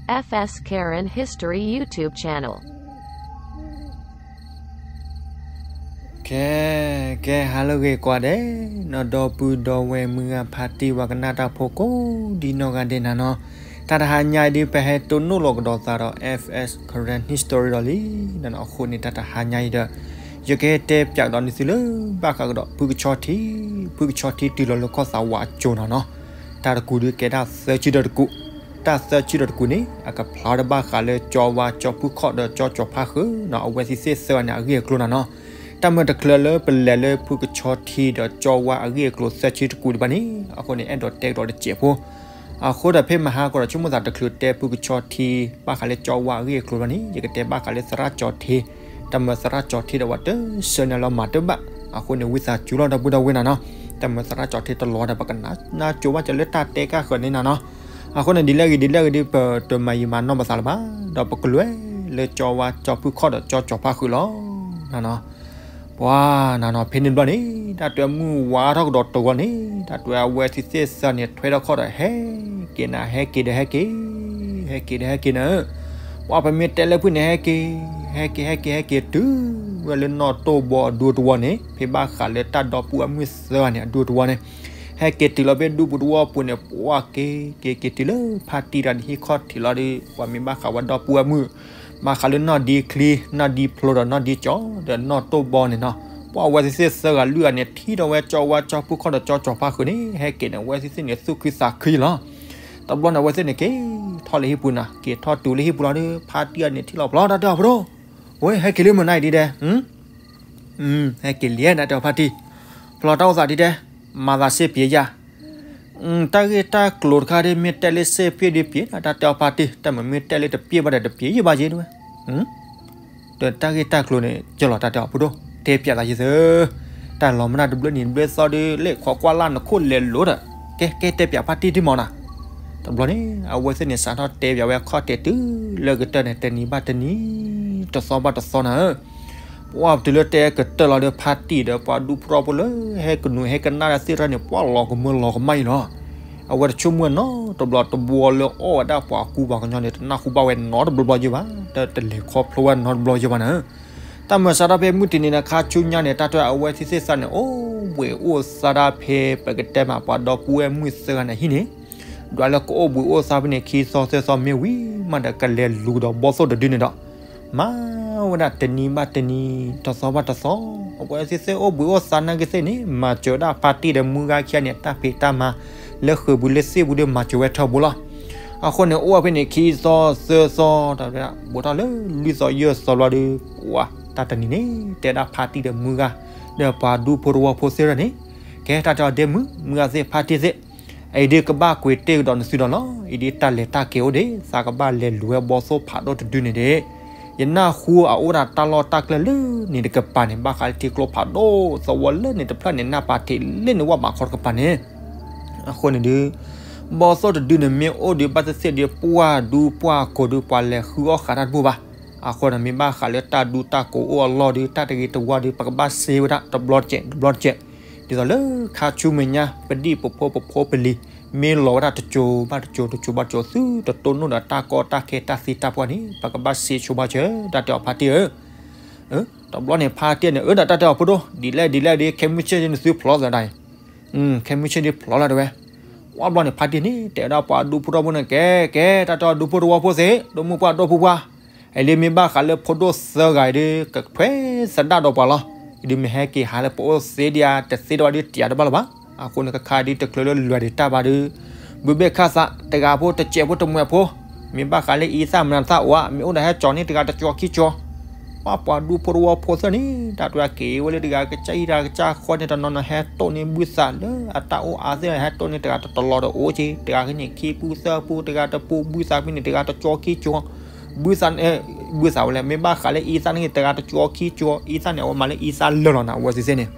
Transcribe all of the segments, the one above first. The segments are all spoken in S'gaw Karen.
F S Karen History YouTube channel. ကဲ, ကဲ ဟါလၢအဂ့ၤကိးဂၤဒဲး, နီၢ်ဒီပုၢ်ဒီဝဲၢ်မုၢ်ဂၤဖါတံၢ်ဝၤကနၣ်တၢ်ဖိကိးဒံနီၢ်ဂၤဒဲးနၤနီၤ, တၢ်တဟါညါအံၤဒုး ပဟဲတိၢ်နီၣ်လီၤကဒီးသးဒီး F S Karen History ဒီးလံ, အဃိန့ၣ် တၢ်တဟါညါအံၤဒီး ယကဟဲတဲပၠးကဒီးနသုလၢ ဘၣ်ဃးကဒီးဖုကဆီထံ, ဖုကဆီထံတုၤလီၤလၢကီၢ်သးဝးအစိၤနၤနီၤ, တၢ်တကူးဒုးကဲတၢ်သၢဆံဒီးတကူး, တၢ်သၢဆံဒီးတကူးန့ၣ် အကဖျါဒၣ်ဘၣ်ဃးလၢကၠီဝါ ကၠီဖုခီၣ်ဒီးကၠီကၠီၤဖါဃုာ်နီၤ, အဝဲသ့ၣ်သ့ၣ်သၢဂၤန့ၣ် အဂ့ၢ်အကျိၤနၤနီၤ, တၢ်မ့ၢ်တချုးလၢပလဲၤလၢဖုကဆီထံဒီးကၠီဝါအဂ့ၢ်အကျိၤသၢဆံတကူးဒံးဘၣ်န့ၣ်, အဃိန့ၣ် အဲၣ်ဒိးတဲကဒီးတစဲးဖိ အဃိဒီးဖဲမဟါကဒီးဆိကမိၣ်သးတချုးတဲဖုကဆီထံ ဘၣ်ဃးလၢကၠီဝါအဂ့ၢ်အကျိၤဘၣ်န့ၣ် ယကတဲဘၣ်ဃးလၢသရၣ်ကၠီထံ, တၢ်မၢသရၣ်ကၠီထံဒီးပှၤတဆၢန့ၣ်လီၤမၤတဘၣ်, အဃိန့ၣ် ဝံသးစူၤလီၤ ဒီပုၢ်ဒီဝဲၢ်နၤနီၤ, တၢ်မၢသရၣ်ကၠီထံတလီၤဒီး ပကနၢ်ကၠိဘၣ်ကလၢတၢ်တဲကၢ်ဃၢၤန့ၣ်နၤနီၤ, အဃိန့ၣ် ဒ်လဲၣ်ဂ့ၤဒ်လဲၣ်ဂ့ၤဒုး ပတမၤယံာ်မၤနီၢ်ပသးလၢၤဘၣ်, ဒီးပကလဲၤလၢကၠီဝါ ကၠီဖုခီၣ်ဒီးကၠီကၠီၤဖါဃုာ်လီၤ နၤနီၤ ပှၤနၤနီၤ ဖဲန့ၣ်တဘျီန့ၣ် တၢ်တဲမုၢ်ဝါထီၣ်ကဒီးတဂီၤန့ၣ် တၢ်တဲအဝဲသ့ၣ်သ့ၣ်သၢန့ၣ် ထွဲထီၣ်ခီၣ်ဒီးဟဲက့ၤနၤ ဟဲက့ၤဒီးဟဲက့ၤ, ဟဲက့ၤဒီးဟဲက့ၤနၤ, ပှၤပမ့ၢ်တဲလၢဖုန့ၣ် ဟဲက့ၤ, ဟဲက့ၤ ဟဲက့ၤ ဟဲက့ၤ တုၤဝဲလၢနီၢ်တိၢ်ဘီအဒူတဝီန့ၣ် ဖဲဘၣ်ဃးလၢတၢ်ဒီပုၢ်ဝဲၢ်မုၣ်သၢဂၤန့ၣ် အဒူတဝီန့ၣ်, ဟဲက့ၤတုၤလီၤဖဲဒူပူၤတဝီပူၤန့ၣ် ပှၤက့ၤ က့ၤ က့ၤတုၤလၢဖါတံၢ်တၢ်န့ၣ် ဟံၣ်ခီၣ်ထံးလီၤဒီး ပှၤမ့ၢ်ဘၣ်ဃးဝဲဒီပုၢ်ဝဲၢ်မုၣ် ဘၣ်ဃးလၢနီၢ်ဒံချံ နီၢ်ဒံဖျိဒီးနီၢ်ဒံကၠီဒီးနီၢ်တိၢ်ဘီန့ၣ်နီၤ, ပှၤအဝဲသ့ၣ်သ့ၣ်သၢဂၤလွံၢ်ဂၤန့ၣ် ထံၣ်ဒီးဝဲကၠီဝါ ကၠီဖုခီၣ်ဒီးကၠီကၠီၤဖါဃုာ်န့ၣ် ဟဲက့ၤန့ၣ် အဝဲသ့ၣ်သ့ၣ်န့ၣ် သူၣ်ခုသးခုလီၤ. တဘျီန့ၣ် အဝဲသ့ၣ်န့ၣ် က့ၤထီၣ်လၢဟံၣ်ပူၤနၤ, က့ၤထီၣ်တုၤလၢဟံၣ်ပူၤလီၤဒီး ဖါတံၢ်တၢ်န့ၣ် ထံၣ်လီၤပျီ တၢ်တဲအီၤဖိဒိၣ်, ဝဲ ဟဲက့ၤလၢမနုၤအံၤဒ်ဒဲး, ဟဲက့ၤလံ တၢ်တဲအီၤဖါတံၢ်, ဖျီတၢ်အိၣ်သးဒ်ဒဲး, မၤသးစ့ပံးယၤ, တၢ်ဂ့ၢ်တၢ်ကျိၤတခါဒ် မ့ၢ်တဲလၢစ့ဖ့ဒ်ပံး တၢ်တဲအီၤဖါတံၢ်, တၢ်မ့ၢ်မ့ၢ်တဲလၢတပံးဘၣ်ဒီးတပံးယံာ်ဘၣ်ယံာ်ဒ်ဝဲ ဒီးတၢ်ဂ့ၢ်တၢ်ကျိၤန့ၣ် ကၠီလီၤ တၢ်တဲအီၤဖိဒိၣ်, တဲပၠးသးယသၢ, တၢ်လီၤမနုၤတဘျုးနံၤတဘျုးသီဒီး လဲၤခိးကွၢ်လၢ်နခိၣ်လဲၤလိၤဒီး, ကဲ ကဲတဲပၠးဖါတံၢ်ဒ်မးနၤ. တဘျီန့ၣ် အဝဲသ့ၣ်န့ၣ် စးထီၣ်တဲပၠးဝဲခီၣ်တဲာ်တုၤလၢကတၢၢ်န့ၣ် တနံၤဘၣ်တနံၤ, တသီဘၣ်တသီနၤဧၢ ပှၤတုၤလၢတဲကတၢၢ်လီၤဒီး ဖါတံၢ်ဒီးပှၤဒူဖိထီဖိလၢ ဟဲကနူၤဟဲကနၣ်တၢ်သ့ၣ်တဖၣ်န့ၣ် ပှၤလီၤကမၢလီၤကမၣ်အံၤလီၤ. အဝဲတဆိကမိၣ်နီတဘျီတဘျီလၢအီၣ်ဝဲဒၣ်ပှၤကူပှၤကညီန့ၣ် တနၢ်ဟူဘၣ်ဝဲနီတဘျီဘျီယဲၢ်ဘၣ်, တလဲၤခီဖျိဝဲနီတဘျီယဲၢ်ဘၣ်နၤဧၢ. တၢ်မၤစးထီၣ်ဖဲမုၢ်တနံၤန့ၣ် ခါဆူညါန့ၣ် တၢ်တဲအဝဲသ့ၣ်သ့ၣ်သၢန့ၣ် အိၣ်ဘှံးအိၣ်သါဒၣ်ဖဲပကတဲမးပှၤဒီပုၢ်ဝဲၢ်မုၣ်သၢဂၤန့ၣ်ဟံၣ်န့ၣ်, ဒွးလၢကအိၣ်ဘှံးအိၣ်သါဖဲန့ၣ် ခံသီသၢသီမ့ၢ်ဝံၤမးဒီး ကလဲၤလူၤကဒီးဘီၣ်သိၣ်တဒုန့ၣ်ဒီး မၤဝဲဒၣ်တနံၤဘၣ်တနံၤ, တသီဘၣ်တသီ, အဝဲသ့ၣ်သ့ၣ်အိၣ်ဘှံးအိၣ်သါနာ်က့သ့ၣ်န့ၣ် မၤစၢၤဝဲဒၣ်ဖါတံၢ်ဒီးမုၢ်ဂၤခံဂၤန့ၣ် တၢ်ဖံးတၢ်မၤလၢဃုာ်ပူၤလၢသ့ၣ်ပူၤဒီး မၤစၢၤဝဲထၢၣ်ဘိလီၤ. အဃိန့ၣ် အိၣ်ဝဲဖဲန့ၣ် ခံသီသၢသီ, တၢ်ဘိးထီၣ်လၢလွံၢ်သီယဲၢ်သီဘျီဒီး ပှၤတၢ်တနံၤန့ၣ် တဲဒၣ်ဖါတံၢ်ဒီးမုၢ်ဂၤ ဒီးပှၤဒူဖိတဝီဖိသ့ၣ်တဖၣ်န့ၣ်, ကဲ တၢ်တဲအီၤဒဲမုၢ်, မုၢ်ဂၤသ့ၣ် ဖါတံၢ်သ့ၣ် အံၤဒုးကဘၣ်ကွံာ်တ့ၢ်ကဒီးနသုဒီးလီၤ. အံၤဒုးတၢ်လဲၤတၢ်က့ၤအိၣ်ဒံး, သးကဘၣ်လဲၤလူၤဝဲဘီၣ်သိၣ်ဖးဒိၣ်တဒုန့ၣ်ဒံး, ယနၢ်ဟူအအိၣ်ဒၣ်တၢ်လီၢ်တၢ်ကျဲလၢန့ၣ်တကပၤန့ၣ် ဘၣ်ဃးလၢထံကျိဖးဒိၣ်, သဝီလၢန့ၣ်တဖျၢၣ်န့ၣ် နၢ်ပၤထံးလၢန့ၣ်ဝဲဘးခီတကပၤန့ၣ်, အဃိန့ၣ်ဒုး ဘီၣ်သိၣ်တဒုန့ၣ်မ့ၢ်အိၣ်ဒံးဘၣ်သ့ၣ်သ့ၣ်ဒီး ပှၤဒူပှၤကိးဒုး ပှၤလဲၤဃုအီၣ်ဃာ်တၢ်တဘၣ်ဘၣ်. အဃိန့ၣ် မ့ၢ်ဘၣ်ဃးလၢတၢ်ဒူတၢ်ကိးအိၣ်အလီၢ်ဒီး တၢ်တဂ့ၤတဝါဒီး ပကဘၣ်စ့ဝဲဒၣ်တဘျီတကဲး တဘျီတကဲး, ဒ်သိးလၢခါဆူမဲာ်ညါ ပဒံၣ်ပဖိပဖိပလံၤ မ့ၢ်လီၤဝဲဒၣ်တစိၤဘၣ်တစိၤ တစိၤဘၣ်တစိၤ သုတတိၢ်နီၣ်ဒီးတၢ်ကီတၢ်ခဲတၢ်သံတၢ်ပှၢ်န့ၣ် ပကဘၣ်စ့ဆိဘၣ်စၢၤ တၢ်တဲအီၤဖါတံၢ်ဧၢ. တဘျီန့ၣ် ဖါတံၢ်န့ၣ် အၢ ဒီးတၢ်တဲအီၤဖိဒိၣ် ဒ်လဲၣ်ဒ်လဲၣ်ဒီး ခဲမုၢ်ဆ့ၣ်ဒ်နသုဖျီသးဒၣ်အံၤ, ခဲမုၢ်ဆ့ၣ်ဒ်ဖျီလီၤတဲဝဲ. ဝဲဘျီန့ၣ် ဖါတံၢ်န့ၣ် တဲဝဲဒၣ်ပှၤဒူဖိထီဖိန့ၣ် ကဲ ကဲ တၢ်တဲအီၤဒူဖိတဝီဖိသ့ၣ် ဒိၣ်မုၢ်ပှၢ်ဒိၣ်ဖိပှၢ်, အံၤလံမ့ၢ်ဘၣ်ဃးလၢဖိဒိၣ်သၢဂၤအံၤဒီး ကထွဲသဒၣ်ဒီးပှၤလီၤ. အံၤဒုးမ့ၢ်ဟဲက့ၤဟးလၢပအိၣ်သ့ဒံးဧါ တသ့ဒီးဝဲဒုးတံၤတဘၣ်လၢၤဘၣ်. အဃိန့ၣ် ကခါဒုးတချုးလၢလွဲၢ်ဒံးတၢ်ဘၣ်ဒီး ဘုးဘ့ၣ်ခၢၣ်သး တဂၤဖိတစဲးဖိတမှဲးဖိ, မ့ၢ်ဘၣ်ဃးလၢအံသၣ်မနုၤသၣ်အိၣ်ဧါ မ့ၢ်အိၣ်ဒီးဟဲကၠီၤန့ၢ်တဂၤတကၠီခံကၠီ ပှၤပှၤဒူဖိတဝီဖိသ့ၣ်န့ၣ် တၢ်တဂၤက့ၤဝဲလၢတဂၤကစၢ်အံၤတဂၤကစၢ်ဃီန့ၣ် တနီၤနီၤဟဲတိၢ်န့ၢ်ဘုသးလၢအတၢ်အိၣ်အါသ့ၣ် ဟဲတိၢ်န့ၢ်တဂၤတတလီၤတအိၣ်က့ၤ တဂၤကန့ၣ်ခံပူသၢပူ တဂၤတပူဘုသးဖဲန့ၣ် တဂၤတကၠီခံကၠီ ဘုသးန့ၣ် ဘုသးဝဲလဲၣ် မ့ၢ်ဘၣ်ဃးလၢအံသၣ်န့ၣ် တဂၤတကၠီခံကၠီ အံသၣ်န့ၣ် အဝဲမၤလၢအံသၣ်လၢာ်လီၤနၤ အဝဲသ့ၣ်သ့ၣ်န့ၣ်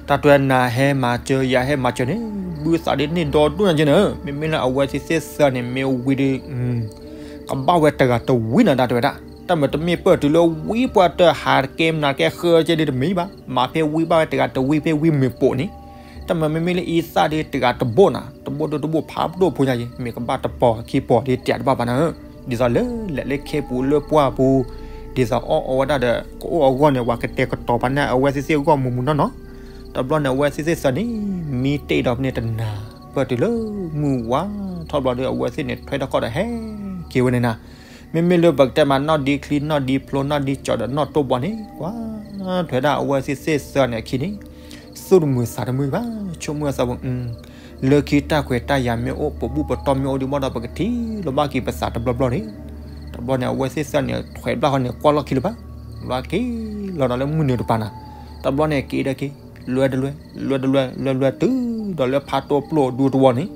တၢ်တဲနၤဟဲမၤစၢၤ ယၤဟဲမၤစၢၤန့ၣ် ဘုသးဒ်န့ၣ်ဒီဒိၣ်နၤက့န့ၣ် မ့မ့ၢ်လၢအဝဲသ့ၣ်သ့ၣ်သၢန့ၣ် မ့ၢ်ဝံၤဒီး ကဘၣ်ဝဲတဂၤတဝံၤနၤ တၢ်တဲဝဲဒၣ် တၢ်မ့ၢ်တမ့ၢ်ပၢၢ်တုၤလၢဝံပှၢ်တၢၢ်ဟးတကဲမနုၤကဲဃၢကဲဒ်တမ့ၢ်ဘၣ် မၤဖဲဝံဘၣ်ဝဲတဂၤတဝံဖဲဝံမ့ၢ်ပိာ်န့ၣ် တမ့ၢ်မ့မ့ၢ်လၢအံသၣ်ဒီးတဂၤတဘိၣ်နၤ, တဘိၣ်ဒိၣ်တဘိၣ်ဖးဒိၣ်ဖိညါယံၤ, မ့ၢ်ကဘၣ်တပီၤခံပီၤဒီးတၢ်တဘၣ်ဘၣ်နၤဧၢ, ဒ်သိးလၢလဲၤလၢခ့ပူၤလၢပှၢ်ပူၤ, ဒ်သိးအီၣ်အီဝဲဒၣ်ဒီး ကအိၣ်အဂီၢ်န့ၣ် ပှၤကတဲာ်ကတီၤပာ်န့ၢ်အဝဲသ့ၣ်သ့ၣ်အဂီၢ်မုၢ်မုၢ်နီၢ်နီၢ်, တဘျီန့ၣ် အဝဲသ့ၣ်သ့ၣ်သၢန့ၣ် မံတ့ၢ်ဒီးဖဲန့ၣ်တနၤ, ပၢၢ်တုၤလၢမုၢ်ဝါထီၣ်ဘျီဒီး အဝဲသ့ၣ်န့ၣ် ထွဲထီၣ်ခီၣ်ဒီးဟဲက့ၤဝဲန့ၣ်နၤ, မ့မ့ၢ်လၢပကတဲမး နီၣ်ဒံချံ နီၣ်ဒံဖျိ နီၣ်ဒံကၠီဒီးနီၣ်တိၢ်ဘီန့ၣ် ကွၢ်ထွဲဒၣ်အဝဲသ့ၣ်သ့ၣ်သၢန့ၣ်အခံန့ၣ်, သူၣ်တမုာ်သးတမုာ်ဘၣ်, ဆိကမိၣ်အသးပူၤ လၢခံတၢ်ခွဲးတၢ်ယာ်မ့ၢ်အိၣ် ပဘူၣ်ပတီၢ်မ့ၢ်အိၣ်ဒံးဘၣ်ဒီး ပကထံၣ်လိာ်ဘၣ်က့ၤပသးတဘျီဘျီန့ၣ်, တဘျီန့ၣ် အဝဲသ့ၣ်သၢန့ၣ် ထွဲဘျၣ်ဃီန့ၣ် ကွၢ်လီၢ်ခံလၢၤဘၣ်, လီၤက့ၤလီၤဒီးလၢမုၢ်နုာ်တပၤနၤ, တဘျီန့ၣ်က့ၤဒီးက့ၤ, လွဲတလွဲ, လွဲတလွဲ, လွဲလွဲတုၤဒီးလၢဖးတိၢ်ပျိၢ်ဒူသဝီန့ၣ်,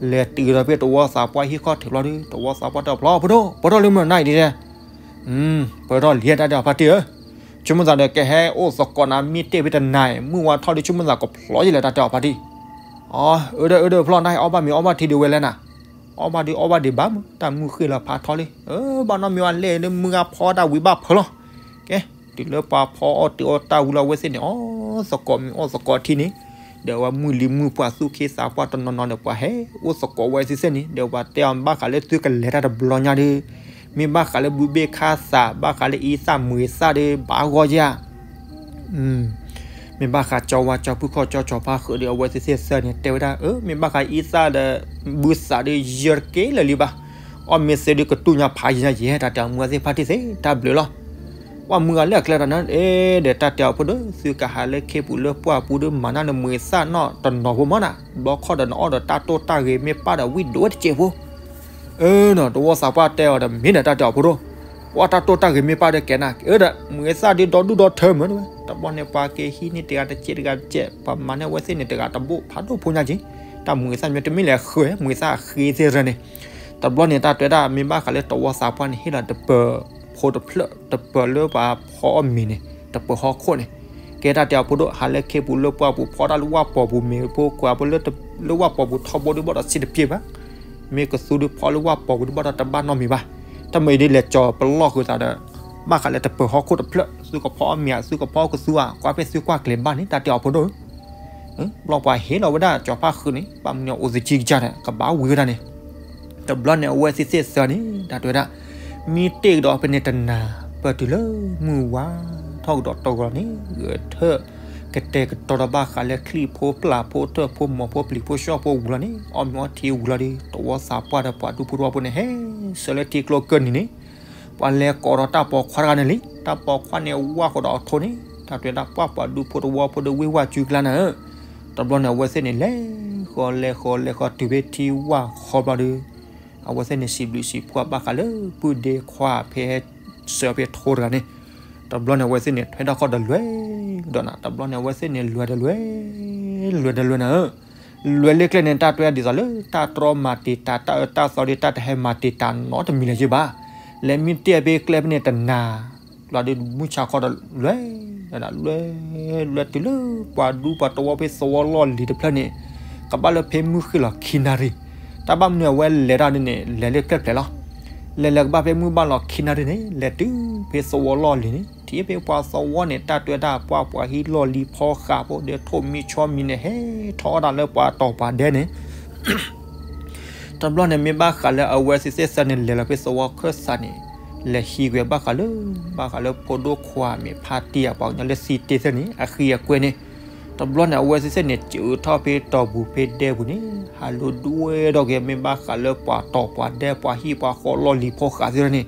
လဲၤတုၤဒီးဖဲသဝီသးပှၢ်ဟံၣ်ခီၣ်ထံးဘျီဒီး သဝီသးပှၢ်တဲအီၤ ဖျီ ပတီၢ်, ပတီၢ်လၢမုၢ်နၤအံၤဒ်လဲၣ် ပၢၢ်ထီၣ်လံတၢ်တဲအီၤဖါတံၢ်ဧၢ, ဆိကမိၣ်သးဒီးကဟဲအိၣ်သကိးနၤ မံတ့ၢ်ဖဲတနၤအံၤ မုၢ်ဝါထီၣ်ဒီး ဆိကမိၣ်သးကဖျီယလဲၣ်တၢ်တဲအီၤဖါတံၢ်, အၢ အၢ ဒီး အၢ ဒီး ဖျီနၤ အီၣ်ဘၣ်မ့ၤအီဘၣ်ထံဒံးဝဲလဲၣ်နၤ, အီၣ်ဘၣ်ဒီးအီဘၣ်ဒံးဘၣ်မး တၢ်မုၢ်ဃ့ၢ်လီၤဖးထီလံ, ဘၣ်နီတမံၤဘၣ်လဲၣ်ဒီး မုၢ်ဂၤဖီတၢ်ဝံၤဘၣ်ဖၢလီၤ, ကဲ, တုၤလၢပှၤဖီအီၣ်တုၤအီၣ်တၢ်ဝံၤလီၤ အဝဲသ့ၣ်န့ၣ် အီၣ်သကိးမ့ၤအီၣ်သကိးထံန့ၣ်, ဒီးအဝဲမုၢ်လံၤမုၢ်ပှၢ်သူၣ်က့သးပှၢ်တနီၤနီၤဒီး ပှၤဟဲအိၣ်သကိးဝဲသ့ၣ်သ့ၣ်န့ၣ် ဒီးပှၤတဲအီၤဘၣ်ဃးလၢသုကလဲၤတၢ်တဘျီညါဒီး, မ့ၢ်ဘၣ်ဃးလၢဘုဘ့ၣ်ခါသး ဘၣ်ဃးလၢအံသၣ်မုာ်သၣ်ဒီး ဘၣ်ဂီၢ်ယၤ မ့ၢ်ဘၣ်ဃးကၠီဝါကၠီဖုၣ်ခီၣ်ကၠီကၠီဖါဃုာ်ဒီး အဝဲသ့ၣ်သ့ၣ်သၢန့ၣ် တဲဝဲဒၣ် အၢ မ့ၢ်ဘၣ်ဃးအံသၣ်ဒီး ဘုသးဒီး ယၢတက့ၢ်လၢာ်လံဘၣ်, အီၣ်မ့ၢ်သ့ဒီးကတူၢ်ညါဖးယံၤညါယဲၢ် တၢ်တဲအီၤ မုၢ်ဂၤသ့ၣ်ဖါတံၢ်သ့ၣ် တၢ်ဘျုးလီၤ, ပှၢ်မုၢ်ဂၤလၢအကျဲဒီးနၤ အဲ ဒီးတၢ်တဲအီၤဖိဒီး သုကဟးလၢခ့ပူၤလၢပှၢ်ပူၤဒီး မၤနၢ်နမုာ်သၣ်နီၣ်တနီၤဖိမၢ်နၤ, ဘျီခီၣ်ဒီးနအီၣ်ဒီးတၢ်တိၢ်တၢ်ဂ့ၤမ့ၢ်ပၢ်ဒီးဝံၣ်ဒိၣ်ဝဲတစဲးဖိ အၢ နီၤ သဝီသးပှၢ်တဲအီၤဒီး မ့ၢ်ဒီးတၢ်တဲအီၤဖိဒိၣ်, ပှၢ်တၢ်တိၢ်တၢ်ဂ့ၤမ့ၢ်ပၢ်ဒီးကဲနၤ အၢ ဒီးမုာ်သၣ်ဒုးဒီဒူၣ်ဒီထၢမၢ်ဝဲ, တဘျီန့ၣ် ပှၤက့ၤဟံးန့ၢ်တဂၤတစဲးတဂၤတစဲး ပှၤမၤန့ၢ်အဝဲသ့ၣ်န့ၣ် တဂၤတဘိၣ်ဖးဒိၣ်ဖိညါက့ၤ, တၢ်မုာ်သၣ်မ့ၢ်တမ့ၢ်လဲၤဃၢၤ မုာ်သၣ်အဃ့သ့ၣ်ရၢန့ၣ်, တဘျီန့ၣ် တၢ်တဲဒၣ် မ့ၢ်ဘၣ်ဃးလၢသဝီသးပှၢ်န့ၣ် ဟ့ၣ်လီၤတပၢၤဖိတဖျၢၣ် တပၢၤလၢပှၤဖီအီၣ်မ့ၤန့ၣ် တပၢၤဟီၣ်ခိၣ်န့ၣ်, ကဲတၢ်တဲအီၤဖိဒိၣ် ဟးလၢခ့ပူၤလၢပှၢ်ပူၤ ဖီတၢ်လၢဝၣ်ပီၤပူၤမ့ၤဖိ ကွၢ်ဖိလၢဝၣ်ပီၤပူၤထီဘိဒုးဘၣ်ဒီးစံးတပျ့ၤဘၣ်, မ့ၢ်ကသူဒုးဖီလၢဝၣ်ပီၤပူၤဒုးဘၣ်ဒီးတဘၣ်နီတမံၤဘၣ်, တမ့ၢ်အံၤဒ်လဲၣ် ကၠီၤပလီၢ်ဃုာ်သးဒီး ဘၣ်ဃးလၢတပၢၤဟီၣ်ခိၣ်တဖျၢၣ် သုကဖီအီၣ်မ့ၤ သုကဖီကသူဧါ ကွၢ်ဖဲသုကွၢ်ကျဲၤဘၣ်န့ၣ် တၢ်တဲအီၤဖိဒိၣ်ဧၢ ဘျီပှၤဟ့ၣ်လီၤဝဲဒၣ်ကၠီၤဖါဃုာ်န့ၣ် ဘၣ်မနုၤအိၣ်သကံကစၢ်ဒီး ကဘၣ်ဝံၤဝဲဒၣ်န့ၣ်, တဘျီန့ၣ် အဝဲသ့ၣ်သ့ၣ်သၢန့ၣ် တၢ်တဲဝဲဒၣ် မံတ့ၢ်ကဒီးဖဲန့ၣ်တနၤ ပၢၢ်တုၤလၢမုၢ်ဝါထီၣ်ကဒီးတဂီၤန့ၣ် ဂဲၤထၢၣ် ကတဲာ်ကတီၤဒီးဘၣ်ဃးလၢချံၣ်ဖိပျၢ်ဖိထၢၣ်ဖိမိၢ်ဖိပျံၤဖိဆှီၣ်ဖိဝံၤလီၤန့ၣ် အီၣ်မ့ၤအီထံဝံၤလီၤဒီး သဝီသးပှၢ်ဒီးပှၤဒူဖိတဝီဖိန့ၣ် ဟဲဆှၢလၢထံကျိကၢၢ်နံၤန့ၣ် ပှၤလဲၤကိးဒီးတၢ်ပိာ်ခွါတဂၤန့ၣ်လံ. တၢ်ပိာ်ခွါန့ၣ်ဝၢ်ဃီဒီးအထိန့ၣ် တၢ်တဲဒၣ်ပှၢ်ပှၤဒူဖိတဝီဖိဒီးဝ့ၢ်ဝၢ်စုကျါနၤဧၢ, တဘျီန့ၣ် အဝဲသ့ၣ်န့ၣ် လဲၤဃီလဲၤဃီလဲၤဃီတုၤဖဲထံဝၢ်ဃီဘျီဒီး အဝဲသ့ၣ်န့ၣ် စံးဘျုးစံးဖှိၣ်ဘၣ်ဃးလၢပုၢ်ဒ့ခွါဖဲဟဲဆှၢဖဲထိတဂၤန့ၣ်, တဘျီန့ၣ် အဝဲသ့ၣ်န့ၣ် ထွဲထီၣ်ခီၣ်ဒီးလွဲၢ်ဒီးနၤ, တဘျီန့ၣ် အဝဲသ့ၣ်န့ၣ် လွဲၢ်ဒီးလွဲၢ် လွဲၢ်ဒီးလွဲၢ်နၤဧၢ, လွဲၢ်လၢကျဲန့ၣ် တၢ်တဲဒ်သိးလၢ တၢ်တြီမၤတံာ်တာ် တၢ်အၢတၢ်သီဒီး တၢ်တဟဲမၤတံာ်တာ်နီတမံၤလၢၤယဘၣ်, လဲၤမံတ့ၢ်ဖဲကျဲဖဲန့ၣ်တနၤ လီၤဒီးမုၢ်ဆါခီဒီးလွဲၢ် လွဲၢ် လွဲၢ်တုၤလၢပှၤဒူပှၤတဝီဖဲသဝီလီၢ်လံၤတဖျၢၣ်န့ၣ်, ကဘၣ်လၢဖဲမုၢ်ဃ့ၢ်လီၤခံနၣ်ရံၣ်, တၢ်ဘၣ်မနုၤအဝဲလဲၤတၢ်ဒ်န့ၣ် လဲၤလၢကျဲဖျဲးလီၤ. လဲၤလဲၤကဘၣ်ဖဲမုၢ်ဘၣ်လီၤခံနၣ်ရံၣ်န့ၣ် လဲၤတုၤဖဲသဝီလီၢ်လံၤန့ၣ် ထံၣ်ဖဲပှၤသဝီန့ၣ် တၢ်တဲဒၣ်ပှၢ်ပှၤဟံၣ်လီၢ်လံၤဖီဃးဖိဒီးထိၣ်မံဆီမံန့ၣ် ဟဲထီၣ်အီၣ်တၢ်လၢပှၤတီၤပှၤဒဲန့ၣ် တဘျီန့ၣ် မ့ၢ်ဘၣ်ဃးလၢအဝဲသ့ၣ်သ့ၣ်သၢန့ၣ် လဲၤလီၤဖဲသဝီခၢၣ်စးန့ၣ် လဲၤဟံးကွံာ်ဘၣ်ဃးလၢ ဘၣ်ဃးလၢဖိဒိၣ်ခွါမ့ၢ်ဖါတံၢ်အပှၤကညီလၢသံတ့ၢ်သ့ၣ်န့ၣ် အဃံအကွဲန့ၣ်, တဘျီန့ၣ် အဝဲသ့ၣ်သ့ၣ်န့ၣ် စၢထီၣ်ဖဲတီၢ်ပူၤဖဲဒဲပူၤန့ၣ် ဟးလိၤဒွဲၣ်ထီၣ်က့ၤ မ့ၢ်ဘၣ်ဃးလၢပှၤတီၤပှၤဒဲပှၤဟံၣ်ပှၤဃီလီၢ်လံၤဖီဃးသ့ၣ်န့ၣ်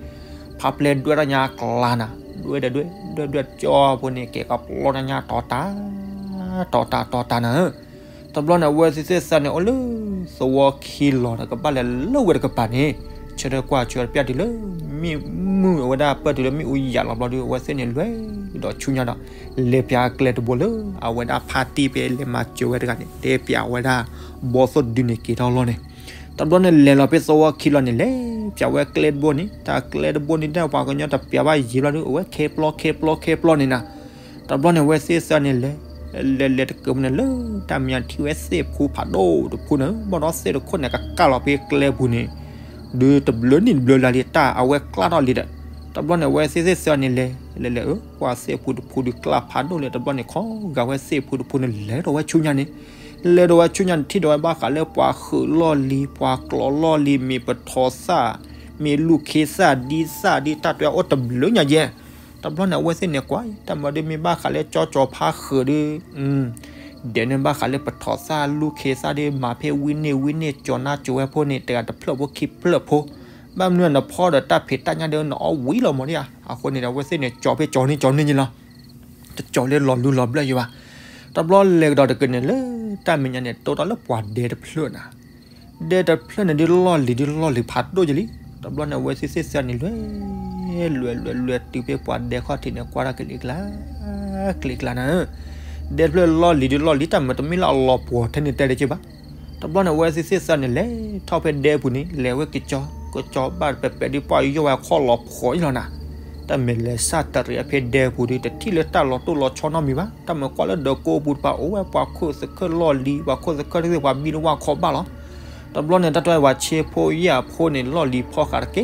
ဖးပျဲၢ်ဒွဲၣ်ထီၣ်ညါအကျါနၤ, ဒွဲၣ်ဒီးဒွဲၣ် ဒွဲၣ်ဒွဲၣ်ကၠီဖိန့ၣ် ကဲကပျီထီၣ်ညါတီၤတၢ် တီၤတၢ်တီၤတၢ်နၤဧၢ တဘျီန့ၣ် အဝဲသ့ၣ်သ့ၣ်သၢန့ၣ် အိၣ်လၢသဝီခံလီၤဒီး ကဘၣ်လဲၤလၢဝဲတကပၤန့ၣ် ဆၢထၢၣ်ကွၢ်ဆၢထၢၣ်ပျၢ်တုၤလၢ မ့ၣ်မုၢ်အဝဲဒၣ်ပၢၢ်တုၤလၢမ့ၣ်အူယာ်လီၤဘျီဒီး အဝဲသ့ၣ်န့ၣ် လွဲၢ်ဒီးဆူညါဒီး လဲၤပၠးကျဲတဘိလၢ အဝဲဒၣ်ဖါတံၢ်ဖဲလဲၤမၤစၢၤဝဲတဂၤန့ၣ် တဲပၠးဝဲဒၣ် ဘီသိၣ်ဒုန့ၣ်က့ၤထီၣ်လီၢ်န့ၣ် တဘျီန့ၣ် လဲၤလီၤဖဲသဝီခံလီၤန့ၣ် လဲၤပၠးဝဲကျဲတဘိန့ၣ် တၢ်ကျဲတဘိန့ၣ် တၢ်ပှၤကညီတပၠးဘၣ်ယံာ်ဘျီဒီး အဝဲခဲပျီခဲပျီခဲပျီန့ၣ်နၤ တဘျီန့ၣ် အဝဲသ့ၣ်သၢန့ၣ်လဲၤ လဲၤလဲၤတကၢၢ်မုၢ်န့ၣ် လၢတၢ်မံၤထံၣ်ဝဲသ့ၣ်ဖူဖးဒိၣ်တဖူန့ၣ် ဘၣ်ဒီးသ့ၣ်တခိၣ်န့ၣ် ကကၢ်လီၤဖဲကျဲပူၤန့ၣ် ဒုးတဘျုးနံၣ်တဘျုးလါလံ တၢ်အဝဲကျၢ်ထီၣ်လံဒီး တဘျီန့ၣ် အဝဲသ့ၣ်သ့ၣ်သၢန့ၣ်လဲၤ လဲၤလဲၤအၢ ကွၢ်သ့ၣ်ဖူတဖူဒုးကျၢ်ဖးဒိၣ်လံ တဘျီန့ၣ် ခီဂာ်ဝဲသ့ၣ်ဖူတဖူန့ၣ် လဲၤဒီးဝဲဆူညါန့ၣ် လဲၤဒီးဝဲဆူညါန့ၣ် ထံၣ်ဒီးဝဲဘၣ်ဃးလၢပှၤဃုးလီၢ်လံၤ ပှၤကျီလီၢ်လံၤ မ့ၢ်ပထီၣ်သၣ် မ့ၢ်လူၢ်ခ့သၣ်ဒ်သၣ်ဒ် တၢ်တဲအိၣ်တဘျုးညါယဲၢ်. တဘျီန့ၣ် အဝဲသ့ၣ်န့ၣ်ကွၢ် တၢ်မၤဒ်မ့ၢ်ဘၣ်ဃးလၢကၠီကၠီဖါဃုးဒ် ဒဲးန့ၣ်ဘၣ်ဃးလၢပထီၣ်သၣ်လူၢ်ခ့သၣ်ဒ် မၤဖဲဝံန့ၢ်ဝံန့ၢ် ကၠီနၢ်ကၠီဝဲဖိန့ၣ် တဂၤတဖျၢၣ်ဖိခံဖျၢၣ်ဖိ, ဘၣ်မနုၤနဖီၣ်ဒီးတၢ်ဖံးတၢ်ညၣ်ဒီးနအီၣ်ဝံၤလီၤမးဒ်ဧါ. အဃိန့ၣ်ဒီး အဝဲသ့ၣ်န့ၣ် ကၠီဖဲကၠီန့ၢ်ကၠီန့ၢ်ညါလီၤ. တကၠီလၢလီၤလူလီၤဘျၢၣ်ယံၤဘၣ်. တဘျီလဲၤကဒီးတက့ၢ်န့ၣ် လၢတၢ်မဲာ်ညါန့ၣ် တိၢ်ထီၣ်လၢပှၤဒဲတဖျၢၣ်နၤ ဒဲတဖျၢၣ်န့ၣ်ဒ်လီၢ်လံၤဒ်လီၢ်လံၤဖးဒိၣ်ယံၤလံ. တဘျီန့ၣ် အဝဲသ့ၣ်သ့ၣ်သၢန့ၣ် လွဲ လွဲ လွဲ လွဲတုၤဖဲပှၤဒဲခီၣ်ထံးန့ၣ် ကွၢ်တၢ်ကလံၤကျါ ကလံၤကျါနၤဧၢ. ဒဲတဖျၢၣ်လီၢ်လံၤဒ်လီၢ်လံၤ တၢ်မၤတမ့ၢ်လၢအလီၤပှီၤထဲန့ၣ်တဲတက့ၢ်ဘၣ်. တဘျီန့ၣ် အဝဲသ့ၣ်သ့ၣ်သၢန့ၣ် လဲၤထီၣ်ဖဲဒဲပူၤန့ၣ် လဲၤဝဲကကၠီ ကကၠီဘၣ်တပဲာ်ပဲာ်ဒ်ပှၤယီၢ်ဝဲအခီၣ်လီၤဖှီၣ်အံၤလီၤနၤ. တၢ်မ့ၢ်လဲၤစၢ်တရံးအဖဲဒဲပူၤဒ် တထံၣ်လၢတၢ်လီၤတိၢ်လီၤဆီနီတမံၤဘၣ်. တၢ်မၤကွၢ်လၢဒၢးကိးပူၤတပၤ အိၣ်ဝဲပှၤခိၣ်သခၢၣ်လီၢ်လံၤ ပှၤခိၣ်သခၢၣ်တသ့ၣ် ပှၤဘံတဝၢ်ခီဘၣ်လီၤ. တဘျီန့ၣ် တၢ်တဲဝဲပှၤဆ့ဖိယာ်ဖိန့ၣ် လီၢ်လံၤဖီဃးတကဲ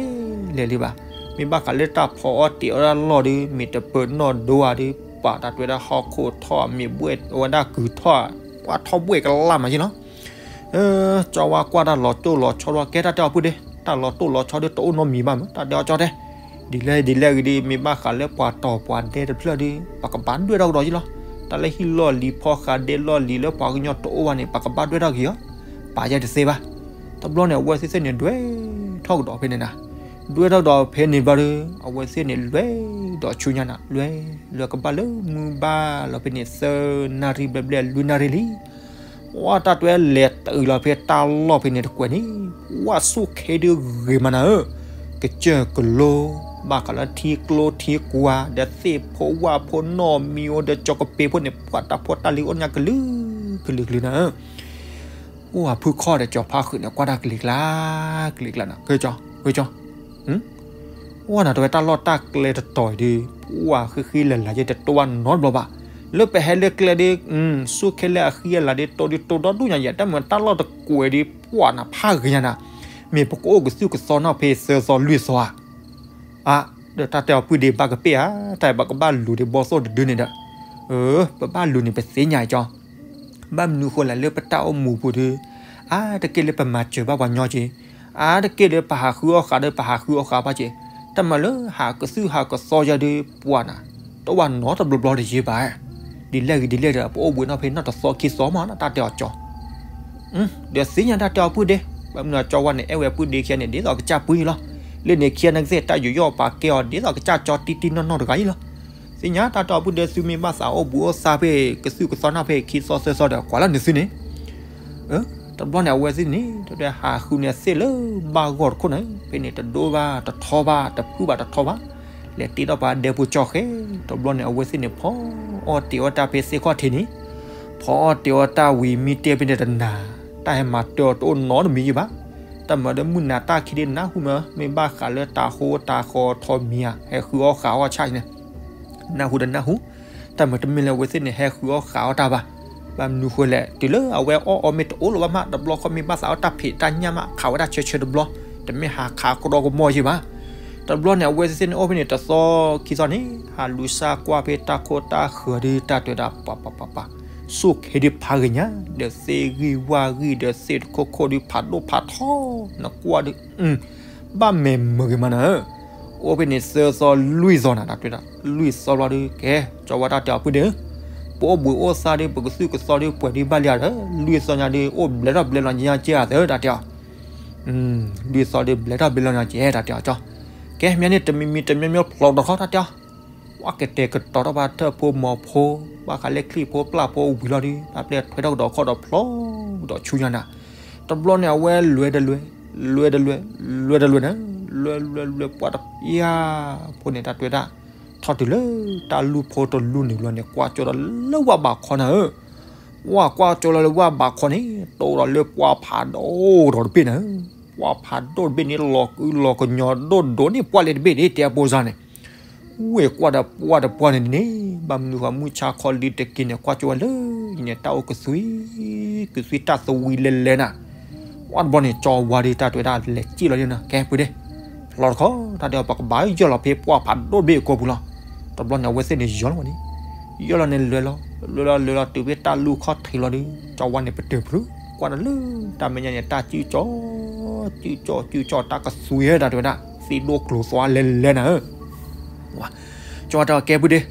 လဲၣ်လံဘၣ်. မ့ၢ်ဘၣ်ဃးလၢတၢ်ဖီအီၣ်တ့ၤအီၣ်တၢ်လီၢ်ဒီး မ့ၢ်တပၢၤနီၣ်ဒိဧါဒီး ပှၤတၢ်တဲဝဲဒၣ်ဟီၣ်ခိၣ်ထီၣ် မ့ၢ်ဘှဲၣ်ဝဲဒၣ်ကုၤထီၣ် ပှၤထီၣ်ဘှဲၣ်ကလၢ်မးယ့ၢ်လီၤ. ကၠီဝါကွၢ်တၢ်လီၤတိၢ်လီၤဆီဒီး ကဲတၢ်တဲအီၤပုၢ်ဒ့ တၢ်လီၤတိၢ်လီၤဆီဒီးတအိၣ်နီတမံၤဘၣ်မး တၢ်တဲအီၤကၠီတဲ ဒ်လဲၣ်ဒ်လဲၣ်ဂ့ၤဒီး မ့ၢ်ဘၣ်ဃးလၢပှၤတီၤပှၤဒဲတဖျၢၣ်ဒီး ပကဘၣ်ဒွဲၣ်ထီၣ်ကဒီးယ့ၢ်လီၤ. တၢ်လၢဟံၣ်လီၢ်လံၤဖီဃးဒဲလီၢ်လံၤလၢပှၤကညီတအိၣ်ဘၣ်န့ၣ် ပကဘၣ်ဒွဲၣ်ထီၣ်က့ၤအီၤ ပာ်ယဲတသ့ဘၣ်. တဘျီန့ၣ် အဝဲသ့ၣ်သ့ၣ်န့ၣ် ဒွဲၣ်ထီၣ်ကဒီးဖဲန့ၣ်နၤ. ဒွဲၣ်ထီၣ်ကဒီးဖဲန့ၣ်ဘျီဒီး အဝဲသ့ၣ်န့ၣ် လွဲၢ်ဒီးဆူညါနၤ လွဲၢ် လွဲၢ်ကဘၣ်လၢမုၢ်ဘၣ်လီၤဖဲန့ၣ် သၢနၣ်ရံၣ်ဘျဲၣ်ဘျဲၣ်လွံၢ်နၣ်ရံၣ်လံ ဝဲတၢ်တွဲလဲၤတုၤလီၤဖဲတၢ်လီၢ်ဖဲန့ၣ်တကွဲးန့ၣ် ဝၣ်ဆူၣ်ခ့ဒုးဂ့ၤမးနၤဧၢ, ကစၢၢ်ကလိ ဘၣ်ဃးလၢထံကျိထံကွၢ် ဒီးသ့ၣ်ဖိဝၣ်ဖိနီၢ်မံၤဧိၤ ဒီးကၠီကပ့ၤဖိန့ၣ် ပှၢ်တၢ်ဖိတၢ်လံၤအိၣ်ညါကလုာ် ကလုာ်ကလုာ်နၤဧၢ. အိၣ်အဖုခီၣ်ဒီးကၠီဖါဃုးန့ၣ် ကွၢ်တၢ်ကလံၤကျါ ကလံၤကျါနၤ ကၢကၠီ ကၢကၠီ ဝဲနၤတဝဲတၢ်လီၢ်တၢ်ကျဲတတီၤအံၤဒီး ပှၢ်ဃံဃံလၤလၤယဲတတိၢ်ဘၣ်နီတဘျီဘၣ်. လၢပဟဲလၢကျဲဒီး ဆူၣ်ခ့လၢအဃံအလၤဒီး တိၢ်ဒုးတိၢ်ဒီဒူၣ်ညါယဲ တၢ်မၤတၢ်လီၢ်တကွဲးဒီး ပှၢ်နၤဖးဂ့ၤညါနၤ, မ့ၢ်ပကအိၣ်ကသုၣ်ကသီနီၣ်ဖဲသၢသီလွံၢ်သီဧါ. အါ ဒီးတၢ်တဲအီၤပုၢ်ဒ့ဘၣ်ကပ့ၢ်ဧါ, တၢ်အံၤပကဘၣ်လူၤဒံးဘီသိၣ်တဒုန့ၣ်ဒီး, ပဘၣ်လူၤန့ၣ်ပသ့ၣ်ညါအံၤကၠီ ဘၣ်မနုၤဃိလဲၣ်လၢပတၢ်အိၣ်မူပူၤဒီး, အါတက့ၢ်လၢပမၤစၢၤဘၣ်ပှၤညီက့ၤ, အါတက့ၢ်လၢပဟးဃုအီၣ်ဃးဒီးပဟးဃုအီၣ်ဃးဘၣ်က့ၤ, တၢ်မၤလၢဟးကသုၣ်ဟးကသီယၤဒီးပှၢ်နၤ, တအိၣ်ဘၣ်နီတဘျီဘျီတယံာ်ဘၣ်. ဒ်လဲၣ်ဂ့ၤဒ်လဲၣ်ဒီး ပအိၣ်ဘှံးနီၣ်ဖဲနီၣ်တသီခံသီမး တၢ်တဲအီၤကၠီ ဒီးသ့ၣ်ညါတၢ်တဲအီၤပုၢ်ဒ့, ဘၣ်မနုၤကၠီဝါန့ၣ် အဲၣ်ဝဲပုၢ်ဒ့ခံဂၤန့ၣ် ဒ်သိးကစၢ်ပုၢ်အံၤလီၤ. လၢန့ၣ်ခံဂၤန့ၣ်ကသ့ၣ်တၢ်ယူးယီၣ်ပာ်ကဲအီၤ ဒ်သိးကစၢ်ကၠီတံၢ်တံၢ်နီၢ်နီၢ်တဂၤအံၤလီၤ. သ့ၣ်ညါတၢ်တဲအီၤပုၢ်ဒ့ သုမ့ၢ်ဘၣ်သးအိၣ်ဘှံးအိၣ်သါဖဲကသုၣ်ကသီနီၣ်ဖဲခံသီသၢသီဒီး ကွၢ်လၢနသုန့ၣ် တဘျီန့ၣ် အဝဲသ့ၣ်န့ၣ် တဟးဃုန့ၢ်သ့ၣ်လၢဘၣ်ဂီၢ်တခိၣ်န့ၣ် ဖဲန့ၣ်တဒိဘၣ်တထီဘၣ် တဖုဘၣ်တထီဘၣ်, လဲၤတ့ထီၣ်ပှၤဒဲဖိကၠီဃဲ, တဘျီန့ၣ် အဝဲသ့ၣ်န့ၣ် ဖီအီၣ်တ့ၤအီၣ်တၢ်ဖဲသ့ၣ်ခီၣ်ထံးန့ၣ်, ဖီအီၣ်တ့ၤအီၣ်တၢ်ဝံၤမ့ၢ်တဲဖဲန့ၣ်တနၤ, တၢ်ဟဲမၤတၢ်အီၤတအိၣ်နီတမံၤယံၤဘၣ်. တၢ်မၤဒီးမုၢ်နၤတၢ်ခံဒ့နၢ်ဟူမး မ့ၢ်ဘၣ်ဃးလၢတၤဟိတၤဃီထီမံၤဧါ ဟဲဃုအီၣ်ဃးအီၣ်ဆၣ်န့ၣ် နၢ်ဟူဒီးနၢ်ဟူ, တၢ်မၤတမ့ၢ်လၢအဝဲသ့ၣ်န့ၣ် ဟဲဃုအီၣ်ဃးအီၣ်တၢ်ဘၣ်. ဘၣ်မနုၤဃိလဲၣ် တုၤလၢအဝဲအီၣ်အီၤမ့ၢ်တအိၣ်လၢၤဘၣ်မး တဘျီဃီမ့ၢ်ဘၣ်သးအီၣ်တၢ်ဖံးတၢ်ညၣ်မး ခးဝဲဒၣ်ဆၢဆၢတဘျီ, တမ့ၢ်ဟးခးကဒီကမီၢ်ယံၤဘၣ်. တဘျီန့ၣ် အဝဲသ့ၣ်န့ၣ်အိၣ်ဖဲန့ၣ်တသီခံသီန့ၣ် ဟးလူၤစၢ်ကွၢ်ဖဲတၢ်ခိၣ်တၢ်ဃၢၤဒီး တၢ်တဲဒၣ်ပှၤပှၤပှၤပှၤ ဆူၣ်ခ့ဒုးဖးဂ့ၤညါ, ဒီးသ့ၣ်ဂံၢ်ဝၣ်ဂံၢ် ဒီးသ့ၣ်တခိၣ်ခိၣ်ဒုးဖးဒိၣ်ဖးထီ, နကွၢ်ဒုး ဘၣ်မဲာ်မုာ်ဂ့ၤမးနၤဧၢ. အိၣ်ဖဲန့ၣ်သၢသီလွံၢ်သီနၤ တၢ်တဲဒၣ် လွံၢ်သီဘျီဒုး ကဲ ကၠီဝါတၢ်တဲအီၤပုၢ်ဒ့ဧၢ, ပအိၣ်ဘှံးအိၣ်သါဒီး ပကသုၣ်ကသီဒီးပှဲၤဒုးဘၣ်လံဧါဒီး လွံၢ်သီညါဒုး အိၣ်ဘျဲးထီၣ်ဘျဲးလီၤညါကဲဧါသၢ တၢ်တဲအီၤ လွံၢ်သီဒုးဘျဲးထီၣ်ဘျဲးလီၤညါကဲ တၢ်တဲအီၤကၠီ, ကဲ မ့ၢ်န့ၣ် တမံၤမံၤတမံၤမံၤဖျိးဒီးခီ တၢ်တဲအီၤ ပှၤကတဲာ်ကတီၤထီၣ်ဘၣ်ထၢၣ်ဖိမီၤဖိ, ဘၣ်ဃးလၢချံၣ်ဖိပျၢ်ဖိဝံၤလီၤဒီး တၢ်ပျဲထွဲထီၣ်ကဒီးခီၣ်ဒီးဖျိးဒီးဆူညါနၤ, တဘျီန့ၣ် အဝဲလွဲတလွဲ, လွဲတလွဲ, လွဲတလွဲနၤ, လွဲလွဲလွဲပှၢ်တယၢ်ဖိန့ၣ် တၢ်တဲဒၣ် ထီၣ်တုၤလၢတၢ်လူၢ်ဖိတလူၢ်န့ၣ်ဘျီန့ၣ် ကွၢ်ကၠီဒီးလၢဝၣ်ဘးခီနၤဧၢ, ဝၣ်ကွၢ်ကၠီလၢဝၣ်ဘးခီန့ၣ် တိၢ်ဒီးလၢပှၢ်ဖးဒိၣ်ဒီးတဘ့ၣ်နၤဧၢ, ပှၢ်ဖးဒိၣ်တဘ့ၣ်န့ၣ် လီၤကုလီၤကညီဒိၣ်ဒိၣ်န့ၣ် ပှၢ်လဲၣ်တဘ့ၣ်န့ၣ် တဲအပိစါန့ၣ် ဝဲကွၢ်ဒီးပှၢ်တပှၢ်န့ၣ်န့ၣ် ဘၣ်မနုၤဃိမုၢ်ဆါခီလံတက့ၢ်န့ၣ် ကွၢ်ကၠီဝဲလၢ ယန့ၣ် တၢ်အိၣ်ကသွံ, ကသွံတၢ်သဝံလဲၤလဲၤနၤ, ဝၣ်တဘျီန့ၣ် ကၠီဝါဒီးတၢ်တဲဝဲဒၣ်လဲၤစံၣ်လီၤယဲနၤ ကဲပုၢ်ဒ့, ဖျိးတခီ တၢ်တဲအီၤ ပကဘၣ်ယီၢ်လီၤဖဲပှၢ်ဖးဒိၣ်တဘ့ၣ်အကိာ်ပူၤလီၤ, တဘျီန့ၣ် အဝဲသ့ၣ်န့ၣ်ယီၢ်လီၤဝဲန့ၣ်, ယီၢ်လီၤန့ၣ်လဲၤလီၤ, လဲၤလီၤလဲၤလီၤတုၤဖဲတၢ်လူၢ်ခီၣ်ထံးလီၤဒီး ကၠီဝါန့ၣ်ပတုာ်ဖုး, ကွၢ်ဒီးလၢတၢ်မဲာ်ညါန့ၣ် တၢ်ကၠူၣ်ကၠီ, ကၠူၣ်ကၠီကၠူၣ်ကၠီတၢ်ကသွံတၢ်တဲဝဲဒၣ်, သ့ၣ်ဒိၣ်ကျိၤသွါလဲၤလဲၤနၤဧၢ ကၠီဝါတဲအီၤ ကဲဖုဒ့,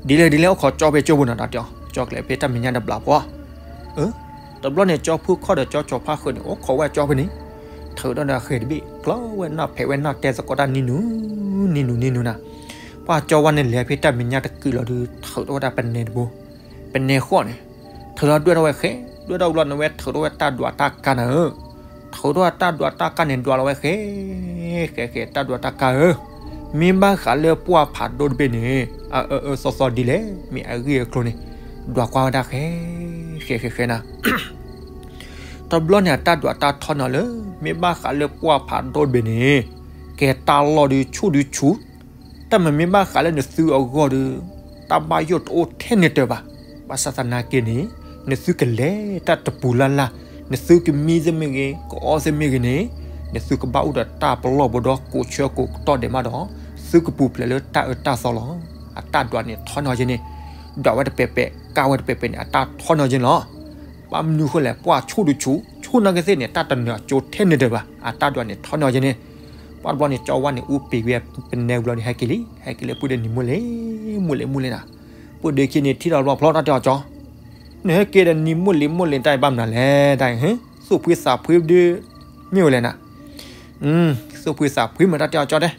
ဒ်လဲၣ်ဒ်လဲၣ်အိၣ်ခိးကၠီဖဲကၠိပူၤနီၤ တၢ်တဲအီၤ, ကၠီကျဲဖဲတၢ်မဲာ်ညါတဘျီပှီၢ်, တဘျီန့ၣ် ကၠီဖုခီၣ်ဒီးကၠီကၠီဖါဃၢၤန့ၣ် အိၣ်ခိးဝဲကၠီဖဲန့ၣ်, ထုးထီၣ်ဒီးဃဲၤတဘ့ၣ် ကျီဝဲနီၣ်ဖဲးဝဲနီၣ်တဲသကိးတၢ်နံၤနုၤ, နံၤနုၤနံၤနုၤနၤ, ပှၢ်ကၠီဝါန့ၣ်လဲၤဖဲတၢ်မဲာ်ညါတကုာ်လီၤဒီး ထုးထီၣ်ဝဲဒၣ်ပနဲတဘိ, ပနဲဃီန့ၣ်, ထုးထီၣ်ဒွဲၣ်ထီၣ်ဝဲဃဲ, ဒွဲၣ်ထီၣ်ဘျီန့ၣ်ဝဲထုးထီၣ်ဝဲတၢ်ဒွးတၢ်ကါနၤဧၢ ထုးထီၣ်တၢ်ဒွးတၢ်ကါန့ၣ် ဒွးလီၤဝဲဃဲ, ဃဲဃဲ တၢ်ဒွးတၢ်ကါဧၢ, မ့ၢ်ဘၣ်ဃးလၢပှၢ်ဖးဒိၣ်တဘ့ၣ်န့ၣ်, အအၢအၢသီသီဒ်လဲၣ်, မ့ၢ်အဂ့ၢ်အကျိၤန့ၣ်, ဒွးကွၢ်ဝဲဒၣ်ဃဲ, ဃဲဃဲဃဲနၤ, တဘျီန့ၣ် အတၢ်ဒွးတၢ်ထီၣ်န့ၢ်လၢ မ့ၢ်ဘၣ်ဃးလၢပှၢ်ဖးဒိၣ်တဘ့ၣ်န့ၣ်, ကဲတၢ်လီၢ်ဒုးဆူၣ်ဒုးဆူၣ်, တၢ်မ့မ့ၢ်ဘၣ်ဃးလၢနသုအဂီၢ်ဒီး, တၢ်ဘၣ်ယိၣ်တအိၣ်ထဲန့ၣ်တၢၤဘၣ်, ဘၣ်ဆၣ်သနာ်က့န့ၣ်, နသုကလဲၤတၢ်တပူၤလၢ်လၢ်, နသုကမံသ့ၣ်မ့ၢ်ဂ့ၤ, ကအီသ့ၣ်မ့ၢ်ဂ့ၤန့ၣ်, နသုကဘၣ်အိၣ်ဒီးတၢ်ပလီၢ်ဘိဒီးကိးဆၢကိးကတီၢ်ဒဲးမးဒီး, သုကပူၤဖျဲးလၢတၢ်အၢတၢ်သီလီၤ, အတၢ်ဒွးန့ၣ်ထီၣ်န့ၢ်အီၤက့န့ၣ်, ဒွးဝဲတပဲာ်ပဲာ် ကါဝဲတပဲာ်ပဲာ်န့ၣ် အတၢ်ထီၣ်န့ၢ်အီၤက့န့ၣ်လီၤ. ဘၣ်မနုၤဃိလဲၣ် ပှၢ်ဆူၣ်ဒုးဆူၣ်, ဆူၣ်နာ်က့သ့ၣ်န့ၣ် တၢ်တနၢၤအကၠိထဲန့ၣ်တၢၤဘၣ်, အတၢ်ဒွးန့ၣ်ထီၣ်န့ၢ်အီၤက့န့ၣ်, ပှၢ်တဘျီန့ၣ် ကၠီဝါန့ၣ် အူပံၤဝဲပနဲဘျီန့ၣ် ဟဲက့ၤလံ, ဟဲက့ၤလၢပုၢ်ဒီးနံၤမုၢ်လ့ၤ, မုၢ်လ့ၤမုၢ်လ့ၤနၤ, ပုၢ်ဒီးခံန့ၣ်ထံၣ်လီၤဘျီဖျီတၢ်တဲအီၤကၠီ, နဟဲက့ၤဒီးနံၤမုၢ်လ့ၤမုၢ်လ့ၤတၢ်အံၤဘၣ်မနုၤလဲၣ်တၢ်အံၤ, သူၣ်ဖှံသးဖှံဒုး, မ့ၢ်ဝဲလဲၣ်နၤ, သူၣ်ဖှံသးဖှံမ့ၢ်တၢ်တဲအီၤကၠီတဲ,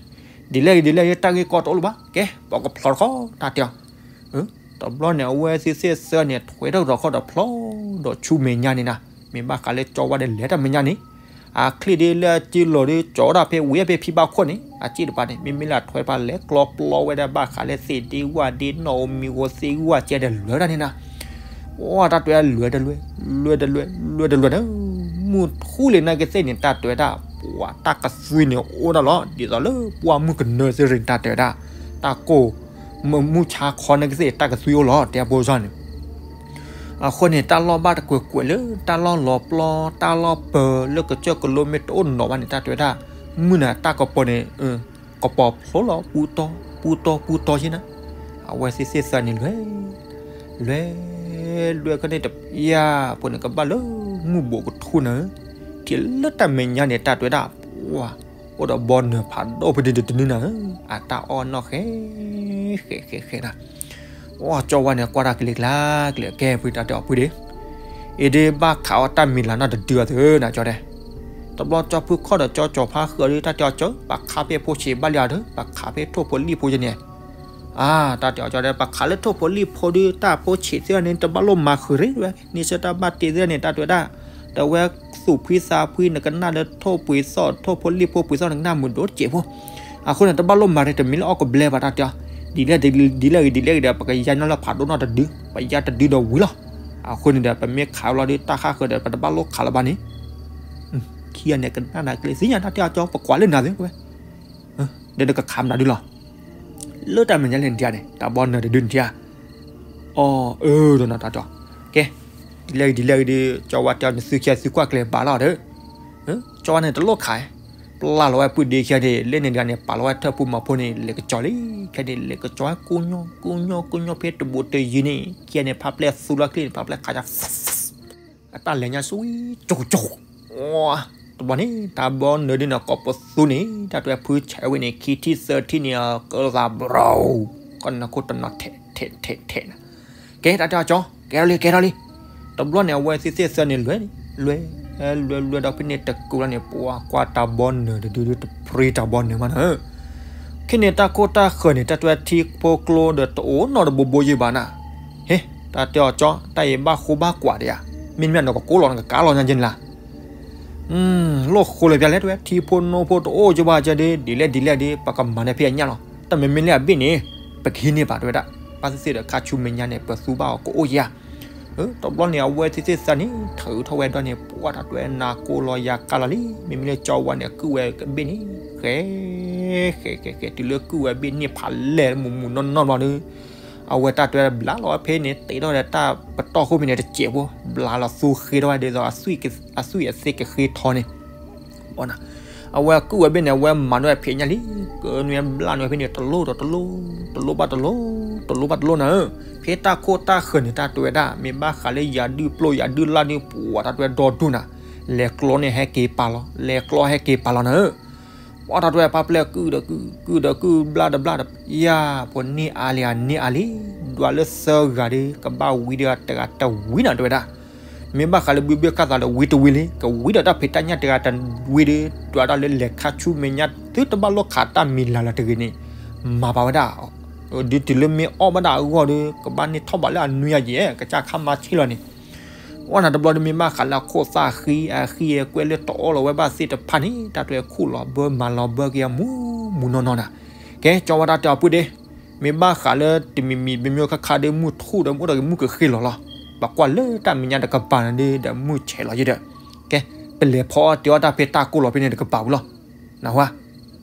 ဒ်လဲၣ်ဂ့ၤဒ်လဲၣ်ဂ့ၤ တၢ်ဂ့ၢ်ကီတအိၣ်လၢၤဘၣ်, ကဲ ပကဖျီတခီ တၢ်တဲအီၤ တဘျီန့ၣ် အဝဲသ့ၣ်သ့ၣ်သၢန့ၣ် ထွဲထီၣ်တခီဒီးဖျီဒီးဆူမဲာ်ညါန့ၣ်နၤ, မ့ၢ်ဘၣ်ဃးလၢကၠီဝါဒီးလဲၤတၢ်မဲာ်ညါန့ၣ်, အချံၣ်ဒ်လၢအစုလီၤဒီး ကၠီဒၣ်ဖဲဝံၤဖဲဖံဘၣ်ခိၣ်န့ၣ် အစ့ၣ်တပၤန့ၣ် မ့မ့ၢ်လၢအထွဲတပၤလဲၤကျီပျီဝဲဒၣ်ဘၣ်ဃးလၢသ့ၣ်ဒ့ဝၣ်ဒ့ နီၣ်ဧိၤမံၤဧိၤသ့ၣ်ဧိၤအစဲဒီးလဲၤတၢ်န့ၣ်နၤ, ပှၤတၢ်တဲလဲၤတလဲၤ, လဲၤတလဲၤ, လဲၤတလဲၤနၤ, မုၢ်ထူၣ်လံနာ်က့သ့ၣ်န့ၣ် တၢ်တဲဝဲဒၣ်, ပှၤတၢ်ကသွံန့ၣ်အိၣ်ဒၣ်လီၤ ဒ်သိးလၢပှၢ်မုၢ်ကနၢသ့ၣ်ရ့ၣ် တၢ်တဲဝဲဒၣ်, တၢ်ကိၢ်, မုၢ်ဆါခီနာ်က့သ့ၣ် တၢ်ကသွံအိၣ်လီၤ တဲအဖိစၢ်န့ၣ် အဃိန့ၣ် တၢ်လီၢ်ဘၣ်တကွဲးကွဲးလၢ တၢ်လီၢ်လီၤပျီ တၢ်လီၢ်ပၢၤလၢကစၢၢ်ကလိမ့ၢ်တအိၣ်နီၤဘၣ်န့ၣ် တၢ်တဲဝဲဒၣ်, မုၢ်နၤတၢ်ကပီၤန့ၣ်, ကပီၤဖျိလီၤ ပူတီ ပူတီ ပူတီဆ့နၤ, အဝဲသ့ၣ်သ့ၣ်သၢန့ၣ်လဲၤ, လဲၤ, လဲၤခီန့ၣ်တယၢ်ဖိန့ၣ် ကဘၣ်လၢမုၢ်ဘိးကထူၣ်နၤ, ထံၣ်လၢတၢ်မဲာ်ညါန့ၣ် တၢ်တဲဝဲဒၣ်, ပှၤ, အိၣ်ဒီးဘီနၢၤဖးဒိၣ်ဖဲဒုတနုၤနၤဧၢ, အတၢ်အီၣ်နီၣ်ဃဲ, ဃဲဃဲဃဲနၤ အကၠီဝါန့ၣ် ကွၢ်တၢ်ကလံၤကျါကလံၤ ကဲဖုတၢ်တဲအီၤဖုဒ့, အ့ဒ့ဘၣ်ခးအီၣ်တၢ်မံၤလၤနီၢ်တဒုအီၤသုနၤကၠီတဲ, တဘျီကၠီဖုခီၣ်ဒီးကၠီကၠီဖါဃၢၤဒီး တၢ်တဲအီၤကၠီ ပှၤခးဖဲဖိဆံးဘၣ်လံအီၤဒီး ပှၤခးဖဲထိၣ်ဖိလံၣ်ဖိယဲန့ၣ်, အါ, တၢ်တဲအီၤကၠီတဲ ပှၤခးလၢထိၣ်ဖိလံၣ်ဖိဒီး တၢ်ဖိဆံးသ့ၣ်န့ၣ် တဘၣ်လိၣ်မၤဃုာ်ရ့ဝဲ, န့ဆၢၣ်တၢ်ဘၣ်တ့သ့ၣ်န့ၣ် တၢ်တဲဝဲဒၣ်, တဝဲသူၣ်ဖှံသးဖှံ နကနၣ်လၢထိၣ်ပှ့ၤသီၣ် ထိၣ်ဖိလံၣ်ဖိပှ့ၤသီၣ် နကနၣ်မုာ်ဒိၣ်တစဲးဖိ အဃိန့ၣ် တဘၣ်လိၣ်မၤရ့ တမ့ၢ်လၢအီၣ်ကဘျဲဘၣ်တၢ်တဲအီၤ, ဒ်လဲၣ်ဂ့ၤ ဒ်လဲၣ်ဂ့ၤ ဒ်လဲၣ်ဂ့ၤဒီး ပကယါနီၣ်လၢဖးဒိၣ်နီၢ်တဒု, ပယါတဒုဒီးဝံၤလီၤ. အဃိန့ၣ်ဒီး ပမ့ၢ်ခးလီၤဒီး တၢ်ဃၣ်ဃၢၤဒီး ပတဘၣ်လိၣ်ခးလၢၤဘၣ်န့ၣ်, ခံဂၤန့ၣ် ကနၣ်နၤကလဲၤသ့ၣ်ညါတၢ်တဲအီၤကၠီ ပကွၢ်လၢနၤသုဝဲ, ဒီးနကခးမနုၤဒုလီၤ လၢတၢ်မဲာ်ညါလဲၣ်နထံၣ်ဧါန့ၣ် တၢ်ဘီနၢၤတဒုနထံၣ်ဧါ, အီၤ အၢ ဒီးနတၢ်တဲအီၤ, ကဲ, ဒ်လဲၣ်ဂ့ၤ ဒ်လဲၣ်ဂ့ၤဒီး ကၠီဝါတဲအီၤ နသုခံဂၤသုကွၢ်ကျဲၤဘၣ်လီၤဒီး, ကၠီဝါန့ၣ်တလိၣ်ခး, ပျၢ်လီၤဝဲပုၢ်ဒ့ခံဂၤန့ၣ် လၢန့ၣ်တဂၤန့ၣ် ပာ်လီၤဝဲထၢၣ်ပူၤမၤဖိန့ၣ် လဲၤကစီၤလံ, ခဲန့ၣ် လဲၤကစီၤကိညိ ကိညိ ကိညိဖဲတဘိးတယံၤန့ၣ် ခံဂၤန့ၣ် ဖးပျဲၢ်သူလီၤချ့န့ၣ် ဖးပျဲၢ်ခးယါ အတၢ်လဲၤညါစူ ကၠိကၠိ, တဘျီန့ၣ် တၢ်ဘီနၢၤဒုန့ၣ် ကိးပသူန့ၣ် တၢ်တဲဖုဆဲးဝဲန့ၣ် ခံထံၣ်သၢထံၣ်န့ၣ် ကၢသးဘြီၤ, ကနၢ်ခိၣ်တနီၤထဲးထဲးထဲးထဲးနၤ, ကဲတၢ်တဲအီၤကၠီ ကဲထီၣ်လံ ကဲထီၣ်လံ, တဘျီန့ၣ် အဝဲသ့ၣ်သ့ၣ်သၢန့ၣ် လဲၤ, လဲၤ, လဲၤ လဲၤဒီးဖဲန့ၣ်တကူလီၤန့ၣ် ပှၤကွၢ်တၢ်ဘီနၢၤတဒုဒု တပြံတၢ်ဘီနၢၤမးနၤ ခဲန့ၣ်တၢ်ခိၣ်တၢ်ဃၢၤန့ၣ် တၢ်တဲထံဖိကျိဒီးတအိၣ်နီတဘိဘိယဲၢ်ဘၣ်နၤ, ဟ့, တၢ်တဲအီၤကၠီ တၢ်အံၤဘၣ်ဃိဘၣ်ကွၢ်ဒံးဧါ, မ့တမ့ၢ်နကကိးလီၤ နကကးလီၤညါက့န့ၣ်လၢ လိၣ်ဃိလၢၤပျၢ်လဲၣ် တဝဲ ထံဖိနိဖိတအိၣ်ကၠိဘၣ်ကၠီဒီး ဒ်လဲၣ်ဒ်လဲၣ်ဒီး ပကမၤန့ၢ်ဖဲအညၣ်လီၤ. တၢ်မ့မ့ၢ်လၢအဘ့ၣ်န့ၣ် ပကဟံးန့ၢ်ဘၣ်တဝဲဒၣ်. ဘၣ်သ့ၣ်သ့ၣ်ဒီးခါဆူမဲာ်ညါန့ၣ် ပသူဘၣ်အီၤကအိၣ်ယၤ. တဘျီန့ၣ် အဝဲသ့ၣ်သ့ၣ်သၢန့ၣ် ထုးထီၣ်ဝဲဒီးန့ၣ် ပှၤတၢ်တဝဲနၤကိၢ်လီၤယၤကါလီၤလံ. မ့မ့ၢ်လၢကၠီဝါန့ၣ် အကုၢ်ဝဲအဘ့ၣ်န့ၣ် ဃဲ ဃဲ ဃဲ ဃဲ တုၤလၢကုၢ်ဝဲအဘ့ၣ်န့ၣ်ဖးလဲၢ်မုာ်မုာ်နီၢ်နီၢ်ဘျီဒီး အဝဲတၢ်တဝဲဘျးလီၤဝဲဖဲန့ၣ် တ့ထီၣ်ဒီးတၢ်ပတီၢ်ခိၣ်ဖဲန့ၣ်တစဲးဖိ ဘျးလီၤသူဃ့ထီၣ်ဝဲဒ်သိး အသွံၣ်အသ့ၣ်ကဃ့ထီန့ၣ် အဝဲအကုၢ်ဝဲဘ့ၣ်န့ၣ် အဝဲမၤန့ၢ်ဝဲဖံးညၣ်လံ. ကနွံဘျးန့ၢ်ဝဲဖဲန့ၣ် တလိၣ်ဒီးတလိၣ်, တလိၣ်ဘၣ်တလိၣ်, တလိၣ်ဘၣ်တလိၣ်နၤဧၢ, ဖဲတၢ်ခိၣ်တၢ်ဃၢၤန့ၣ် တၢ်တဲဝဲဒၣ် မ့ၢ်ဘၣ်ဃးလၢယၤဒုၣ်ပျိၢ်ယၤဒုၣ်လၢ်န့ၣ် ပှၤတၢ်တဲဝဲဒီဒူၣ်နၤ, လဲၤကျီန့ၣ်ဟဲက့ၤပာ်လီၤ, လဲၤကျီဟဲက့ၤပာ်လီၤနၤဧၢ. ပှၤတၢ်တဲဝဲပၢ်ပျဲၢ်ကုၢ်ဒီးကုၢ် ကုၢ်ဒီးကုၢ် ဘျၣ်ဒီးဘျၣ်ဒီး ယၤ ပှၤန့ၢ်အါလံ အန့ၢ်အါလံ, ဒွးလၢသၢဂၤဒီး ကဘၣ်ဝံဒီးတဂၤတဝံနၤ တဲဝဲဒၣ်. မ့ၢ်ဘၣ်ဃးလၢဘုဘ့ၣ်ခၣ်သးဒီးဝံတဝံလံ, ကဝံဒီးတၢ်ဖံးတၢ်ညၣ်တဂၤတဝံဒီး ဒွးဒၣ်လၢလဲၤခါဆူမဲာ်ညါသုတဘၣ်လိၣ်ခးတၢ်မံၤလၢ်လၢ်တဂ့ၤန့ၣ် မၤဘၣ်ဝဲဒၣ် ဒ်တုၤလၢမ့ၢ်အီၣ်ဘၣ်ဒၣ်အဂီၢ်ဒီး ကဘၣ်န့ၢ်ထီၣ်ဘးလၢအနွံအယံၤ ကစၢ်ခါမၤဆ့ၣ်လီၤန့ၣ်. အီၣ်နၤတဘျီဒီး မ့ၢ်ဘၣ်ဃးလၢအခိၣ်သၣ်ဃံ အဃံအကွဲၢ်လၢတအီၣ်လီၤဝဲဘၣ်သ့ၣ်တဖၣ်န့ၣ် တၢ်တဲဝဲခူၣ်လီၤဘၢမၤလီၤဘၢက့ၤအမူမူနီၢ်နီၢ်နၤ. ကဲ ကၠီဝဲတၢ်တဲအီၤပုၢ်ဒ့, မ့ၢ်ဘၣ်ဃးလၢတမံၤမံၤ မ့မ့ၢ်ခါခါဒီး မုၢ်ထူၣ်ဒီး မုၢ်အိၣ်ဒီး မုၢ်ကဃ့ၢ်လီၤလီၤ. ပကွၢ်လၢတၢ်မဲာ်ညါတကပၤန့ၣ်ဒီး မုၢ်ဆဲးလီၤယံၤဒီး, ကဲ ပလဲၤဖီအီၣ်တ့အီၣ်တၢ်ဖံးတၢ်ကိၢ်လီၤဖဲန့ၣ်တကပၤဝံၤလီၤ. နၢ်ဟူဧါ.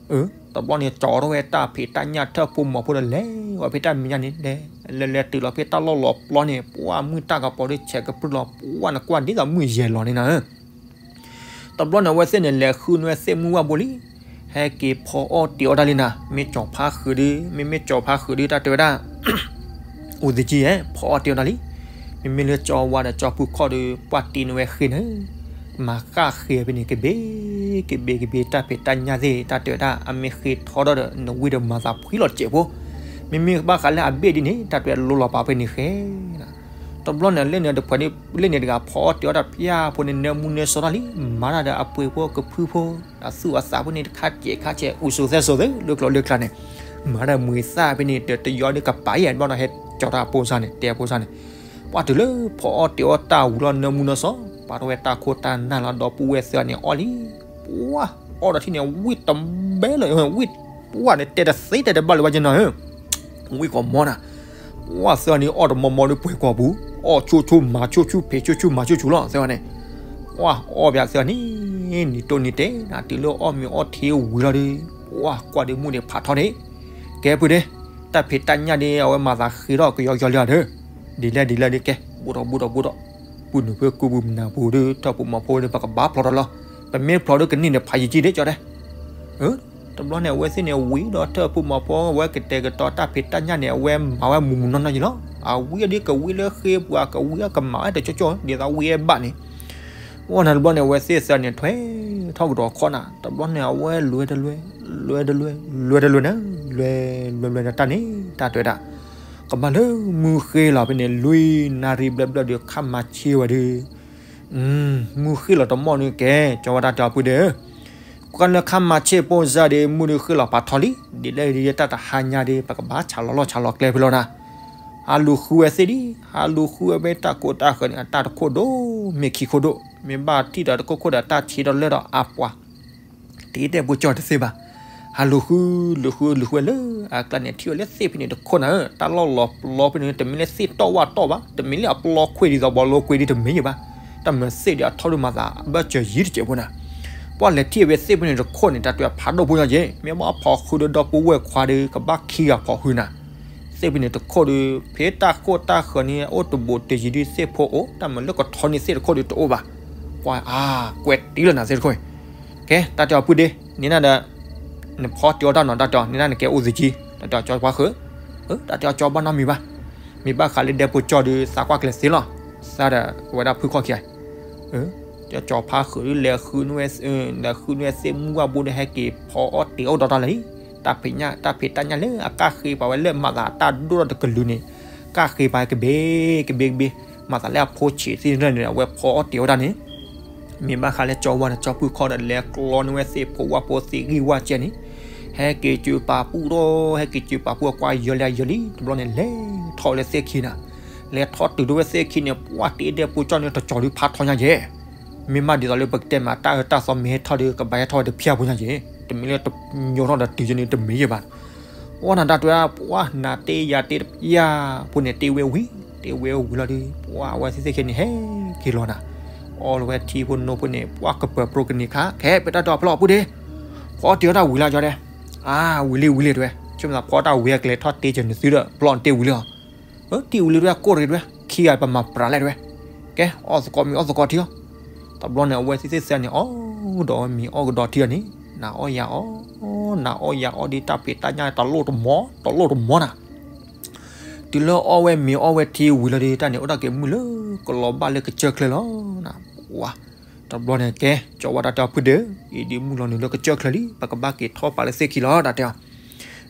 တဘျီန့ၣ် ကၠီထီၣ်ဝဲတၢ်ဖံးတၢ်ညၣ်ထၢၣ်ဖိမီၤဖိဒီး လဲၤဝဲဖဲတၢ်မဲာ်ညါန့ၣ် လဲၤ လဲၤလဲၤတုၤလီၤဖဲတၢ်လီၢ်လီၤပျီန့ၣ် ပှၢ်မုၢ်တၢ်ကပီၤဒီးဆဲးကပြုၢ်လီၤ ပှၢ်နကွၢ်ဒ်သိးမုၢ်ယဲၢ်လီၤန့ၣ်နၤဧၢ. တဘျီန့ၣ် အဝဲသ့ၣ်န့ၣ် လဲၤဃုန့ၢ်ဝဲသ့ၣ်မုၢ်ဝၣ်ဘိလံ. ဟဲက့ၤဖီအီၣ်တ့အီၣ်တၢ်လံနၤ, မ့ၢ်ကၠီၤဖါဃုာ်ဒီး မ့မ့ၢ်ကၠီၤဖါဃုာ်ဒီး တၢ်တဲဝဲဒၣ် အိၣ်သကံဧဲ ဖီအီၣ်တ့အီၣ်တၢ်လံ. မ့မ့ၢ်လၢကၠီဝါဒီးကၠီဖုခီၣ်ဒီး ပှၢ်တ့န့ၢ်ဝဲဃ့န့ၣ်, မၤဃၣ်ဃ့ဖဲန့ၣ် ကဘ့ၣ်ကဘ့ၣ်ကဘ့ၣ် တၢ်ဖံးတၢ်ညၣ်သ့ၣ် တၢ်တဲဝဲဒၣ် အမ့ၢ်ဃ့ထီဒီး နဝံဒီးမၤသးဖှံလီၤတစဲးဖိ, မ့မ့ၢ်ဘၣ်ဃးလၢအဘ့ၣ်ဒ်န့ၣ် တၢ်တဲဝဲလိလီၤပာ်ဖဲန့ၣ်ဃဲ တဘျီန့ၣ် လၢန့ၣ်တဖၣ်န့ၣ် လၢန့ၣ်တဂၤဖီအီၣ်တ့အီၣ်တၢ်ဖၠၣ်ဖိန့ၣ် နၢမူနၢစီတၢ်လံ, မၤတၢ်ဒီးအပှ့ၤဖိကဖုဖိ ဒီးသူၣ်အသးဖိန့ၣ် တခါစဲးခါစဲး အူစိၤသဲစိၤသ့ လၢကျိၤလၢကျါန့ၣ်, မၤတၢ်မှံၤသၣ်ဖဲန့ၣ် တယီဒ်ကပၤအံၤ ဘၣ်ဒီးဟဲကၠီတၢ်အဖိစၢ်န့ၣ် တဲအဖိစၢ်န့ၣ်, ပှၢ်တုၤလၢဖီအီၣ်တ့အီၣ်တၢ်ဝံၤလီၤ နၢမူနၢစီ ပာ်ထီၣ်ဝဲတၢ်ခိၣ်တၢ်နၢ်လီၤ ဒီပုၢ်ဝဲၢ်သၢဂၤန့ၣ်အီၣ်လံ, ပှၢ်အီၣ်ဒီးထံၣ်န့ၣ် ဝံၣ်တဘဲလၢၤ ဝံၣ်ပှၢ်န့ၣ် တဲတသ့တဲတဘၣ်လၢၤဘၣ်ကနီၤဧၢ ဝံၣ်ကီးမီနၤ, ပှၢ်သၢဂၤန့ၣ်အီၣ်တမီမီဒီးပှဲၤကီၢ်ပူၤ, အီၣ်ဆိဆိမၤဆိဆိ ဖံးဆိဆိမၤဆိဆိလီၤ သၢဂၤန့ၣ်, ပှၢ်အီၣ်ပၠးသၢဂၤန့ၣ် နံၤတိၢ်နံၤတဲ နၤတုၤလၢအီၣ်မ့ၤအီၣ်ထံဝံၤလီၤဒီး, ပှၢ်ကွၢ်ဒီးမုၢ်န့ၣ်ဖးထီန့ၣ်, ကဲပုၢ်ဒ့, တၢ်ဖံးတၢ်ညၣ်ဒ်အဝဲမၤသးဃ့ထီၣ်ကယီကယီလံဧါဒီး, ဒ်လဲၣ်ဒ်လဲၣ်ဒ်ကဲ ဘူးထီၣ်ဘူးထီၣ်ဘူးထီၣ်, ပုၢ်နုာ်ဖဲကူပူၤမနၤပူၤဒီး ထၢၣ်ဖိမီၤဖိဒီး ပကဘၣ်ဖျီထီၣ်လီၤ, ပမ့ၢ်ဖျီဒီးကန့ၢ်န့ၣ်ဖးယံာ်ကံဒ်ကၠီတဲ တဘျီန့ၣ် အဝဲသ့ၣ်န့ၣ် ဝံၤဒီးထၢၣ်ဖိမီၤဖိ အဝဲကတဲာ်ကတီၤတၢ်ဖံးတၢ်ညၣ်န့ၣ် အဝဲမၤဝဲမူးမူးနီၢ်နီၢ်ယံၤလီၤ. အဝံအဒ်ကဝံလၢဃ့ပူၤ အကဝံအကမၤဝဲတကၠိကၠိ ဒ်သိးဝံအဘၣ်န့ၣ်, အိၣ်နၤတဘျီန့ၣ် အဝဲသ့ၣ်သၢန့ၣ် ထွဲထီၣ်ကဒီးခီနၤ တဘျီန့ၣ် အဝဲလွဲတလွဲ လွဲတလွဲ လွဲတလွဲန့ၣ် လွဲလွဲလွဲတၢ်န့ၣ် တၢ်တဲဝဲဒၣ် ကဘၣ်လၢမုၢ်ဃ့လီၤဖဲန့ၣ် လွံၢ်နၣ်ရံၣ်ဘျၢၣ်ဘျၢၣ်ဒီး ခါမၤဆ့ၣ်ဝဲဒီး မုၢ်ဃ့လီၤတမီၢ်န့ၣ်ကဲ ကၠီဝဲတၢ်တဲအီၤပုၢ်ဒ့ဧၢ, ကွၢ်လၢခါမၤဆ့ၣ်ဖိစၢ်ဒီး မုၢ်ဒုးဃ့လီၤဖးထီလံ, ဒ်လဲၣ်ဒ်လဲၣ်တၢ်တဟါညါဒီး ပကဘၣ်ဆးလီၤလီၢ်ဆးလီၤကျဲဖဲလီၤနၤ, ဟးလူၤဃုဝဲသ့ၣ်ဒံး ဟးလူၤဃုဝဲဖဲတၢ်ကိးတၢ်ဃၢၤန့ၣ် အတၢ်တခိၣ်ဒိၣ် မ့ၢ်ခံခိၣ်ဒိၣ် မ့ၢ်ဘၣ်ထံၣ်ဒီးတခိၣ်ခိၣ်ဒီးတၢ်ဆံးဒီးလၢဒီးအပှၤ တ့တဲာ်ပိကၠီတသ့ဘၣ်, ဟးလူၤဃု လူၤဃု လူၤဃုဝဲလၢအကျါန့ၣ် ထံၣ်ဝဲလၢသ့ၣ်ဖဲန့ၣ်တခိၣ်နၤဧၢ, တၢ်လီၢ်လီၤပျီဖဲန့ၣ် တမ့ၢ်လၢသ့ၣ်တီၢ်ဝၣ်တီၢ်ဘၣ်, တမ့ၢ်လၢအပျီခွ့ဒ်သိးဘီလိကွ့ဒ်တမ့ၢ်ယဘၣ်, တၢ်မၤသ့ၣ်ဒီးအထီဒိၣ်မၤသး ဘၣ်စၢၤယံၤတစဲးဖိနၤ, ပှၢ်လဲၤထံၣ်ဝဲသ့ၣ်ဖဲန့ၣ်တခိၣ်န့ၣ် တၢ်တဲဖးဒိၣ်ဖိညါက့ၤ, မ့ၢ်ဘၣ်ဖီဃုဒီးဒီပုၢ်ဝဲၢ်ခွါဒီး ကဘၣ်ခံဂၤဖီဃုနၤ သ့ၣ်ဖဲန့ၣ်တခိၣ်ဒီး ဖဲတၢ်ခိၣ်တၢ်ဃၢၤန့ၣ် အိၣ်တဘူးတယံၤဒ်သ့ၣ်ဖိအိၣ်, တၢ်မၤလၢကထီန့ၢ်သ့ၣ်တခိၣ်ဒီးတအိၣ်ဘၣ်, ကွၢ်အါ ကွဲးတံၢ်လၢနၤသ့ၣ်တခိၣ်, ကဲ တၢ်တဲအီၤပုၢ်ဒ့, န့ၣ်နၤဒီး နဖီတ့အီၣ်တၢ်နီၤ တၢ်တဲအီၤ န့ၣ်နၤနကဲအိၣ်သကံ, တၢ်တဲအီၤကၠီပှၤဃု, တၢ်တဲအီၤကၠီဘၣ်နီတမံၤဘၣ်, မ့ၢ်ဘၣ်ဃးလၢဒဲပိကၠီဒီး သးကွၢ်ကျဲသ့လီၤ, သးဒီးဝဲဒၣ်ဖုခီၣ်ခံဂၤ ကၠီဖါဃုာ်ဒ်လဲၣ် လဲၤဃုန့ၢ်ဝဲသ့ၣ်မုၢ်ဝၣ်ဘိဒီး ဟဲက့ၤဖီအီၣ်တ့အီၣ်ဒီးတၢ်လၢာ်လံ, တၢ်ဖံးညၣ် တၢ်ဖံးတၢ်ညၣ်လၢအကၣ်ဃ့ပာ်ဝဲလၢ မၤသးတၢ်ဒိၣ်ထီၣ်တကလုာ်န့ၣ်, ကၣ်ဃ့ပာ်ကဘ့ၣ်ကဘ့ၣ်ကဘ့ၣ်, မၤသးလၢအဖိဆံးသ့ၣ်န့ၣ် အဝဲဖီအီၣ်တ့အီၣ်တၢ်န့ၣ်, မ့ၢ်ဘၣ်ဃးလၢကၠီဝါဒီးကၠီဖုခီၣ်ဒီး လဲၤကျီန့ၢ်ဝဲသ့ၣ်ဖိဝၣ်ဖိသ့ၣ်ဂံၢ်ဝၣ်ကဲန့ၣ်, ဟဲက့ၤစၢၤပာ်ပူၣ်ထီၣ် ဟဲက့ၤစၢၤပာ်ပူၣ်အကွၢ်ယီၤလံယီၤလံ, တဘျီန့ၣ် လဲၤထီၣ်လၢသ့ၣ်ခံနၤ, လဲၤထီၣ်တုၤဒိဝဲသ့ၣ်ခံန့ၣ် ပှၢ်တ့ဒဲပိကၠီန့ၣ် တကၠီၤဒုးဖးထီညါယဲ မ့ၢ်မးဒ်သိးလၢပကတဲမး တၢ်အၢတၢ်သီမ့ၢ်ဟဲထီၣ်ဒီး ကဘၣ်ဟဲထီၣ်ဝဲတဖၠၣ်ဖိညါယဲ, တမ့ၢ်လၢတညိးထီၣ်ဒီးတုၤယဲန့ၣ် တမ့ၢ်ယဲဘၣ်, အိၣ်နၤတၢ်တဲဝဲဒၣ် ပှၢ်နၤတ့ယၤတ့တဖၠၣ်ဖိန့ၣ် တ့ဝဲဝံၤ, တ့ဝဲဝံၤလီၤဒီး ပှၢ်အဝဲသ့ၣ်သ့ၣ်ခံန့ၣ် ဟဲက့ၤလီၤနၤ, အီလီၤဝဲထံဖိနိဖိန့ၣ် ပှၢ်ကပၢၤပြိကန့ၢ်ခါ ခဲပတၢ်တဲအီၤဖျီၣ်အီၤပုၢ်ဒ့, ဖီအီၣ်တ့အီၣ်တၢ်ဝံၤလၢကၠီတဲ, အါ ဝံၤလံဝံၤလံတဲဝဲ, ဆ့မသးဖီတၢ်ဝံၤအကျဲထီၣ်တ့ကၢၤနသုဒီး ဖျီၣ်နတ့ဝံၤလံအီၤ တ့ဝံၤလံတဲဝဲ ကိၢ်တဂ့ၤတဲဝဲ, ခံဂၤပမၤပြးလဲၣ်တဲဝဲ, ကဲ အီၣ်သကိးမ့ၤအီၣ်သကိးထံအီၤ, တဘျီန့ၣ် အဝဲသ့ၣ်သ့ၣ်သၢန့ၣ် အီၣ်ဒီးဝဲမ့ၤအီၣ်ကဒီးထံအီၤန့ၣ်, နၤအီၣ်ယၤအီၣ်, နၤအီၣ်ယၤအီၣ်ဒီးတၢ်ဖံးတၢ်ညၣ်တလိၣ်တမီၤ တလိၣ်တမီၤနၤ, တုၤလၢအီၣ်ဝဲမ့ၤအီၣ်ဝဲထံဝံၤလီၤဒီး တၢ်န့ၣ်အိၣ်ဒၣ်က့ၤမုၢ်လၢကလီၤဘၣ်လၢကစၢၢ်ချၢလီၤ. ဝါ, တဘျီန့ၣ်ကဲ ကၠီဝါတၢ်တဲအီၤ ဖုဒ့ဧၢ, အံၤဒ်မုၢ်လီၤနုာ်လၢကစၢၢ်ချၢလံ, ပကဘၣ်က့ၤထီၣ်ပာ်လၢသ့ၣ်ခံလီၤ တၢ်တဲအီၤ.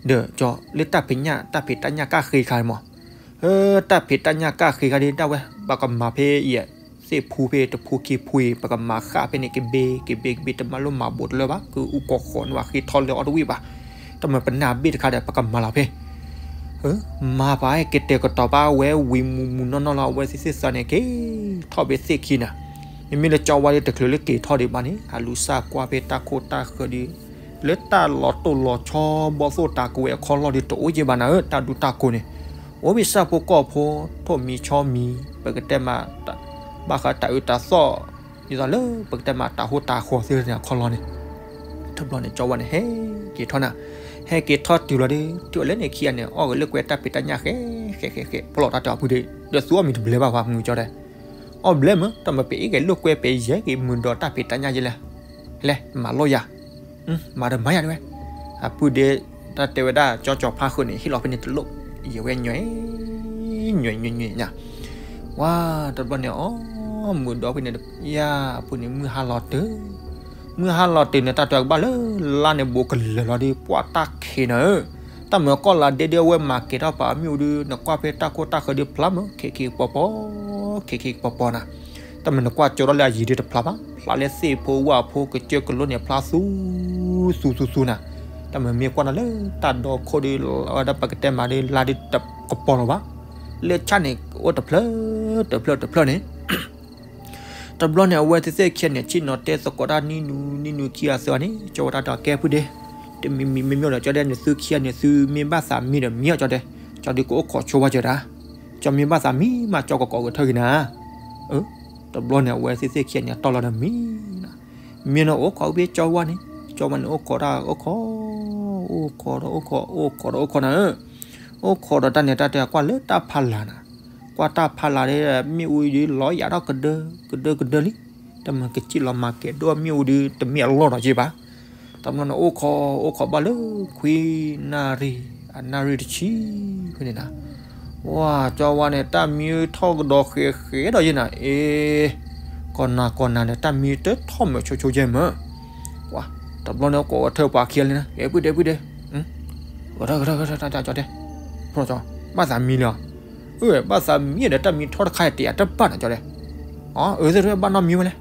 ဒီးကၠီ လၢတၢ်ဖံးညၣ် တၢ်ဖံးတၢ်ညၣ်ကၢ်ဃ့ခါမး, တၢ်ဖံးတၢ်ညၣ်ကၢ်ဃ့ခါဒ်ဒၣ်ဝဲ ပကမၤဖဲအံၤ သ့ၣ်ဖူဖဲတဖူခံဖူအံၤ ပကမၤဃၣ်ဖဲန့ၣ် ကဘ့ကဘ့ကဘ့ တမၤလိမၤဘိးတလၢဘၣ်, ကအူကီၢ်ဃီန့ၣ် ဘၣ်ဃ့ထီၣ်လၢအီၤတဝံၣ်ဘၣ်, တမၤပနၢ်ဘ့ၣ်တခါဒီး ပကမၤလီၤဖဲ မၤပာ်ကတဲာ်ကတီၤပာ်ဝဲဝံၤမုၢ်မုၢ်နီၢ်နီၢ်လီၤ အဝဲသ့ၣ်သ့ၣ်သးန့ၣ် က့ၤထီၣ်ဖဲသ့ၣ်ခံနၤ, မ့မ့ၢ်လၢကၠီဝါဒီးတချုးလၢက့ၤထီၣ်ဒံးဘၣ်န့ၣ် အလူၤစၢ်ကွၢ်ဖဲတၢ်ခိၣ်တၢ်ဃၢၤဒီး လၢတၢ်လီၤတိၢ်လီၤဆီဘီၣ်သိၣ်တၢ်ကဝဲၤအခီၣ်လီၢ်ဒီးတအိၣ်က့ဘၣ်နၤဧၢ, တၢ်ဒူတၢ်ကိးန့ၣ် အိၣ်ဘၣ်ဆၣ်ဖိကီၢ်ဖိ ထိၣ်မံၤဆီမံၤ ပကတဲမး ဘၣ်ဃးတၢ်အၢတၢ်သီၣ် ဒ်သိးလၢပကတဲမးတၢ်ဟိတၢ်ဃီသ့ၣ်န့ၣ်အခီၣ်လီၢ်န့ၣ်, တဘျီန့ၣ် ကၠီဝါန့ၣ် ဟဲက့ၤထီၣ်နၤ, ဟဲက့ၤထီၣ်တုၤလီၤဒီး တုၤအီၤလၢန့ၣ်ခံဂၤန့ၣ် အီၣ်ဂ့ၤလၢကွဲတၢ်ဖံးတၢ်ညၣ်ဃဲ ဃဲ ဃဲ ဃဲ ဖျီၣ်တၢ်တဲအီၤ ဖုဒ့ဧၢ, ဒီးသုအီၣ်မ့ၤတဘျဲဘၣ် ပှၤမုၢ်ကၠီတဲ, အီၣ်ဘျဲမး တၢ်မၤပအ့ၣ်ဂ့ၤလိာ်ကွဲပယဲၢ်က့ၤမုာ်ဒီးတၢ်ဖံးတၢ်ညၣ်ယဲလဲၣ်, လဲၤမၤလိယၤ, မၤဒီးမၤယၤတဲဝဲ, အဖုဒ့ တၢ်တဲဝဲဒၣ် ကၠီကၠီၤဖါဃုာ်န့ၣ် ဟ့ၣ်လီၤဖဲန့ၣ်တလိၣ်, ယဲၢ်ဝဲညွဲ ညွဲ ညွဲ ညွဲ ညါ ဝါ, တဘျီန့ၣ် အီၣ် မုာ်ဒီးဖဲန့ၣ် ယါ အဖုန့ၣ် မုၢ်ဟါလီၤတုၤ, မုၢ်ဟါလီၤတုၤန့ၣ် တၢ်တဲကဘၣ်လၢ လါန့ၣ်ဘူးကလၢာ်လီၤဒီး ပှၤတၢ်ခံးနၤဧၢ, တၢ်မၤကီၢ်လါဒဲဒဲဝဲမၤကဲၤထီၣ်ပာ်မ့ၣ်အူဒီး နကွၢ်ဖဲတၢ်ခိၣ်တၢ်ဃၢၤဒီးဖျါမး ခံခံကပီၤပီၤ, ခံခံကပီၤပီၤနၤ, တၢ်မၤနကွၢ်ကၠီထီၣ်လၢအယံၤဒီးတဖျါဘၣ်, ဖျါလၢသ့ၣ်ဖိဝၣ်ဖိကစၢၢ်ကလိန့ၣ် ဖျါသူ သူသူသူနၤ, တၢ်မၤမ့ၢ်ကွၢ်နၤလၢတၢ်ဒီခိၣ်ဒီး ဝဲဒၣ်ပကတဲမးဒီး လါဒီးတကပီၤလီၤဘၣ်, လၢဆၣ်န့ၣ် အိၣ်တဖျၢၣ် တဖျၢၣ် တဖျၢၣ်န့ၣ် တဘျီန့ၣ် အဝဲသ့ၣ်သ့ၣ်ခံဂၤန့ၣ် ဆ့ၣ်နီၤတဲသကိးတၢ်နံၣ်နူနံၣ်နူခံဂၤသၢဂၤန့ၣ် ကၠီဝဲဒၣ်ဒီးကဲဖုဒ့, တမံၤမံၤမ့ၢ်မ့ၢ်ဒီး ကၠီဒဲန့ၣ် သုခံဂၤန့ၣ် သုမ့ၢ်ဘၣ်သးမံဒီးမံအီၤကၠီဒဲ, ကၠီဒုးကအိၣ်ခိးဆိဝဲကၠီဒၣ်, ကၠီမ့ၢ်ဘၣ်သးမံမး ကၠီကကိးဂဲၤထၢၣ်က့ၤနၤ, တဘျီန့ၣ် အဝဲသ့ၣ်သ့ၣ်ခံဂၤန့ၣ် အတီၢ်လီၤဒီးမံနၤ, မ့ၢ်နအိၣ်ခိးဖဲကၠီဝါန့ၣ်, ကၠီဝါန့ၣ် အိၣ်ခိးတၢ်အိၣ်ခိး, အိၣ်ခိးဒီးအိၣ်ခိး အိၣ်ခိးဒီးအိၣ်ခိးနၤဧၢ, အိၣ်ခိးဒီးတၢ်န့ၣ် တၢ်တဲကွၢ်လၢတၢ်ဖးလၢ်နၤ, ကွၢ်တၢ်ဖးလၢ်ဒီး မ့ၣ်အူဒီးလီၤယၤထီၣ်ကဒၢ ကဒၢကဒၢလံ, တမ့ၢ်ကစံၣ်လီၤမၤကဲၤဒိၣ်မ့ၣ်အူဒီး တမ့ၢ်အလီၢ်ဒီးက့ဘၣ်, တဘျီန့ၣ် အိၣ်ခိး အိၣ်ခိးဘၣ်လၢ ခွံနၣ်ရံၣ် အနၣ်ရံၣ်တဆံဖဲန့ၣ်နၤ, ဝါ ကၠီဝါန့ၣ် တၢ်မံထီၣ်ကဒီးဃဲၤဃဲၤဒီးယဲနၤ, အ့ ကီၢ်နၤကီၢ်နၤဒီး တၢ်မံတထီၣ်မုာ်ဆိဆိယဲမး, ဝါ တဘျီန့ၣ် ကိးဝဲထၢၣ်ပှၤခံဂၤလံနၤ, ကဲဖုဒ့ ဖုဒ့, ကၠီတဲ, ဘၣ်သးမံလံ, အၢ ဘၣ်သးမံဒီး တၢ်မံထီၣ်တခါအံၤ တယာ်တဘၣ်နၤ ကၠီတဲ, အၢ သ့ၣ်တဖၣ်ဘၣ်နီတမံဝဲလဲၣ်,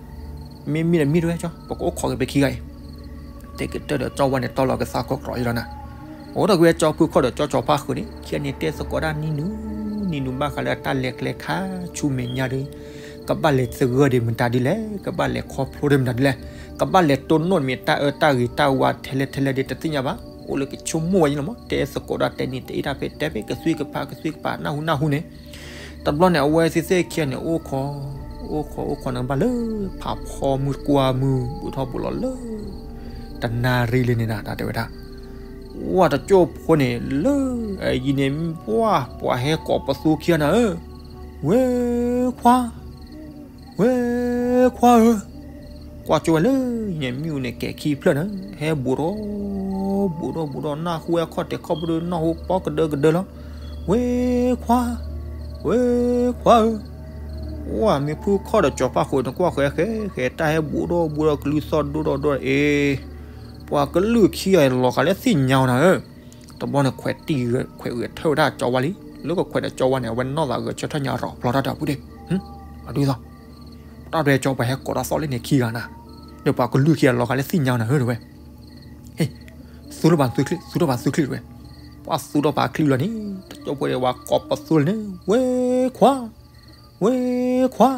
မ့ၢ်မံဒီးမံတဝဲကၠီ, ပကအိၣ်ခိးက့ၤပခံဂၤအံၤ, တဲကတၢၢ်ဒီးကၠီဝါန့ၣ် တီလီၤကသးကီၢ်ကြီးယဲလီၤနၤ, အိၣ်ဒီးက့ၤဝဲကၠီဖုခီၣ်ဒီးကၠီကၠီၤဖါဃုာ်န့ၣ် ခံဂၤန့ၣ်တဲသကိးတၢ်နံၣ်နူနံၣ်နူဘၣ်ဃးလၢတၢ်လဲၤကျဲခါဆူမဲာ်ညါဒီး ကဘၣ်လဲၤသဂၢၢ်ဒံးမတၤဒ်လဲၣ်, ကဘၣ်လဲၤခီဖျိဒံးမတၤဒ်လဲၣ်, ကဘၣ်လဲၤတိၢ်နီၣ်မ့ၢ်တၢ်အၢတၢ်ဂ့ၤတၢ်ဝါထဲလဲၣ်ထဲလဲၣ်ဒီး တသ့ၣ်ညါဘၣ်, အိၣ်လၢကဆိကမိၣ်ဝဲယဲလီၤမး, တဲသကိးတၢ်တဲနံၤတအ့ၣ်တၢ်ဖဲ တဲဖဲကသွံကဖးကသွံကဖးနၢ်ဟူနၢ်ဟူန့ၣ်, တဘျီန့ၣ် အဝဲသ့ၣ်သ့ၣ်ခံဂၤန့ၣ် အိၣ်ခိး အိၣ်ခိးအိၣ်ခိးန့ၣ်ဘၣ်လၢ ဖးဖီမုၢ်တကွၢ်မုၢ် ဘူးထီၣ်ဘူးလီၤလၢ တနၣ်ရံၣ်လံန့ၣ်နၤ တၢ်တဲဝဲဒၣ်, ဝါ တကၠိၢ်ဖိန့ၣ်လၢ အယံၤန့ၣ် ပှၤ ပှၤဟဲကိးပသူခံဂၤနၤဧၢ, ဝဲခွါ ဝဲခွါဧၢ, ကွၢ်ကၠိဝဲလၢ ယဲၢ်မ့ၣ်အူန့ၣ် ကဲၤခံဖျၢၣ်နၤ, ဟဲဘူးထီၣ် ဘူးထီၣ်ဘူးထီၣ် နၢ်ဟူဝဲအခီၣ်ထံးခီၣ်ဘိဒီး နၢ်ဟူပီကဒၢကဒၢလီၤ, ဝဲခွါ ဝဲခွါဧၢ, ဝါ မ့ၢ်ဖုခီၣ်ဒီးကၠီၤဖါဃိ နကွၢ်ဃဲဃဲဃဲ တၢ်ဟဲဘူးထီၣ်ဘူးထီၣ် ကလုၢ်သီၣ်ဒိၣ်ထီၣ်ဒိၣ်ထီၣ်အ့, ပှၤကလုၢ်ခံဂၤလီၤဂာ်လၢသ့ၣ်ညါနၤဧၢ, တဘျီန့ၣ် ခွဲးတံၢ်ဂဲၤ ခွဲးဂဲၤထၢၣ်ဝဲဒၣ်ကၠီဝါလံ, လၢကခွဲးဒီးကၠီဝါန့ၣ် အဝဲနီၢ်သးဂဲၤဆၢထၢၣ်ညါရီၣ်ဖျီတၢ်တၢ်ဖုဒ့, အဒုးသီၣ် တၢ်ရဲကၠီပှၤဟဲကိးတၢ်သီၣ်လၢန့ၣ်ခံဂၤနၤ, ဒီးပှၤကလုၢ်ခံဂၤလီၤဂာ်လၢသ့ၣ်ညါနၤဧၢတဝဲ, ဟ့ၣ် သူထီၣ်ပှၤသုချံ သူထီၣ်ပှၤသုချံတဝဲ, ပှၤသူထီၣ်ပှၤချံလီၤန့ၣ် တကၠိၢ်ဖိန့ၣ် ပှၤကိးပသူလၢန့ၣ် ဝဲခွါ ဝဲခွါ,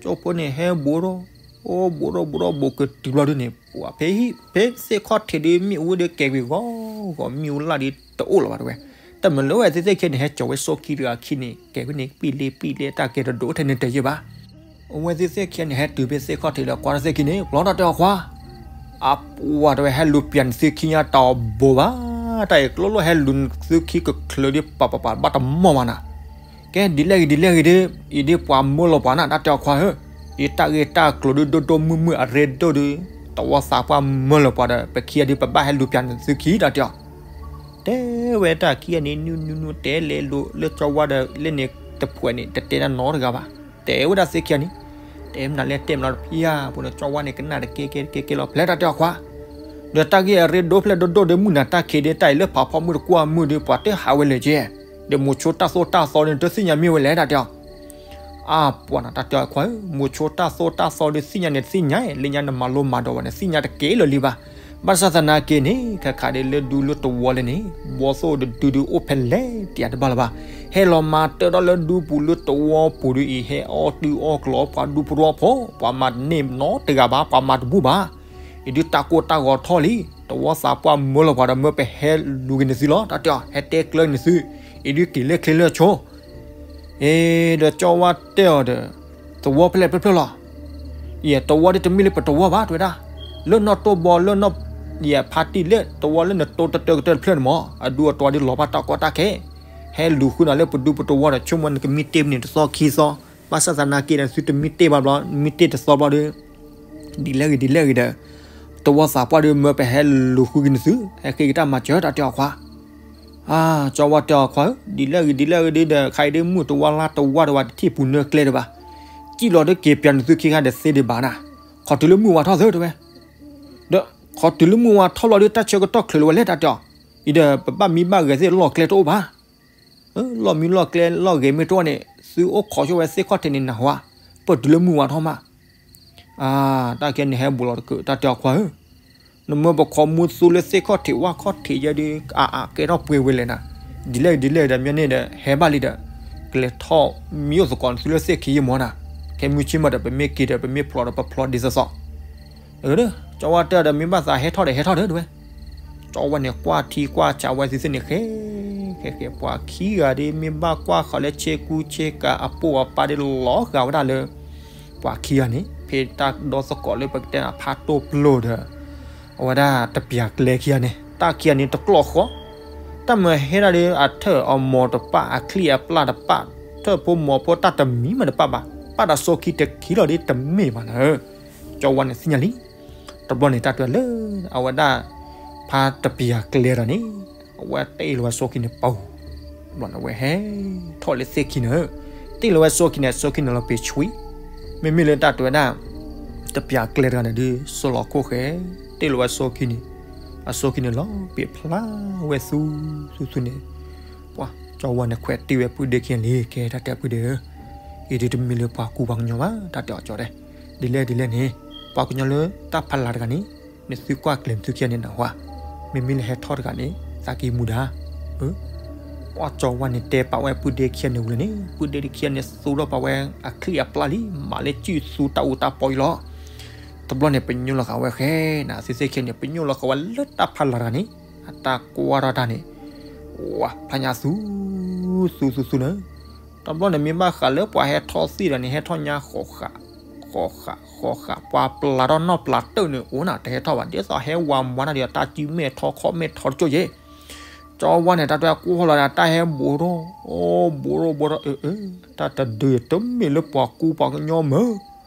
ကၠိၢ်ဖိန့ၣ်ဟဲဘူးထီၣ်, အိၣ်ဘူးထီၣ်ဘူးထီၣ်ဘူးကတုၤဘျီဒုန့ၣ် ပှၤဖဲဟံၣ်ဖဲသ့ၣ်ခီၣ်ထံးဒု မ့ၣ်အူဒုကဲၤကွံာ်ဂီၤဂီၤ မ့ၣ်အူလၢ်ဒုတအိၣ်လၢၤဘၣ်တဝဲ, တမ့ၢ်လၢဝဲသ့ၣ်သ့ၣ်ခံန့ၣ် ဟဲကၠီၤဝဲစိခံတဂၤခံန့ၣ် ကဲၤဝဲန့ၣ် ပံၣ်လ့ပံၣ်လ့ တၢ်ကဲၤတဒိၣ်ထဲန့ၣ်တယဲၢ်ဘၣ် အဝဲသ့ၣ်သ့ၣ်ခံန့ၣ် ဟဲတုၤဖဲသ့ၣ်ခီၣ်ထံးလၢကွၢ်တၢ်သ့ၣ်ခံန့ၣ် ပျီတၢ်တဲအီၤခွါ, အပှၤတဝဲ ဟဲလူၤပၠးနသုခံညါတၢ်အီၤဘိးဘၣ်, တၢ်အံၤကျိလိၣ်ဟဲလူၤသုခံကချုးဒ်ပှၤပှၤပှၤဘၣ်တမီၢ်ဘၣ်နၤ, ကဲဒ်လဲၣ်ဂ့ၤဒ်လဲၣ်ဂ့ၤဒ်, အံၤဒ်ပှၤမၢလီၤပှၤနၤ တၢ်တဲအီၤခွါဧၢ, ဒ်တၢ်ဂ့ၢ်တၢ်ကျိၤဒ်ဒိၣ်ဒိၣ်မုၢ်မုၢ်အရ့ဒိၣ်ဒ်, တဝီသးပှၢ်မၢလီၤပှၤဒီး ပခံဂၤဒ်ပဘၣ်ဟဲလူၤပၠးနသုခံ တၢ်တဲအီၤ တဲဝဲတၢ်ခံဂၤန့ၣ် နုနုနု တဲလဲၤလိာ်လၢကၠီဝါဒီး လၢန့ၣ်တဖှဲးန့ၣ် တတဲနၤနီတဂၤဘၣ်. တဲဝဲဒၣ်သ့ၣ်ခံဂၤန့ၣ်, တဲမနုၤလဲၣ် တဲမနုၤတဖျၢၣ်ဧါ, ပှၤဒီးကၠီဝါန့ၣ် ကနၣ်တကဲကဲတကဲကဲလီၤ ဖဲတၢ်တဲအီၤခွါ. ဒီးတၢ်ဂ့ၢ်အရ့ဒိၣ်ဖျဲၣ်ဒိၣ်ဒိၣ်ဒီး မုၢ်နၤတၢ်ခံးဒီး တၢ်အံၤလၢဖးဖီမုၢ်တကွၢ်မုၢ်ဒီး ပှၤတဟးဝဲလဲၣ်ကဲ. ဒီးမိၤဆိတၢ်သိၣ်တၢ်သီန့ၣ် တသ့ၣ်ညါမ့ၢ်ဝဲလဲၣ် တၢ်တဲအီၤ. အါ ပှၤနၤတၢ်တဲအီၤခွါဧၢ, မိၤဆိတၢ်သိၣ်တၢ်သီဒီး သ့ၣ်ညါန့ၣ်သ့ၣ်ညါ, လၢညါနမၤလိမၤဒိးဘၣ်န့ၣ် သ့ၣ်ညါတကဲလၢာ်လံဘၣ်. ဘၣ်ဆၣ်သနာ်က့န့ၣ် ခဲခါဒ်လၢဒူလၢတဝီလဲၣ်န့ၣ် ဘီသိၣ်ဒီးဒူဒုးအိၣ်ဖဲလဲၣ် တယၤတဘၣ်လၢၤဘၣ်. ဟဲလီၤမၤတၢ်ဒီးလၢဒူပူၤလၢတဝီပူၤဒီးအံၤ ဟဲအီၣ်တုၤအီၣ်ကျီ ပှၤဒူပရီဖိ, ပှၤမၤတန့ၢ်နီတဂၤဘၣ်, ပှၤမၤတဘူၣ်ဘၣ်. အံၤဒုးတၢ်ကိၢ်တၢ်ဂီၤထီၣ်လံ, တဝီသးပှၢ်မၢလီၤပှၤဒီး မၢပဟဲလူၤက့ၤနသုလီၤ တၢ်တဲအီၤ, ဟဲတဲကျၢၤက့ၤနသု, အံၤဒုးက့ၤလၢချ့လၢဆိ အ့ ဒီးကၠီဝါတဲအီၤဒီး, တဝီဖဲလဲၣ်ဖျၢၣ်ဖျၢၣ်လီၤ. ယဲ တဝီဒ်တမ့ၢ်လၢပတဝီဘၣ် တဲဝဲဒၣ်, လၢနီၢ်တိၢ်ဘီလၢနီၢ်, ယဲ ဖါတံၢ်လၢ တဝီလၢနတိတတၢကတၢၢ်တဖျၢၣ်န့ၣ်မး အဒူအတဝီဒ်လီၤဘၣ်တၢ်ကီတၢ်ခဲ, ဟဲလူၤဃုနၤလၢပဒူပတဝီဒီး ဆိကမိၣ်နကမံတ့ၢ်ပန့ၣ်တသီခံသီ, ဘၣ်ဆၣ်သနာ်က့ဒီး သုတမံတ့ၢ်ဘၣ်ဘျီ မံတ့ၢ်တသီဘျီဒီး ဒ်လဲၣ်ဂ့ၤဒ်လဲၣ်ဂ့ၤဒီး, တဝီသးပှၢ်ဒီးမၢပဟဲလူၤဃုက့ၤနသု, ဟဲဃ့က့ၤတၢ်မၤစၢၤ တၢ်တဲအီၤခွါ. အါ ကၠီဝါတဲအီၤခွါဧၢ, ဒ်လဲၣ်ဂ့ၤဒ်လဲၣ်ဂ့ၤဒီး ခါအံၤဒ်မုၢ်တဝီလါတဝီဒီး ပှၤတထံၣ်ပူၤနၢကျဲဒံးဘၣ်, စံၣ်လီၤဒီးက့ၤပၠးနသုခံခါဒီးသ့ဒံးဘၣ်နၤ, ခီတုၤလၢမုၢ်ဝါထီၣ်သၢတဲဝဲ, ဒီးခီတုၤလၢမုၢ်ဝါထီၣ်လီၤဒီး တၢ်ဆၢကတီၢ်ချုးလီၤဝဲလဲၣ် တၢ်တဲအီၤ, အံၤဒီးပဘၣ်မံဘၣ်ဂဲၤသ့ၣ်လီၢ်ကျဲတအိၣ်ဘၣ် လီၢ်မံလီၢ်ကျဲလီၢ်ဂဲၤမ့ၢ်တအိၣ်န့ၣ် သုအိၣ်ခိးဆိဝဲသ့ၣ်ခီၣ်ထံးန့ၣ်နၢ်ဟူဧါ, ပတုၤလၢမုၢ်ဝါထီၣ်မး. အါ တၢ်ကဲန့ၣ်ဟဲဘူးလီၤတကၢၢ် တၢ်တဲအီၤခွါဧၢ, နမၢပခိးမူသူလၢသ့ၣ်ခီၣ်ထံးဝၣ်ခီၣ်ထံးယဲဒုး အါအါကဲထီၣ်ပှဲၤဝဲလဲၣ်နၤ, ဒ်လဲၣ်ဒ်လဲၣ်ဒီး မ့ၢ်န့ၣ်ဒီး ဟဲဘၣ်လံဒီး ကျဲထီၣ်မံအိၣ်သကိးနသုလၢသ့ၣ်ခံယမီၤနၤ, ခဲမုၢ်ဆ့ၣ်မးဒီး ပမ့ၢ်က့ၤဒီး ပမ့ၢ်ဖျိးဒီး ပဖျိးဒ်သိးသိး အၢ ကၠီဝါတဲဒီး မ့ၢ်ဘၣ်သးဟဲထီၣ်ဒီးဟဲထီၣ်ဒီးတဲဝဲ, ကၠီဝါန့ၣ်ကွၢ်ထံကွၢ်ဆးဝဲသ့ၣ်သ့ၣ်န့ၣ် ဃဲ ဃဲဃဲ ပှၤခံဂၤဒ်မ့ၢ်ဘၣ်ကွၢ်ဃီၤလၢဆ့ကူဆ့ကၤအပိၢ်အပၢ်ဒ်လီၤဂာ်ဝဲဒၣ်လၢ ပှၤခံဂၤန့ၣ် ဖဲတၢ်ဒီသကိးလၢပကတဲနၤဖးတိၢ်ပျိၢ်ဒီး အဝဲဒၣ်တပျၢၤကျဲခံဂၤန့ၣ် တၢ်ခံဂၤန့ၣ်တကျီၢ်ဃီ တၢ်မၤဟဲဒၣ်ဒီး အထၢၣ်အမိၢ်တပၣ် အချံၣ်အပျၢ်တပၣ် ထၢၣ်ဖိမိၢ်ဖိတၢ်တမံၤမးတပၣ်ဘၣ် ပၣ်ဒီးစီခံတခံလီၤဒ်တမ့ၢ်ဘၣ်နၤဧၢ, ကၠီဝါန့ၣ်သ့ၣ်ညါလံ. တဘျီန့ၣ် တၢ်တဲလၢ အဝဲဒၣ် ဖါတပျၢၤကျဲဒီးန့ၣ် အဝဲတ့ၢ်လီၤဝဲစီခံန့ၣ်ပူၤ, ဘျီန့ၣ်ဝဲဟဲထီၣ်လၢသ့ၣ်ခံန့ၣ်, တ့ၢ်လီၤဝဲစီခံန့ၣ် စီခံန့ၣ်လီၤပ့ၤဆွံ, မ့မ့ၢ်လၢတၢ်တဲဝဲဒၣ် တပျၢၤကျဲတဂၤန့ၣ်ဒုး စိလီၤခိၣ်ဃဲ တ့ၢ်လီၤဝဲစီခံန့ၣ်, အစီခံန့ၣ်လီၤပ့ၤဖျါဝဲသူသူသူန့ၣ်, ပှၤ ကၠီဝါန့ၣ်ခွဲးတ့ၢ်ဝဲပုၢ်ဒ့ခံဂၤလံ ကဲတၢ်တဲပုၢ်ဒ့ဧၢ, အံၤဒုးတမ့ၢ်လၢပှၤကူပှၤကညီဘၣ် တၢ်တဲအီၤကၠီတဲ, ဒ်လဲၣ်ဒ်လဲၣ်န့ၣ် ပှၤကညီလၢတၢ်ဖးလၢ်တဂၤန့ၣ် နသုကွၢ်ကျဲၤနသုခံဂၤန့ၣ်နၢ်ဟူဧါ, မ့မ့ၢ်လၢဟဲထီၣ်တဂၤန့ၣ် သးကံၢ်မူဒါ, ပှၤကၠီဝါန့ၣ်တဲပာ်ဝဲပုၢ်ဒ့ခံဂၤန့ၣ်ဝံၤလီၤန့ၣ် ပုၢ်ဒ့ခံဂၤန့ၣ်သူထီၣ်ပာ်ဝဲအချံၣ်အပျၢ်လံ မၤလၢစုသူတၢ်အူတၢ်ပီအံၤလီၤ. တဘျီန့ၣ် ပညိၣ်လီၤဃာ်ဝဲဃဲနၤ သ့ၣ်သ့ၣ်ခံဂၤန့ၣ် ပညိၣ်လီၤဃာ်ဝဲလၢတၢ်ဖးလၢ်တဂၤန့ၣ် အတၢ်ကွၢ်ထီၣ်တၢ်န့ၣ် ဝၤ ဖးညါသူ သူသူသူလၢ တဘျီန့ၣ် မ့ၢ်ဘၣ်ဃးလၢပှၤဟဲထီၣ်သ့ၣ်ဒီးန့ၣ် ဟဲထီၣ်ညါဃီးဃး ဃီးဃး ဃီးဃး ပှၤပျၢ်ထီၣ်နီၣ်ပျၢ်တၢၢ်န့ၣ်အိၣ်နၤ တဟဲထီၣ်ဘၣ် ဒ်သိးဟဲဝၤမၤနၤဒီး တၢ်စုမဲာ်ထီခီၣ်မဲာ်ထီတကၠိၢ်ယဲၢ် ကၠီဝါန့ၣ် တၢ်တဲကွၢ်လီၤဒီး တၢ်ဟဲဘူးထီၣ် အိၣ်ဘူးထီၣ်ဘူးထီၣ် အၢ အၢ တၢ်တဒုတမ့ၢ်လၢပှၤကူပှၤကညီမၢ်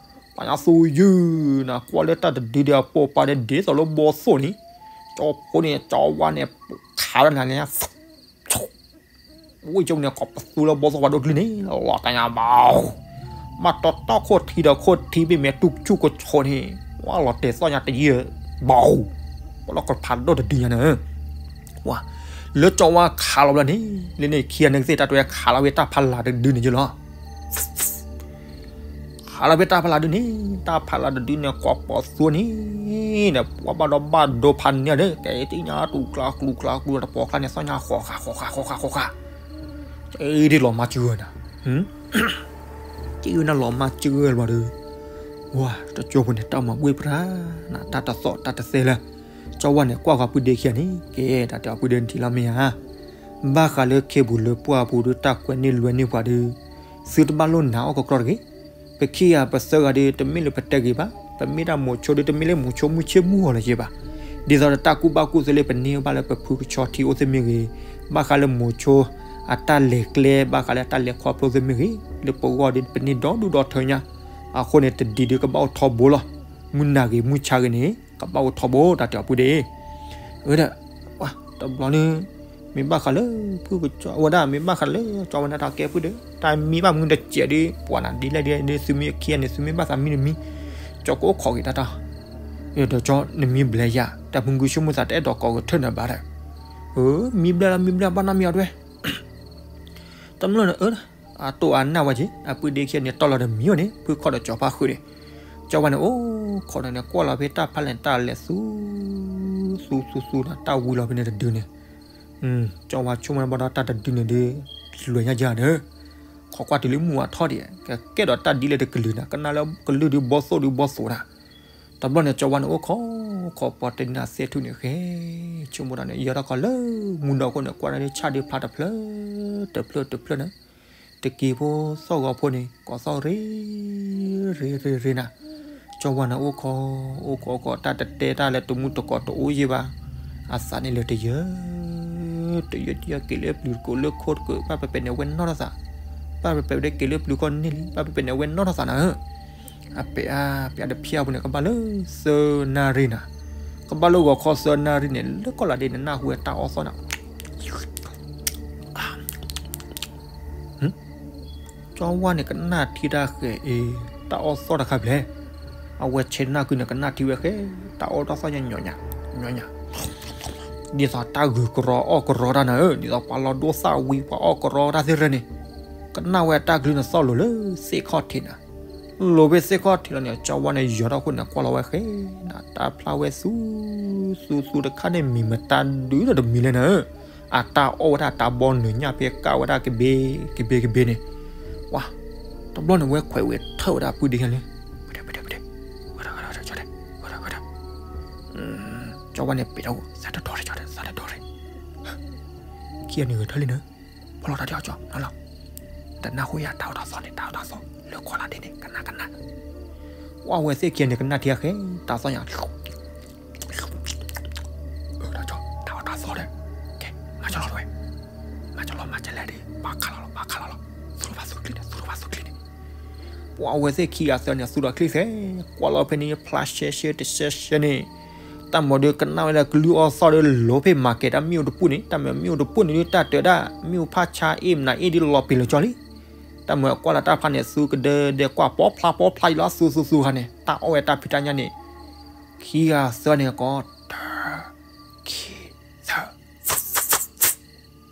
ပှၤညါသူယုၢ်နၤ ကွၢ်လၢတၢ်တဒုဒီးအပိာ်ပာ်ဒီးဒ်သိးလၢဘီသိၣ်န့ၣ် ကၠီဖိန့ၣ် ကၠီဝါန့ၣ် ခးလီၤနၤန့ၣ် ဝံကၠိန့ၣ် ကိးပသူလၢဘီသိၣ်ပှၤဒိၣ်တကလုာ်န့ၣ် လီၤတၢ်ညါဘၣ် မ့ၢ်တီတီၢ်ခိၣ်ထံဒီးခိၣ်ထံဘ့ၣ်မဲာ်တူၢ်ဆူၣ်ကဆိးန့ၣ် ဝဲလီၤတဲာ်သီၣ်ညါတယံာ်ဘၣ် ပလီၢ်ကဖးဒိၣ်တဒုညါန့ၣ် ဝဲ လၢကၠီဝါခးလီၤဘျီန့ၣ် လၢန့ၣ်ခံဂၤန့ၣ်ကသ့ၣ်တၢ်တဲဝဲခးလီၤဝဲတၢ်ဖးလၢ်တဒုန့ၣ်ယလီၤ ခးလီၤဝဲတၢ်ဖးလၢ်ဒုန့ၣ် တၢ်ဖးလၢ်တဒုန့ၣ် ကိးပသူန့ၣ် ဒီးပှၤဘၣ်ဒီးဘၣ်ဒိဖးန့ၣ်ဒီး ကဲသ့ၣ်ညါတူၢ်ကျါကျူကျါကျူတပီၤကျါန့ၣ် သီၣ်ညါဃီဃးဃီဃးဃီဃးဃီဃး ကဲဒ်လီၤမၤစၢၤဝဲနၤ ကဲဝဲနၤလီၤမၤစၢၤဝဲလီၤဒီး ဝဲ တကၠိဖိန့ၣ် တၢ်မၤဘှ့ၣ်ပြးနၤ တၢ်တသီၣ်တၢ်တသဲလၢ ကၠီဝါန့ၣ် ကွၢ်ဃီပုၢ်ဒ့ခံဂၤန့ၣ် ကဲ တၢ်တဲအီၤပုၢ်ဒ့နထံၣ်လီၤမ့ၢ်ဧါ ဘၣ်ဃးလၢခ့ပူၤလၢပှၢ်ပူၤဒီး တၢ်ကွဲးန့ၢ်လွဲန့ၢ်ပှၤဒီး သုတဘၣ်လိၣ်နာ်အီၣ်ကကြီတဂ့ၤ. ပခံဂၤပသၢဂၤဒီး တမ့ၢ်လၢပတဲဂ့ၤဘၣ်. ပမ့ၢ်ဒၣ်မိၤဆိဒီး တမ့ၢ်လၢမိၤဆိမုၢ်ဆ့ၣ်မုၢ်ဂီၤလၢၤဘၣ်. ဒ်သိးဒီးတၢ်ကူၣ်ဘၣ်ကူၣ်သ့လၢပန့ၢ်ဘၣ်လၢပဖုကဆီထံအိၣ်သ့ၣ်မ့ၢ်ဂ့ၤ, ဘၣ်ဃးလၢမိၤဆိအတၢ်လဲၤကျဲ, ဘၣ်ဃးလၢအတၢ်လဲၤခီဖျိသ့ၣ်မ့ၢ်ဂ့ၤ, လၢပဂီၢ်ဒီးပန့ၢ်ဒီဒူၣ်ဒီထၢညါ. အဃိန့ၣ် တဒံးဒီးကဘၣ်အိၣ်ထီဘိလီၤ. မုၢ်နၤဂ့ၤမုၢ်ဆါဂ့ၤန့ၣ် ကဘၣ်အိၣ်ထီဘိ တၢ်တဲအီၤပုၢ်ဒ့ အၢဒီး တဘျီန့ၣ် မ့ၢ်ဘၣ်ဃးလၢ ဖုကၠီဝဲဒၣ် မ့ၢ်ဘၣ်ဃးလၢ ကၠီဝဲဒၣ်တၢ်ကဲဖုဒီး တၢ်မံဘၣ်မုၢ်တစဲးဒီး ပှၤနၤဒ်လဲၣ်ဒ်လဲၣ် သုမ့ၢ်ခံဂၤန့ၣ် သုမ့ၢ်ဘၣ်သးမံတမံၤ ကၠီကအိၣ်ခိးက့ၤတၢ်တၢ် ဒီးကၠီနမံဘျဲယၤ တၢ်မုၢ်ဂုၢ်ဆိကမိၣ်သးတအဲၣ်ဒိးကိးကထၢၣ်နၤဘၣ်ဒီး မံဘျဲလီၤ မံဘျဲ ဘၣ်နီတမံၤအီၤတဝဲ တမျၢ်န့ၣ် အၢ အတိၢ်အါနၢ်ဝဲက့ၤ အပုၢ်ဒ့ခံဂၤန့ၣ် တီၢ်လီၤဒီးမံဝဲန့ၣ် ဖုခီၣ်ဒီးကၠီဖါဃုာ်န့ၣ် ကၠီဝဲန့ၣ် အိၣ်ခိးဒီးန့ၣ် ကွၢ်လီၤဖဲတၢ်ဖးလဲၣ်တၢ်လဲၤသူ သူသူသူနၤ တၢ်ဝံၤလီၤဖဲန့ၣ်တဒုန့ၣ် ကၠီဝါဆိကမိၣ်ဘၣ်ဒီးတၢ်တဒုန့ၣ်ဒီး လွဲၤညါယၤန့ၣ် ခိးကွၢ်တုၤလၢမုၢ်ဝါထီၣ်ဒံး ကကဲထီၣ်တၢ်ဒ်လဲၣ်တကလုာ်နၤ ကနၣ်လၢကလုၢ်ဒုးဘီသိၣ်ဒုးဘီသိၣ်နၤ တဘျီန့ၣ် ကၠီဝါန့ၣ်အိၣ်ခိး ခိးပီၤတနံၤသဲထူန့ၣ်ဃဲ ဆိကမိၣ်ဒီးန့ၣ် ယီၤထီၣ်ခီလၢမူဒီးအဃိန့ၣ် ကွၢ်န့ၣ်ဆၣ်ဒုးဖျါတဖျၢၣ် တဖျၢၣ်တဖျၢၣ်န့ၣ် တက့ၤဖိသီၣ်ဂီၤဖိန့ၣ် ကိးသီၣ်ရ့ ရ့ရ့ရ့နၤ ကၠီဝါန့ၣ်အိၣ်ခိး အိၣ်ခိးအိၣ်ခိး တၢ်တတဲတၢ်လၢတမူတကိးတအိၣ်ယံၤဘၣ် အသးန့ၣ်လၢတယၢ တယၢတယၢက့ၤလၢပျုၤတကိးလၢခိတကိး ဘၣ်ပဲပဲန့ၣ် အဝဲနီၢ်ထီၣ်သး ဘၣ်ပဲပဲဝဲဒၣ်က့ၤလၢပျုၤခိၣ်န့ၣ်လံ ဘၣ်ပဲပဲန့ၣ် အဝဲနီၢ်ထီၣ်သးနၤဧၢ အပဲာ်အါ ပဲာ်အါတဖျၢၣ်အပူၤန့ၣ် ကဘၣ်လၢသၢနၣ်ရံၣ်နၤ ကဘၣ်လၢဂီၤခီသၢနၣ်ရံၣ်န့ၣ် လၢကီၢ်လၤဒ့န့ၣ် နၢ်ဟူဝဲတၢ်အီၣ်သီၣ်နၤ ကၠီဝါန့ၣ်ကနၣ်ထံတၢ်ဃဲၤအံၤ တၢ်အီၣ်သီၣ်တခါဖျဲၣ် အဝဲဆဲးနၢ်ကုန့ၣ် ကနၣ်ထံဝဲဃဲ တၢ်အီၣ်တၢ်သီၣ်ညါညီညီ ညီညီ ဒ်သိးတၢ်ဂုၤကရီအီၣ်ကရီတၢ်နၤဧၢ ဒ်သိးပှၤလီၤဒိၣ်သၣ်ဝံၤ ပှၤအီၣ်ကရီတၢ်သ့ၣ်ရၢန့ၣ် ကနၣ်ဝဲတၢ်ကလုၢ်န့ၣ်သီၣ်လိၤလၢသ့ၣ်ခီၣ်ထံးနၤ လိၤဖဲသ့ၣ်ခီၣ်ထံးလီၤန့ၣ် ကၠီဝါန့ၣ် ယီၤထီၣ်ခိၣ်န့ၣ် ကွၢ်လီၤဝဲဃဲနၤ တၢ်ဖျါဝဲသူ သူသူတခါန့ၣ် မံၤမတၤဒုဒီးတမံၤလဲၣ်နၤဧၢ အတၢ်အီၣ်ဝဲဒၣ်တၢ်ဘီနုာ်ညၣ်ဖဲကၣ်ဝဲဒၣ်ကဘ့ကဘ့ကဘ့န့ၣ် ပှၤ တဘျီန့ၣ် ဝဲခွဲးဝဲထၢၣ်ဝဲဒၣ်ပုၢ်ဒ့ခဲလၢ ပဒဲပဒဲပဒဲ ဝဲဒၣ်ဝဲဒၣ်ကၠီတဲ ဝဲဒၣ်ဝဲဒၣ် ကၠီဝါန့ၣ် ပ့ၤထီၣ် သးတဒိးရဲၣ်ကၠီတဲ သးတဒိးရဲၣ် ခံဂၤန့ၣ်ဂဲၤထၢၣ်လံနၤ ဖီလီၤတၢ်တဲအီၤကၠီ နၤလီၤ တနၢ်ဟူယၤတၢ်အိၣ်တၢ်သီန့ၣ် တၢ်အိၣ်တၢ်သီ လၢကီၢ်လၤဒ့န့ၣ် ကနၣ်ကနၣ် ဝဲသ့ၣ်ခံဂၤန့ၣ် ကနၣ်ထံဃဲ တၢ်သီၣ်ညါ တၢ်အိၣ်တၢ်သီဒီး ကဲ မၤကလီၤဝဲ မၤကလီၤ မၤကလဲၣ်ဒီး ဘၣ်ခးလီၤလီၤ ဘၣ်ခးလီၤလီၤ သူၣ်ထီၣ်ဘၣ်သူၣ်ချံန့ၣ် သူၣ်ထီၣ်ဘၣ်သူၣ်ချံန့ၣ် ပှၤဝဲသ့ၣ်ခံဂၤသၢဂၤန့ၣ် သူၣ်ထီၣ်ချံသဲ ကွၢ်လီၤဖဲန့ၣ် ဖျါရှဲရှဲတရှဲရှဲန့ၣ် တၢ်မၤဒီးကနၣ်ဝဲလၢကလုၢ်အီၣ်သီၣ်ဒီးလိၤဖဲမၤကဲၤတၢ်မ့ၣ်အူတပူၤန့ၣ် တၢ်မၤမ့ၣ်အူတပူၤန့ၣ်ဒုး တၢ်တၢၤဒၣ် မ့ၣ်အူဖးဆါအ့ၣ်မနၤအ့ၣ်ဒုးလီၤပံာ်လီၤကၠီလံ တၢ်မၤကွၢ်လၢတၢ်ဖျါန့ၣ် သူကဒဲဒဲကွၢ်ပီဖျါပီဖျါယံၤလီၤ သူသူသူခါန့ၣ် တၢ်အီၣ်ဝဲတၢ်ဖံးတၢ်ညၣ်န့ၣ် ခံဂၤသၢဂၤန့ၣ်ကီး တၢ ခံ သၢ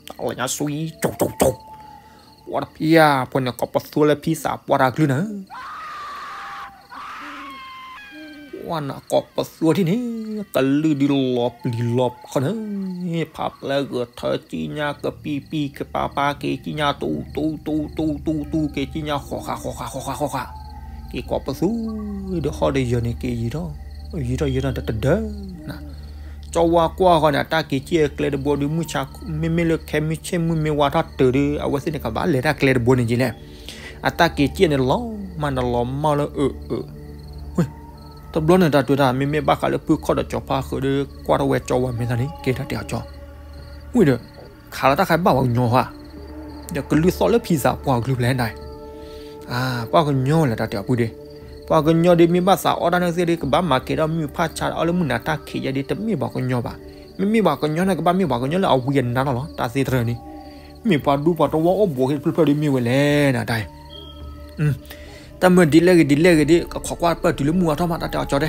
တၢ်လီၤညါဆူ ကၠိကၠိကၠိ ပှၤတဖံးဧါ ပှၤန့ၣ်ကိးပသူလၢဖံသးပှၢ်တၢ်ကလုၢ်နၤ ပှၤနၤကိးပသူထံၣ်န့ၣ် ကလုၢ်ဒုးလီၤပျံၤလီၤဖုးနၤ ဖးပျဲဂဲၤထၢၣ်ကံညါကပံပံကပၤပၤက့ၤကံညါတူတူတူတူတူတူက့ၤကံညါဃီဃာ်ဃီဃာ်ဃီဃာ်ဃီဃာ် က့ၤကိးပသူ ဒီးဟီၣ်ဒီးယၢၤန့ၣ်က့ၤယံၤထီၣ် ယံၤထီၣ်ယံၤထီၣ်တဒၢနၤ ကၠီဝါကွၢ်ဃီန့ၣ် အတၢ်က့ၤစံၣ်ကျဲတဘိဒီး မုၢ်ဆါ မ့မ့ၢ်လၢခဲမုၢ်ဆ့ၣ်မုၢ်မ့ၢ်ဝါထီၣ်တုၤဒီး အဝဲသ့ၣ်န့ၣ် ကဘၣ်လဲၤတၢ်ကျဲတဘိန့ၣ်က့ၤလဲၣ် အတၢ်က့ၤစံၣ်န့ၣ်လီၤမၢ်န့ၣ်လီၤမၢ်လၢအၢအၢ ဝ့ၢ် တဘျီန့ၣ်တၢ်တုၤတၢ် မ့မ့ၢ်ဘၣ်ဃးလၢဖုခီၣ်ဒီးကၠီဖါဃုာ်ဒီး ကွၢ်ထီၣ်ဝဲကၠီဝါမဲာ်သၣ်န့ၣ် ကဲတၢ်တဲအီၤကၠီ ဝံၤဒီး ခးလီၤတၢ်ခါဘၣ်ပှၤကညီဧါ ဒီးကလုၢ်သီၣ်လၢဖံသးပှၢ်ကလုၢ်ဖျဲၣ်နၤ အါ ပှၤကညီလဲၣ်တၢ်တဲအီၤပုၢ်ဒ့ ပှၤကညီဒီးမ့ၢ်ဘၣ်သးအီၣ်တၢ်န့ၣ်သ့ၣ်ဒီး ကဘၣ်မၤကဲၤဒီးမုၢ်ဖးဆါအီၣ်လၢမုၢ်နၤတၢ်ခံးယဲဒီး တမ့ၢ်ပှၤကညီဘၣ် မ့မ့ၢ်ပှၤကညီန့ၣ် ကဘၣ်မ့ၢ်ပှၤကညီလၢအဝံအနါလီၤလီၤ တၢ်သ့တရၢန့ၣ် မ့ၢ်ပှၤဒူပှၤတဝီအိၣ်ဘူးက့ၤတဖျၢၣ်ဖျၢၣ်ဒီးမ့ၢ်ဝဲလဲၣ်နၤတၢ်အံၤ တၢ်မုာ်ဒ်လဲၣ်ဂ့ၤဒ်လဲၣ်ဂ့ၤဒီး ကခိးကွၢ်ပၢၢ်တုၤလၢမုၢ်ဝါထီၣ်မး တၢ်တဲအီၤကၠီတဲ,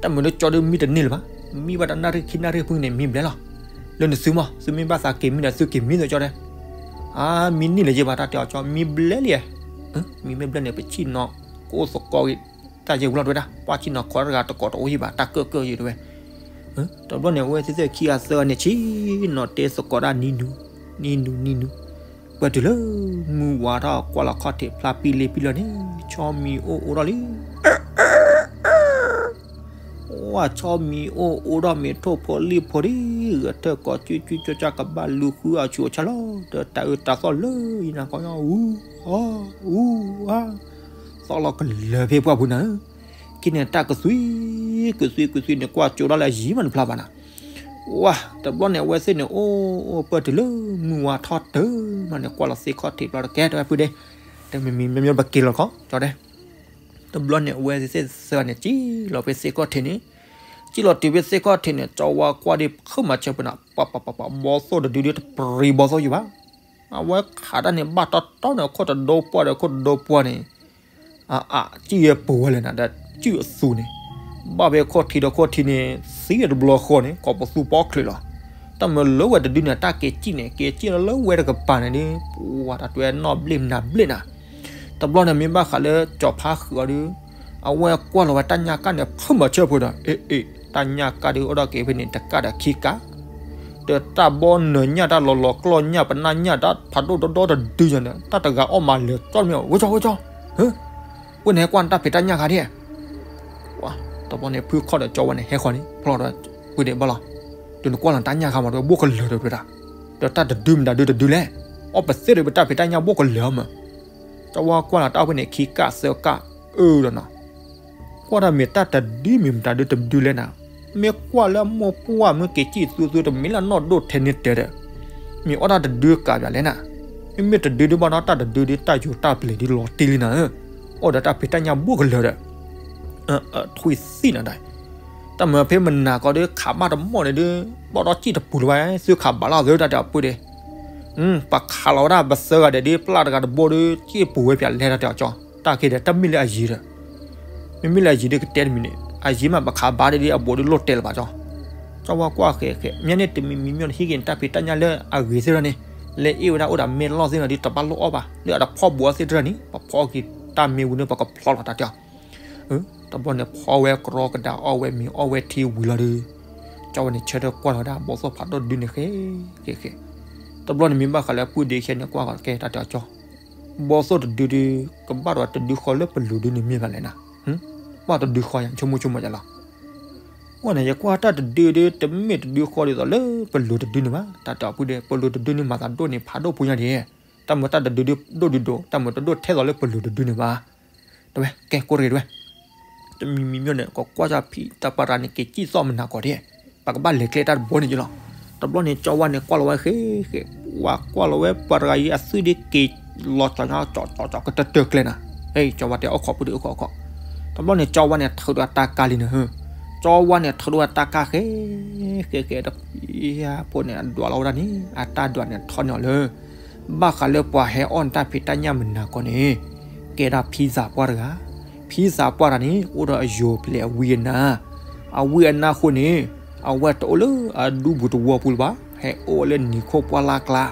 တၢ်မုာ်လၢကၠီဒီးမံတန့ၢ်လၢၤဘၣ်, မံဘၣ်တၢ်နၣ်ရံၣ်ခံနၣ်ရံၣ်ဖုန့ၣ် မံဘျဲလီၤ. လၢနသုမး သုမ့ၢ်ဘၣ်သးက့ၤမံဒီး သုက့ၤမံဒီးကၠီတဲ, အါ မံန့ၢ်လၢၤယဲဘၣ် တၢ်တဲအီၤကၠီ မံဘျဲလံ, မံမ့ၢ်ဘျဲန့ၣ် ပဆံၣ်နီၤ ကအိၣ်သကိးဂ့ၤ တၢ်ယဲဝံၤလီၤတဝဲဒၣ် ပှၢ်ဆံၣ်နီၤခိးတဂၤတကိးတအိၣ်ယံၤဘၣ် တၢ်ကၢၣ်ကၢၣ်ယံၤတဝဲ တဘျီန့ၣ် အဝဲသ့ၣ်ခံဂၤသၢဂၤန့ၣ် ဆံၣ်နီၤတဲသကိးတၢ်နံၤနူၤ နံၤနူၤ နံၤနူၤ, ပၢၢ်တုၤလၢ မုၢ်ဝါထီၣ်ကွၢ်လီၤခီၣ်ထံးဖျါပံလ့ပံလီၤန့ၣ် ဆီမံၤအိၣ်အိၣ်ထီၣ်လံ. ဝဲဆီမံၤအိၣ်အိၣ်ထီၣ်မ့ၢ်ထိၣ်ဖိလံၣ်ဖိဒံး ဂဲၤထၢၣ်ကိးကၠူကၠူကၠူကၠူကဘၣ်လူၤဃုအီၤဆူအီၤဆါလီၤ ဒီးတၢ်အၢတၢ်သီၣ်လၢယနၤကီၢ်ညီ အူအီအူအါ သီၣ်လီၤကလၢၤဖဲပှၢ်ပူၤနၤဧၢ, က့န့ၣ်တၢ်ကသွံကသွံကသွံန့ၣ် ကွၢ်ကၠိဒၣ်လၢအယံၤမးတဖျါဘၣ်နၤ. ဝဲ တဘျီန့ၣ် အဝဲသ့ၣ်န့ၣ် အိၣ်အိၣ်ပၢၢ်တုၤလၢ မုၢ်ဝါထီၣ်တၢ်မးန့ၣ် ကွၢ်လီၤသ့ၣ်ခီၣ်ထံးဘျီတကဲ တဝဲဖုဒဲး, တမံၤမံၤမ့မ့ၢ်ပက့ၤလီၤခီ ကၠီတဲ တဘျီန့ၣ် အဝဲသ့ၣ်သၢဂၤန့ၣ် စံၣ်လီၤဖဲသ့ၣ်ခီၣ်ထံးန့ၣ်, စ စံၣ်လီၤတုၤဖဲသ့ၣ်ခီၣ်ထံးန့ၣ် ကၠီဝါကွၢ်ဒ်ဖုမၤဆၢဖိန့ၣ် ပှၤပှၤပှၤပှၤ ဘီသိၣ်တဒုဒ်တပြံဘီသိၣ်ယံၤဘၣ်. အဝဲခးတၢ်န့ၣ် ဘၣ်တီတီန့ၣ် ခိၣ်တဒိပှၢ်ဒီးခိၣ်တဒိပှၢ်န့ၣ် အ အ စံၣ်ယဲပူၤဝဲလဲၣ်နၤဒီး စံၣ်အသူန့ၣ် ဘၣ်ဖဲခိၣ်ထံးဒီးခိၣ်ထံးန့ၣ် သံတဘျီဃီန့ၣ် ကိးပသူပီချုးလီၤ. တၢ်မၤလၢဝဲတဒုန့ၣ် တၢ်က့ၤစံၣ်န့ၣ် က့ၤစံၣ်လီၤလၢဝဲတကပၤန့ၣ်ဒီး ပှၤတၢ်တွဲနီၣ်ဘျ့ၣ်နၤဘျ့ၣ်နၤ. တဘျီန့ၣ်မ့ၢ်ဘၣ်ဃးလၢကၠီၤဖါဃုာ်အီၤဒီး အဝဲကွၢ်လီၤဝဲတၢ်ညၣ်ကၣ်န့ၣ် ဖုမၤဆၢဖိဒီး အ့ၣ်အ့ၣ် တၢ်ညၣ်ကၣ်ဒုးအိၣ်ဒီးက့ၤဖဲန့ၣ် တကၣ်ဒီးခံကၣ် ဒီးတၢ်ဘီနၢၤညၣ် တၢ်လီၤလီၤကျီၢ်ညၣ် ပနၢ်ညၣ် တၢ်ဖးဒိၣ်ဒီဒီတဒုယၤန့ၣ် တၢ်တဂၤအီၣ်မးလဲၤကၠီမ့ၢ် ဝဲကၠီ ဝဲကၠီ ဟၢ ဝဲန့ၣ်ဟဲကွၢ်နတၢ်ဖံးတၢ်ညၣ်ခါဒ် တဘျီန့ၣ် ဖုခီၣ်ဒီးကၠီဝါန့ၣ် ဟဲဃီၤန့ၣ် ဖျီဒီး ဝံၤဒံးဘၣ်လီၤ. ဒီးနကွၢ်လီၤတၢ်ညၣ်ခါမး ဒီးဘိၣ်ကလၢာ်ဒီးတဲဒၣ် ဒီးတၢ်တဒုမတၤဒုတဒုလဲၣ်. အီၣ်ပသ့ၣ်ဒီးပတၢ်ဖံးတၢ်ညၣ်ဘိၣ်ကလၢာ်မး. ကၠီဝါကွၢ်လီၤတၢ်အီၣ်ဖဲန့ၣ် ခံကၣ်သၢကၣ် အၢဒီးနီၤ ကွၢ်တၢ်မ့ၢ်တၢ်တဒုမ့ၢ်မတၤဒုတဒုလဲၣ်နၤ. မ့ၢ်ကွၢ်လၢအမိၢ်ပှၢ်မ့ၢ်က့ၤစံၣ်သူသူတမ့ၢ်လၢအနီၢ်ဒိၣ်ထဲန့ၣ်တဲဒီး မ့ၢ်အီၣ်တၢ်တဒုကးပၠးလဲၣ်နၤ. မ့မ့ၢ်တဒုဒုဘၣ်ဒီး တၢ်တဒုဒုတၢ်ယိာ်တၢ်ပျဲၤဒုလီၤတံၢ်လံနၤဧၢ. အိၣ်ဒီးတၢ်ဖံးတၢ်ညၣ်ဘိၣ်ကလၢာ်ဒီး ထွံၣ်သံၣ်နၤဒီး တၢ်မၤဖဲမနၤကီးဒီး ခးဘၣ်တမီၢ်န့ၣ်ဒီး ဘၣ်ဒီးစံၣ်တပူၤလၢၤဘၣ် သုခးဘၣ်လီၤသၢ တၢ်တဲအီၤပုၢ်ဒီး ပခးလီၤဝဲဒၣ်ပသၢဂၤဒီး ဒ်ပျၢ်တဂၤတဘိဒီး စံၣ်ပူၤဝဲပၠးလဲၣ် တၢ်တဲအီၤကၠီ တၢ်က့ၤဒီး တၢ်မ့ၢ်လၢအယံၤဒီး မ့မ့ၢ်လၢအယံၤဒီးကတဲတမံၤန့ၣ် အယံၤမးပခးဘၣ်ဒီး အဘူးဒီးလိၣ်တဲလၢၤဘၣ်ကၠီ. ကၠီဝါကွၢ်ဃဲးဃဲး မ့ၢ်န့ၣ်တမံၤမံၤမ့ၢ်န့ၣ် ဟံးက့ၤနတၢ်ဖံးတၢ်ညၣ်လၢအဂ့ၤသ့ၣ်ဒီးန့ၣ် လဲၤအ့ၣ်ဝဲဒၣ်အိၣ်ဒီးမဲာ်လီၢ်သ့ၣ်ဒီး တဘၣ်လိၣ်အီၣ်ဘၣ် လၢအတဖီၣ်ဘူးအီၣ်သ့ၣ်တဖၣ်န့ၣ် ပဖီၣ်က့ၤတၢ်မ့ၢ်ဝံၤန့ၣ် ပကဖျီလီၤ တၢ်တဲအီၤ တဘျီန့ၣ် ဖီဝဲကြီကဒါအီၣ်ဝဲမ့ၤအီၣ်ဝဲထံဝံၤလီၤဒီး ကၠီဝါန့ၣ် ဆၢထၢၣ်ကွၢ်လီၤဝဲဒၣ် ဘီသိၣ်ဖးဒိၣ်တဒုန့ၣ်ဃဲးဃဲးဃဲး. တဘျီန့ၣ်မ့ၢ်ဘၣ်ဃးလၢပုၢ်ဒ့ခဲန့ၣ် ကွၢ်ဃီၤကဲ တၢ်တဲအီၤကၠီ ဘီသိၣ်တဒုဒု ကဘၣ်ဒီးတဒုဃီလၢပလူၤဒုန့ၣ်မ့ၢ်ဘၣ်လဲၣ်နၤ. ဘၣ်တဒုဃီယၤ ဆိကမိၣ်ဆိကမးယၤလီၤ. အဃိန့ၣ် ယကွၢ်တၢ်တဒုဒု တမ့ၢ်တဒုဃီဒ်သိးလၢပလူၤတဒုန့ၣ်ဘၣ် တၢ်တဲအီၤပုၢ်ဒ့ ပလူၤတဒုန့ၣ် မၤသးဒိၣ်န့ၣ် ဖးဒိၣ်ဖိညါဒံး တၢ်မၤတၢ်တဒုဒုဒိၣ်ဒုဒိၣ် တၢ်မၤတဒိၣ်ထဲသိးလၢပလူၤတဒုန့ၣ်ဘၣ်. တဝဲ ကဲ ကိးတဂ့ၤတဝဲ တမံၤမံၤမ့ၢ်န့ၣ် ကကွၢ်တၢ်ဖံးတၢ်ပှၢ်တၢ်န့ၣ် က့ၤစံၣ်သီၣ်မနၤကီးဒံး ပကဘၣ်လဲၤကျဲတၢ်တဘိန့ၣ်ယလီၤ. တဘျီန့ၣ် ကၠီဝါန့ၣ် ကွၢ်လီၤဝဲဃဲးဃဲး ဝါကွၢ်လီၤဝဲပှၤတဂၤအံၤ အသွံၣ်ဒ်က့ၤလီၤကၠီၤညါ ကၠီၤကၠီၤကတၢၢ်တၢၢ်ကျဲနၤ. ကၠီဝါတဲ အိၣ်ခိးပုၢ်ဒ့ အိၣ်ခိးအိၣ်ခိး. တဘျီန့ၣ် ကၠီဝါန့ၣ် ထုးဒီးအတၢ်ကါလံနၤ. ကၠီဝါန့ၣ် ထုးဒီးအတၢ်ကါဃဲးဃဲးဃဲး တဖျၢၣ်ဖိန့ၣ် အဒွးလီၤဝဲဒၣ်န့ၣ် အတၢ်ဒွးန့ၣ် ထီၣ်န့ၢ်အီၤလၢ ဘၣ်ဃးလၢပှၤဟဲအီၣ်နတၢ်ဖံးတၢ်ညၣ်မနၤကီးန့ၣ် ကဲဒၣ်ဖံသးပှၢ်တဂၤ. ဖံသးပှၢ်တဂၤန့ၣ် အိၣ်ဒီးအယိၤဖျဲးအဝံအနါ, အဝံအနါအဃိန့ၣ် အဝဲတအိၣ်လၢအဒူပူၤတဝီပူၤလၢၤဘၣ်, ဟဲအိၣ်လၢနံၤခိၣ်ပှၢ်လၢ်ကျါ,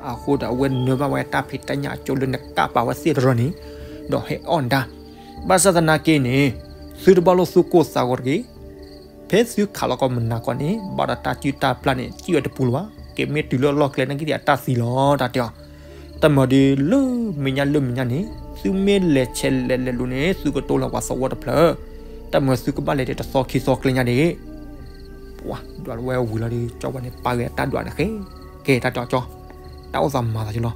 အဃိဒီးအဝဲနၢၤဘၣ်ဝဲတၢ်ဖံးတၢ်ညၣ်အကၠိလၢနကၣ်ပာ်ဝဲသ့ၣ်တရၢန့ၣ်, ဒီးဟဲအီၣ်နတၢ်. ဘၣ်ဆၣ်သနာ်က့န့ၣ် သုတဘၣ်လိၣ်သူၣ်ကိၢ်သးဂီၤတဂ့ၤ. ဖဲသုခးလီၤကီးမနၤကီးန့ၣ် ဘၣ်ဒီးတၢ်စုၣ်တၢ်ပျၢ်န့ၣ် စံၣ်ဝဲတပူၤလၢၤဘၣ်, က့ၤမ့ၢ်တုၤလၢအလီၢ်ကျဲနာ်က့သ့ၣ်အတၢ်သံလီၤ တၢ်တဲအီၤ. တၢ်မၤဒီးလၢမဲာ်ညါလၢမဲာ်ညါန့ၣ် သုမ့ၢ်လဲၤဆဲးလဲၤလဲၤလူၤန့ၣ် သုကတိၤလီၤပှၤသဝီတဖျၢၣ်, တၢ်မၤသုကဘၣ်လဲၤတသီခံသီကျဲညါန့ၣ် ပှၤဒွးလီၤဝဲဝံၤလီၤဒီး ကၠီဝါန့ၣ် ပာ်ဂဲၤတၢ်ဒွးန့ၣ်ဃဲ, ကဲ တၢ်တဲအီၤကၠီ, တၢ်အိၣ်သးမၤသးကလီၤ.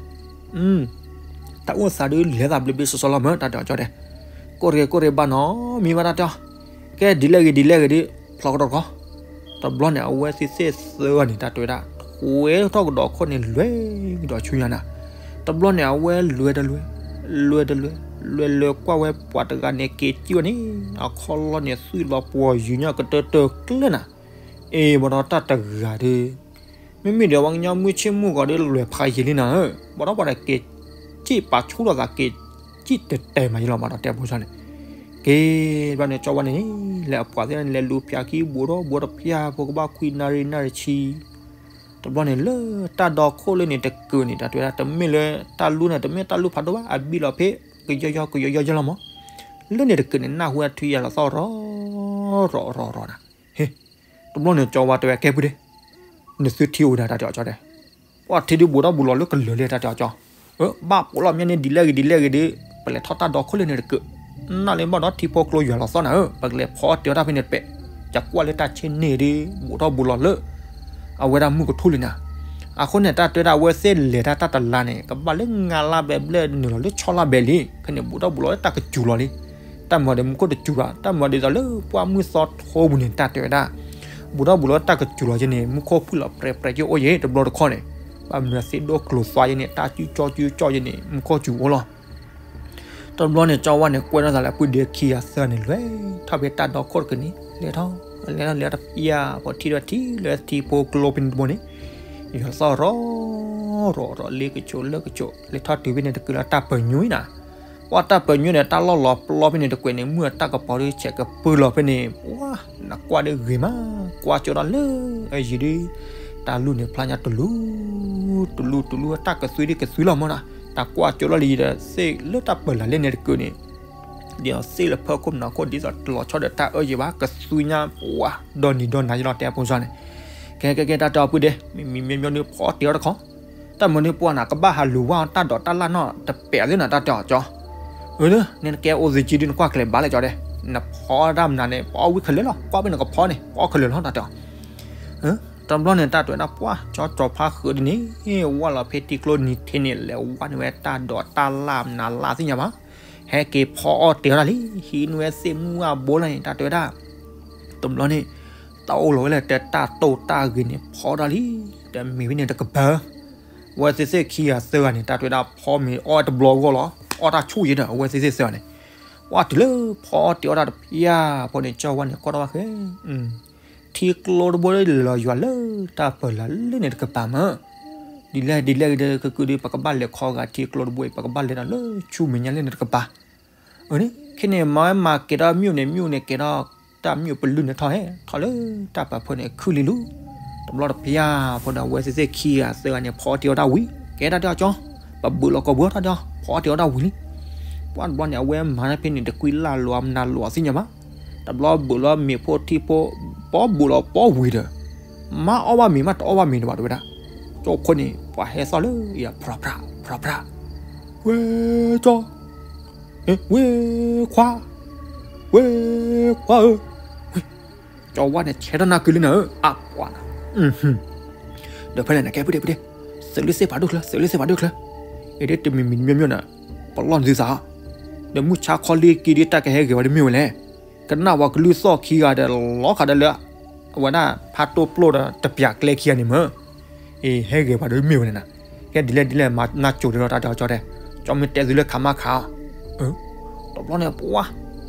တၢ်အိၣ်သးဒုးလဲၤသးဘျ့ဘျ့စီစီလီၤမး တၢ်တဲအီၤကၠီတဲ, ကိးတဂ့ၤကိးတဂ့ၤဘၣ်နီၤ မံဘၣ်တၢ်တဲအီၤ, ကဲဒ်လဲၣ်ဂ့ၤဒ်လဲၣ်ဂ့ၤဒီး ဖျီကဒီးတခီ. တဘျီန့ၣ် အဝဲသ့ၣ်သ့ၣ်သၢဂၤန့ၣ် တၢ်တဲဝဲဒၣ် ထွဲထီၣ်ကဒီးခိၣ်န့ၣ် လွဲကဒီးဆူညါနၤ. တဘျီန့ၣ် အဝဲလွဲတလွဲ, လွဲတလွဲ, လွဲလွဲကွၢ်ဝဲပှၤတဂၤန့ၣ် က့ၤစံၣ်ဝဲန့ၣ် အခီၣ်လီၢ်န့ၣ် သွံၣ်လီၤပှီၤယုၤညါကတၢၢ်တၢၢ်ကျဲနၤ. အ့ ဘၣ်ဒီးတၢ်တဂၤဒီး မ့မ့ၢ်ဒီးပှၤကညီမုၢ်ဆ့ၣ်မုၢ်ဂီၤဒီးလွဲၢ်ဖးယံာ်လံနၤဧၢ, ဘၣ်ဒီးပှၤဒီးက့ၤစံၣ်ပာ်ဆူၣ်ထီၣ်သးက့ၤစံၣ်တဲာ်တဲာ်မးယံာ်လီၤ ဘၣ်ဒီးတဲဖိဆါန့ၣ်. က့ၤဘျီန့ၣ် ကၠီဝါန့ၣ် လဲၤအပှၤသ့ၣ်န့ၣ် လဲၤလူၤဖၠးခံဘူးဒီးဘူးဒီးဖၠးဖိကဘၣ်ခွံနၣ်ရံၣ်နၣ်ရံၣ်ဆံ တဘျီန့ၣ် လၢတၢ်ဒီခိၣ်လၢန့ၣ်တကုာ်န့ၣ် တၢ်တဲဝဲဒၣ် တမ့ၢ်လၢတၢ်လူၢ်န့ၣ် တမ့ၢ်တၢ်လူၢ်ဖးဒိၣ်ဘၣ် အဘံၣ်လီၤဖဲ ကယီယီကယီယီယီလီၤမး. လၢန့ၣ်တကုာ်န့ၣ် နၢ်ဟူထွံၣ်ယၤလီၤသီၣ်ရီၣ်ရီၣ်ရီၣ်ရီၣ်နၤ. ဟ့ တဘျီန့ၣ် ကၠီဝါတဲဝဲ ကဲပုၢ်ဒ့ နသုထံၣ်အိၣ်ဝဲဒၣ် တၢ်တဲအီၤကၠီတဲ, ပှၤထံဒုးဘူးထီၣ်ဘူးလီၤလၢကလၢာ်လံ တၢ်တဲအီၤကၠီ. ဘၣ်ပိာ်လီၤမ့ၢ်န့ၣ်ဒ်လဲၣ်ဂ့ၤဒ်လဲၣ်ဂ့ၤဒီး ပလဲၤထီၣ်တၢ်ဒီခိၣ်လၢန့ၣ်တကုာ်, နၢ်လၢဘၣ်ဒီးထံဖိကျိယွၤလီၤသီၣ်နၤဧၢ, ပကလဲၤဖီအီၣ်တ့ၤအီၣ်တၢ်ဖဲန့ၣ်တပဲာ်, ယကွၢ်လၢတၢ်ဆ့ၣ်န့ၣ်ဒီး ဘူးထီၣ်ဘူးလီၤလၢ အဝဲဒၣ်မုၢ်ကထူၣ်လံနၤ. အဃိန့ၣ် တၢ်တဲဒၣ်အဝဲသ့ၣ်လဲၤတၢ်တၢ်တလါန့ၣ် ကဘၣ်လၢငါးလါဘဲဘျဲၣ်နုာ်လီၤလၢဆီလါဘဲလံ, ခဲန့ၣ် ဘူးထီၣ်ဘူးလီၤလၢတၢ်ကစူၤလီၤလံ. တၢ်မၤဒီးမူခိၣ်တစူၤဘၣ်, တၢ်မၤဒ်သိးလၢပှၢ်မုၢ်သီထိပူၤန့ၣ် တၢ်တဲဝဲဒၣ် ဘူးထီၣ်ဘူးလီၤတၢ်ကစူၤလီၤယဲန့ၣ် မူခိၣ်ဖုၣ်လီၤပြဲးပြဲးကအိၣ်ယဲ တဘျီတခီၣ်န့ၣ်, ဘၣ်မနုၤသ့ၣ်ဒိၣ်ကျိၤသွါယဲန့ၣ် တၢ်စုကၠီစုကၠီယဲန့ၣ် မူခိၣ်စူၤအိၣ်လီၤ. တဘျီန့ၣ် ကၠီဝါန့ၣ် ကွဲထီၣ်သးလၢပုၢ်ဒ့ခံဂၤသၢဂၤန့ၣ် လဲၤထီၣ်ဖဲတၢ်ဒီခိၣ်တကုာ်န့ၣ် လဲၤထီၣ် လဲၤထီၣ်လဲၤထီၣ်တပျၢ်ဖိ ထံၣ်ဒီးထံၣ်လၢထံဖိကျိဖဲန့ၣ်တဘိန့ၣ်, ယသီၣ်ရီၣ်ရီၣ်ရီၣ် လ့ကဆိးလၢကဆိး လဲၤထီၣ်တုၤဖဲန့ၣ်တကုာ်လၢတၢ်ပၢၤညိနၤ, ပှၢ်တၢ်ပၢၤညိန့ၣ် တၢ်လီၢ်လီၤပျီဖဲန့ၣ်တကွဲးန့ၣ် မုၢ်အတၢ်ကပီၤဒုးဆဲးကပၢလီၤဖဲန့ၣ်, ပှၢ်နကွၢ်ဒုးဂ့ၤမး, ကွၢ်ကၠိဒီးလၢအယံၤဒုး တၢ်လူၢ်န့ၣ်ဖျါညါတလူၤ တလူၤတလူၤ တၢ်ကသွံဒုးကသွံလီၤမးနီၤ, တၢ်ကွၢ်ကၠိလီၤလံဒီး စ့ၢ်လၢတၢ်ပၢၤလၢ်လၢန့ၣ်တကုာ်န့ၣ် ဒ်သိးစ့ၢ်လၢဖၢခိၣ်မနၤခိၣ် ဒ်သိးတလီၤဆီဒီးတၢ်အၢယံၤဘၣ် ကသွံညါပှၤဒီနံၤဒီနၤယလီၤတဲအပူၤစ့ၢ်န့ၣ်, ကဲကဲကဲ တၢ်တဲအီၤပုၢ်ဒ့, မ့မ့ၢ်မ့ၢ်မ့ၢ်ဒုးဖီအီၣ်တ့ၤအီၣ်တခီ, တၢ်မနုၤပှၢ်နၤ ကဘၣ်ဟးလူၤဝဲတၢ်ဒိးတၢ်လၢ်နီၢ်တပဲာ်သ့ၣ်နၤ တၢ်တဲအီၤကၠီ, အၢ နကဲအိၣ်သ့ကံဒုးနကွၢ်ကျဲၤဘၣ်လဲၣ်ကၠီဒဲး, နဖီတၢ်မနုၤန့ၣ် ပအီၣ်ဝံၤခဲလၢာ်လီၤ, ကွၢ်ဖဲနကဖီန့ၣ် ပအီၣ်ခဲလၢာ်လီၤ တၢ်တဲအီၤ တဘျီန့ၣ် တၢ်တဲဝဲဒၣ် ပှၢ်ကၠီကၠီၤဖါဃုာ်ဒ်န့ၣ်, ဝၢ်လီၤဖဲထံကျိနံၤထ့န့ၣ် လဲၤဝဲန့ၢ်ဝဲတၢ်ဒိးတၢ်လၢ်မနုၤလၢ်သ့ၣ်ညါဘၣ်, ဟဲက့ၤဖီအီၣ်တ့ၤအီၣ်တၢ်လံ, ဟံးန့ၢ်ဝဲသ့ၣ်မုၢ်အဘိလီၤန့ၣ် တၢ်တဲဝဲဒၣ်, တဘျီန့ၣ် တၢ်အိၣ်လီၤဝဲလၢတၢ်တိၢ်တၢ်ဂ့ၤန့ၣ် ဖီတၢ်လံ, တမ့ၢ်ဖဲန့ၣ်တကပၤ အဝဲသ့ၣ်သ့ၣ်ခံဂၤသၢဂၤန့ၣ် တၢ်တဲဝဲဒၣ် ဖီမ့ၤအီၣ်တဘျီဂီၢ်လီၤ, အီၣ်တၢ်ဆူၣ်ယဲဒီး အဝဲသ့ၣ်သ့ၣ်သၢဂၤန့ၣ်, ပှၢ်တုၤလၢဖီအီၣ်တ့ၤအီၣ်တၢ်တပျၢ်ဖိန့ၣ် ကၠီဝါန့ၣ် ကွၢ်ထီၣ်ဘၣ်ဃဲ ထံကျိတဘိလၢလီၤယွၤလၢတၢ်ပၢၤလၢ်လၢန့ၣ်တကပၤမး, ဒ်လဲၣ်ဒ်လဲၣ်ဒီး ကကုဒုး ပကဘၣ်လဲၤခီဂာ်ထံကျိတဘိအံၤ ပကဘၣ်လဲၤဒီးလၢဆူမဲာ်ညါလၢန့ၣ်တကပၤ, အန့ၣ် ခဲန့ၣ် မၤဝဲမၤကဲၤထီၣ်မ့ၣ်အူန့ၣ် မ့ၣ်အူန့ၣ်ကဲၤထီၣ် တၢ်မ့ၣ်အူပလုၢ်န့ၣ်ထီၣ်ဟဲ ထီၣ်လၢတၢ်ပၢၤဖိန့ၣ် ခုၣ်လံလူၤ, တဘျီတပျၢ်ဖိဒီး အဝဲသ့ၣ်သ့ၣ်ခံဂၤသၢဂၤန့ၣ် ဖီအီၣ်တ့ၤအီၣ်တၢ်ဝံၤ ကဲတၢ်တဲအီၤကၠီ, ပဘုးလီၤကီၢ်ဘုးတၢ်တဲအီၤ ဖီအီၣ်တ့ၤအီၣ်တၢ်ဝံၤလံ, ပှၢ်တဘျီန့ၣ် အဝဲမၤတၢ်ဖဲန့ၣ် တကွံလၢ်လီၤမနုၤလီၤသ့ၣ်ညါဘၣ်, တဘျီဘုးလီၤမ့ၤဖိထံဖိ, ပီဘုးလီၤပီဝံၤဒီး မၤအီၣ်ဘၣ်မ့ၤမး တအီၣ်ဘၣ်မ့ၤဒံးဘၣ် တဲဝဲဒၣ်, ကၠီခိၣ်န့ၣ် ပှၤဟဲသီၣ်လၢ ဖျီဖျီဖျီဖျီ, ဝဲကၠီ ဝဲခွါ, ဝဲခွါဧၢ, ကၠီဝါန့ၣ် ဆဲးထီၣ်နၢ်ကုလံနၤဧၢ, အပှၤနၤ, ဒီးဖဲလဲၣ်နကဲပုၢ်ဒ့ပုၢ်ဒ့, သုးလၢသ့ၣ်ဖးဒိၣ်ချၢ သုးလၢသ့ၣ်ဖးဒိၣ်ချၢ, အ့ဒ်တမံၤမံၤမ့ၢ်မ့ၢ်နၤ, ပလီၢ်နသုသး, ဒီးမုၢ်ဆါခီလံက့ၤဒ်တၢ်ကဟဲဂဲၤဝဲဒ်မ့ၢ်ဝဲလဲၣ်, ကနၣ်ပှၤကလုၢ်သီၣ်ခံဂၤဒီးလီၤခးဒီးလၢ အဝဲဒၣ်ဖးတိၢ်ပျိၢ်ဒီးတပျၢ်ကျဲခံဂၤန့ၣ်မး, အ့ ဟဲဂဲၤပှၤဒီးမ့ၢ်ဝဲလဲၣ်နၤ, ကဲဒ်လဲၣ်ဒ်လဲၣ် မၤနၢ်ကိၤဒ်လီၤ တၢ်တဲအီၤကၠီတဲ, ကၠီမ့ၢ်တဲသုလၢခးမးခးအီၤ, တဘျီန့ၣ် ပှၢ်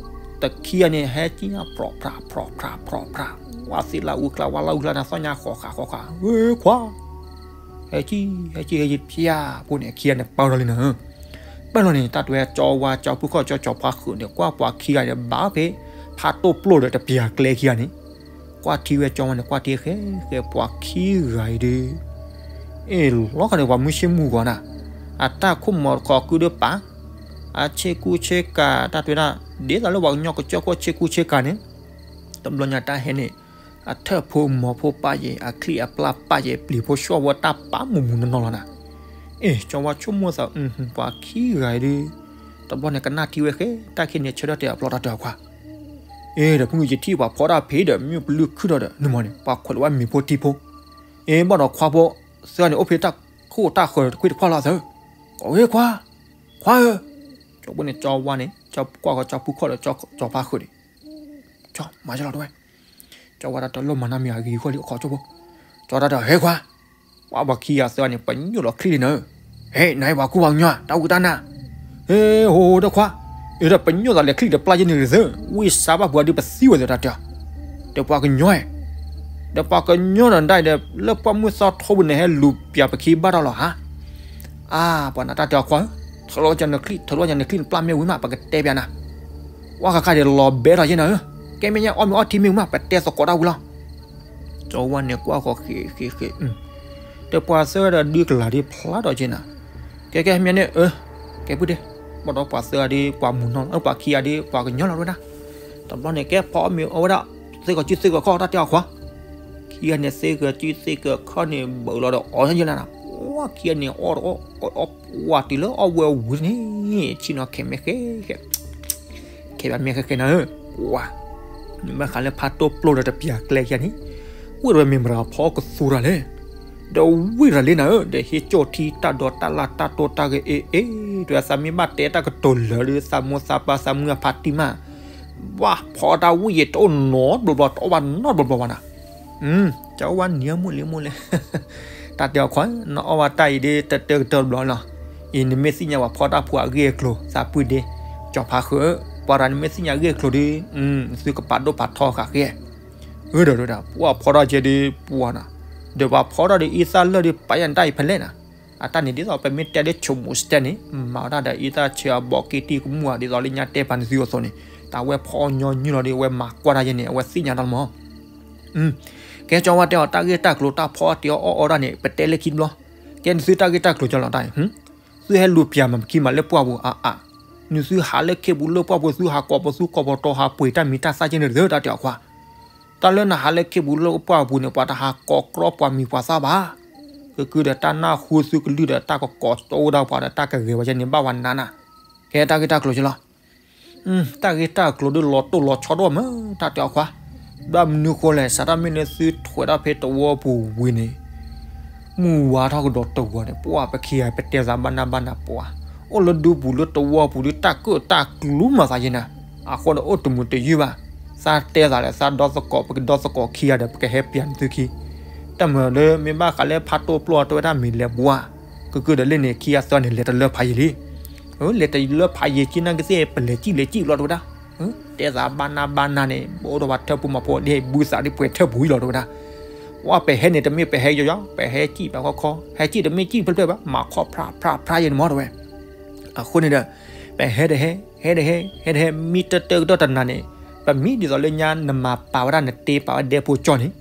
တခံဂၤန့ၣ် ဟဲကံၣ်ညါ ဖျီဖျီဖျီဖျီ, ဝါသ့ၣ်လၢအူကျါ ဝါလၢအူကျါန့ၣ် သီၣ်ညါဃီၤဃာ်ဃီၤဃာ်, ဝဲခွါ ဟဲကံၣ် ဟဲကံၣ် ဟဲကံၣ် ဖၠၣ်ဖိန့ၣ် ခံဂၤန့ၣ် ပၢၢ်ထီၣ်လံနၤ, ပၢၢ်ထီၣ်န့ၣ် တၢ်တဲဝဲကၠီဝါ ကၠီဖုခီၣ် ကၠီကၠီၤဖါဃုာ်န့ၣ် ကွၢ်ပှၤခံဂၤန့ၣ် ဘၣ်ဖဲ ဖးတိၢ်ပျိၢ်ဒီးတပျၢ်ကျဲခံဂၤန့ၣ်, ကွၢ်ထံဝဲကၠီဝါန့ၣ် ကွၢ်ထံဃဲဃဲ ပှၤခံဂၤအံၤဒီး အ့ၣ် လီၤခီန့ၣ် ပှၤမုၢ်ဆ့ၣ်မုၢ်ဂီၤနၤ, အတၢ်ခိၣ်မီၤတခီကုဒိၣ်ပာ်, အဆ့ကူဆ့ကၤ တၢ်တဲဝဲဒၣ် ဒ်သိးလၢပှၤကညီကစၢၢ်ခိၣ်ဆ့ကူဆ့ကၤန့ၣ်, တဘျီညါတၢ်ဟဲန့ၣ် အထၢၣ်ဖိမီၤဖိပာ်ယဲၢ် အချံအပျၢ်ပာ်ယဲၢ် ပျံၤဖိဆှီၣ်ဖိတၢ်ပာ်မူးမူးနီၢ်နီၢ်လီၤနၤ, အ့ၣ် ကၠီဝါဆိကမိၣ်သး ပှၤခံဂၤအံၤဒီး တဘျီန့ၣ် ကနၣ်ထံဝဲဃဲ တၢ်ခံန့ၣ် ဆၢထၢၣ်တဲအပျီတၢ်တဲအီၤခွါ အ့ၣ် ဒီးဖုယထံၣ်ပှၤဖီတၢ်ဖံးဒီး မ့ၣ်အူပလုၢ်ခုၣ်ထီၣ်ဒီး နမီၤန့ၣ် ပှၤခွဲးလီၤဝဲမ့ၤဖိထံဖိ, အ့ၣ် ဘၣ်ဒီးခွါဖိ သၢဂၤန့ၣ် အိၣ်ဖဲတၢ်ခိၣ်တၢ်ဃၢၤတခွ့တခွါလီၤသၢ, ကီၢ်ဝဲခွါ, ခွါဧၢ, ကၠီဖိန့ၣ် ကၠီဝါန့ၣ် ကၠီကွၢ်ဃီ ကၠီဖုခီၣ်ဒီး ကၠီဖါဃုာ်န့ၣ် ကၠီ မၤယလီၤတဝဲ, ကၠီဝါတၢ်တလိၣ်မၤနၢ်မ့ၢ်အဂ့ၤဃီလံ အခီကၠိဖိ, ကၠီတၢ်တဟဲခွါ, ပှၤပှၤခံဂၤသၢဂၤန့ၣ် ပညိၣ်လီၤချံလံနၤ, ဟဲ နၤအံၤပှၤကူပှၤကညီ တၢ်ဝံတၢ်နါ, ဟဲ ဟိဟိ တခွါ, အ့ၣ် ဒီးပညိၣ်သးလဲၤချံတပျၢ်ယဲၢ်န့ၣ်သၢ, ဝံသးဘၣ်ပှၤဒုးပသံဝဲသၢတၢ်တၢ်, ဒီးပှၤကညီဧၢ, ဒီးပှၤကညီနၤဒၣ်အံၤဒီး လၢပှၢ်မုၢ်သီထိပူၤန့ၣ် ဟဲလူၤပျၢ်ပခံဘၣ်တၢ်လီၤဧါ အါ ပှၤနၤတၢ်တဲအီၤခွါဧၢ, ထုးလီၤကနၢၤချံ ထုးလီၤကနၢၤချံနပျၢ်မ့ၢ်ဝံၤမး ပကတဲပျးနၤ, ဝဲဃးဃးဒီးလီၤဘဲထီၣ်ယဲၢ်နၤဧၢ, ကဲမ့ၢ်ညါအီၣ်မ့ၤအီထံမ့ၢ်ဝံၤမး ပတဲသကိးတၢ်ဝံၤလီၤ. ကၠီဝါန့ၣ်ကွၢ်ဃီၤဃ့ဃ့ဃ့, ဒီးပှၤသၢဂၤဒီးဒုးကလၤဒ်ဖျါထီၣ်က့ၤနၤ, ကဲကဲမ့ၢ်န့ၣ်ဧၢ, ကဲပုၢ်ဒ့, ဘၣ်ဒီးပှၤသၢဂၤဒ်ပှၤမုၢ်နီၢ် ပှၤခံဂၤဒ်ပှၤကညီလီၤဝဲဒၣ်, တဘျီန့ၣ် ကဲဖီအီၣ်မ့ၤအီၣ်ဝဲဒၣ်, သ့ၣ်ကီၤစုသ့ၣ်ကီၤခီၣ်တၢ်တဲအီၤခွါ ခံဂၤန့ၣ် သ့ၣ်ကီၤစုသ့ၣ်ကီၤခီၣ်န့ၣ် ဘၢးလီၤဒီးအီၣ်ယဲၢ်လၢနၤ, ပှၤခံဂၤန့ၣ် အီၣ်တအီၣ် အီၣ်ပှၤတုၤလၢအီၣ်ဝဲဝံၤန့ၣ် ဆ့ၣ်နီၤခဲမဲာ်ဃဲဃဲ, ခဲဘၣ်မဲာ်ဃဲဃဲနၤဧၢ, ပှၤ, နမ့ၢ်ဃးလၢဖးတိၢ်ပျိၢ်ဒီးတပျၢ်ကျဲခံဂၤန့ၣ်, ဝံၣ်ဒီးမ့ၢ်မတၤဖီကသူတၢ်လဲၣ်, ဒီးဝံၣ်တၢ်လံနၤဧၢ, ဒီးဟ့ၣ်ကၠီၣ်ထံတၢ်ဒိးတၢ်လၢ်တၢ်တိၢ်တၢ်ဂ့ၤအ့ၣ်အ့ၣ်, ဒီးသးမ့ၢ်ဘၣ်တဲတၢ်ကတိၤလၢာ်ဒီး သးမိၢ်သးပၢ်သးမုၢ်အဖးတံၢ်မး ဘၣ်ဖီတၢ်ဝံၣ်ယဲၢ်တအိၣ်နီတဘျီဘျီ တအီၣ်ဘၣ်နီတဘျီဘျီဘၣ်နၤ, ကၠီဝါနံၤအမိၢ်လံမိၢ်လဲၣ်, တၢ်တဲအီၤခွါ နအီၣ်ဘၣ်တၢ်အံၤဒ်တတၢကတၢၢ်တဘျီလီၤ, အံၤနမ့ၢ်သ့ၣ်ညါပှၤဖီတၢ်ဖိအဂ့ၢ်အကျိၤ သးပုၢ်ဒ့, ကၠီၤဖါဃုာ်, ပှၤတဂၤနမ့ၢ်သ့ၣ်ညါအဂ့ၢ်အကျိၤဒီး, သုကပာ်ဒိၣ်ပာ်ထီဃာ်ဃဲ, ဒီးတဲဝဲဒၣ် ပှၢ်ဖီထီၣ်ကဲဒ်ပှၢ်နၤ, ဒီးပှၤဖီထီၣ်ဒီးအံသၣ်လၢာ်ဒီး ပယၣ်နတၢ်အံၤဖဲလဲၣ်နၤ, အတၢ်န့ၣ်ဒ်သိးပမ့ၢ်တဲဒ်ဆိမိၣ်စတဲန့ၣ် မၤဝဲဒၣ်ဒီးအံသၣ်ဆၢအဘီက့တံၢ်ကမူၣ်ဧါ ဒ်သိးလၢညါတဲပာ်နသုအသိးန့ၣ်, တၢ်ဝဲဖီအီၣ်ညီနုၢ်လီၤဒီး အဝဲမၤကွၢ်တၢ်ယဲန့ၣ် အဝဲသ့ၣ်ညါတၢ်လီၤမး ကဲ ကၠီဝါတဲအီၤ တၢ်ဂ့ၢ်တၢ်ကျိၤတၢ်ဖီအီၣ်တ့ၤအီၣ်အီၣ်အီၣ်ဒၣ်န့ၣ် ပတဲလၢခံတဘျီ, ကဲနသုတၢ်ဂ့ၢ်တၢ်ကျိၤကၠီလီၤတၢ်အံၤ, သုဟဲလူၤပျၢ်မၤပခံမးလၢပှၢ်ပူၤအါအါ, နသုဟးလၢခ့ပူၤလၢပှၢ်ပူၤ သုဟးကိးပသူကိးပတီၤဟးပှ့ၤတၢ်မံၤတၢ်သၣ်ကဲန့ၣ်တသၢ တၢ်တဲအီၤခွါ, တၢ်လၢနဟးလၢခ့ပူၤလၢပှၢ်ပူၤန့ၣ် ပှၤတဟးကိးကြီပှၤမံၤပှၤသၣ်ဘၣ်, ကကုဒီးတၢ်နၢ်ဟူသုကလုၢ်ဒီးတၢ်ကကိးတိၢ်ဒၣ်ပှၤဒီးတၢ်ကဂဲၤဝဲယဲန့ၣ် ဘၣ်ဝဲနးနး, ကဲတၢ်ဂ့ၢ်တၢ်ကျိၤကၠီလီၤ တၢ်ဂ့ၢ်တၢ်ကျိၤဒ်လီၤတိၢ်လီၤဆီဒိၣ်မး တၢ်တဲအီၤခွါ, ဘၣ်မနုၤဃိလဲၣ် စးထီၣ်မ့ၢ်လၢသုထွဲထီၣ်ဖဲသဝီပူၤဝံၤန့ၣ်, မုၢ်ဝါထီၣ်ကဒီးတဂီၤန့ၣ် ပှၢ်ပခံဂၤပတဲသးဘၣ်နၢ်ဘၣ်နၢ်ပှၤ, အိၣ်လၢဒူပူၤလၢသဝီပူၤဒ်တၢ်ကၢၣ်တၢ်ကျူမၤသးယဲနၤ, အဃိဒီးအိၣ်တမုာ်တယုၢ်ဘၣ်, သးတဲသးလၢသးဒီသကိး ပကဒီသကိးခံဂၤဒီး ပကဟဲပျၢ်နသုခံ, တၢ်မၤလၢမ့ၢ်ဘၣ်ဃးလၢဖးတိၢ်ပျီၢ်တဲဝဲဒၣ်မ့ၢ်လဲၤဘှါ, ကကုဒီးလၢန့ၣ် ခံဂၤသၢဂၤန့ၣ် လဲၤတလၢဖးယံၤလံ လဲၤတလၢဖးယံၤကံနၢ်ကသ့ၣ် ပလဲၤစံၣ်လဲၤစံၣ်လီၤတဲဝဲဒၣ်, တဲသးဘၣ်နၢ်ဘၣ်နၢ်န့ၣ် ပအိၣ်ဒီးပှၤထၢပူၤမၤဖိဒ်ဘုသးဒ်ပှဲၤထၢပူၤအံၤလီၤတဲဝဲဒၣ်, ဝဲပဟဲန့ၣ် တမ့ၢ်ပဟဲယီၤယီၤ ပဟဲစံၣ်ဘၣ်ခီခီ ဟဲစံၣ်တမ့ၢ်စံၣ်ဖျၢၣ်ဖျၢၣ်ဘၣ် မၤခီၣ်ဖြးဖြးဖြးယဲန့ၣ်မးတဲဝဲ, အဃိန့ၣ်ဒီး ပဟဲတဟဲ ဟဲတဟဲ ဟဲတဟဲ မ့ၢ်တၢၢ်တၢၢ်ကတၢၢ်တနၤန့ၣ်, ပမံဒ်သိးလၢညါနမၤပာ်ဝဲဒၣ်နတ့ပာ်ဝဲဒဲဖိကၠီန့ၣ်,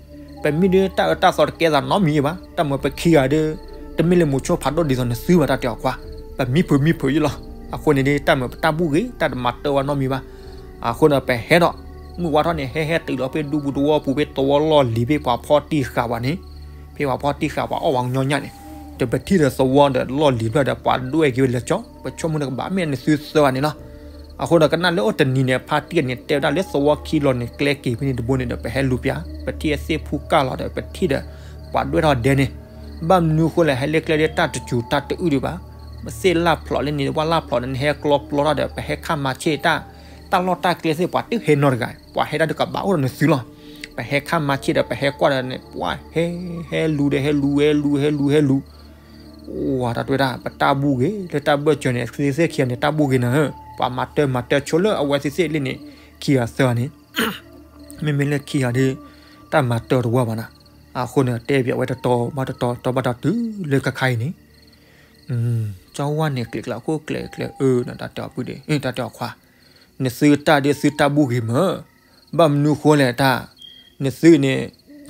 ပမံဒီးတၢ်အၢတၢ်သီတကဲသးနီတမံၤဘၣ်, တၢ်မၤပခံဂၤဒီး, တမ့ၢ်လၢမိၤဆိဖးဒိၣ်ဒ်သိးနသုဘၣ်တၢ်တဲအီၤခွါ, ပမံဖုးမံဖုးယဲလီၤ, အဃိန့ၣ်ဒီး တၢ်မၤပတၢ်ဘူၣ်ဂ့ၤ တၢ်တမၤတၢၢ်ဝဲနီတမံၤဘၣ်, အဃိန့ၣ်ပဟဲဒီး, မုၢ်ဝါထီၣ်န့ၣ် ဟဲဟဲတုၤလီၤဖဲဒူပူၤသဝီပူၤဖဲသဝီလီၢ်လံၤဖဲပှၤဖီတံၢ်ဃာ်ပှၤန့ၣ်, ဖဲပှၤဖီတံၢ်ဃာ်ပှၤအီၣ်ဝဲညီညၣ်န့ၣ်, ဒီးပထံၣ်ဒီးသဝီဒီးလီၢ်လံၤဖျၢၣ်ဒီးပှၤဒွဲၣ်က့ၤဝဲလဲၤကၠီ, ပဆိကမိၣ်န့ၣ်ကဘၣ်မ့ၢ်နသုသၢဂၤန့ၣ်လီၤ, အဃိဒီးကနၣ်လၢအိၣ်တနံၤန့ၣ် ဖါတံၢ်န့ၣ် တဲဝဲဒၣ်လၢသဝီခံလီၤန့ၣ် ကျဲက့ၤဖဲန့ၣ်တဘိန့ၣ်ဒီး ပဟဲလူၤပျၢ် ပထံၣ်အသ့ၣ်ဖူကၢ်လီၤဒီး ပထံၣ်ဒီး ပှၤဒွဲၣ်ထီၣ်ဒဲန့ၣ်, ဘၣ်မနုၤဃိလဲၣ် ဟဲလၢကျဲဒ်တၢ်တစူၤတၢ်တအုၣ်ဒံးဘၣ်, ပသ့ၣ်လၢ်ဖျိးလၢန့ၣ် ပှၢ်လၢ်ဖျိးဒီး နဟဲကျီပျီထီၣ်ဒီး ပဟဲခါမၤဆ့ၣ်တၢ်, တၢ်လီၢ်တၢ်ကျဲသ့ၣ် ပှၤတဟဲနီတဂၤ, ပှၤဟဲဒၣ်ဒီးကဘၣ်အိၣ်ဒီးနသုလီၤ, ပဟဲခါမၤဆ့ၣ်ဒီး ပဟဲကွၢ်ဒီးန့ၣ် ပှၤဟဲ, ဟဲလူၤဒီး ဟဲလူၤ ဟဲလူၤ ဟဲလူၤ ဟဲလူၤ အိၣ်ဝဲတၢ်တဲဝဲဒၣ် ပတၢ်ဘူၣ်ဂ့ၤ လၢတၢ်ဘၢၣ်စၢၤန့ၣ် သ့ၣ်သ့ၣ်ခံဂၤန့ၣ် တၢ်ဘူၣ်ဂ့ၤနၤဧၢ, ပှၤမၤတၢ်မၤတၢ်ဆိလၢအဝဲသ့ၣ်သ့ၣ်လၢန့ၣ် ခံဂၤသၢဂၤန့ၣ်, မ့မ့ၢ်လၢခံဂၤဒီး တၢ်မၤတၢ်တဝၢဘၣ်နၤ, အဃိန့ၣ် တဲဘၣ်ဝဲတတီၤဘၣ်တတီၤ တတီၤဘၣ်တတီၤတုၤလၢခါခါအံၤန့ၣ်, ကၠီဝါန့ၣ် ကျဲးကျဲးခိၣ်ကျဲးကျဲးအၢ တၢ်တဲအီၤဖုဒ့ၣ် တၢ်တဲအီၤခွါ, နသုတၢ်ဒ်သုတၢ်ဘူၣ်ဂ့ၤမး, ဘၣ်မနုၤဃိလဲၣ်တၢ်, နသုန့ၣ်,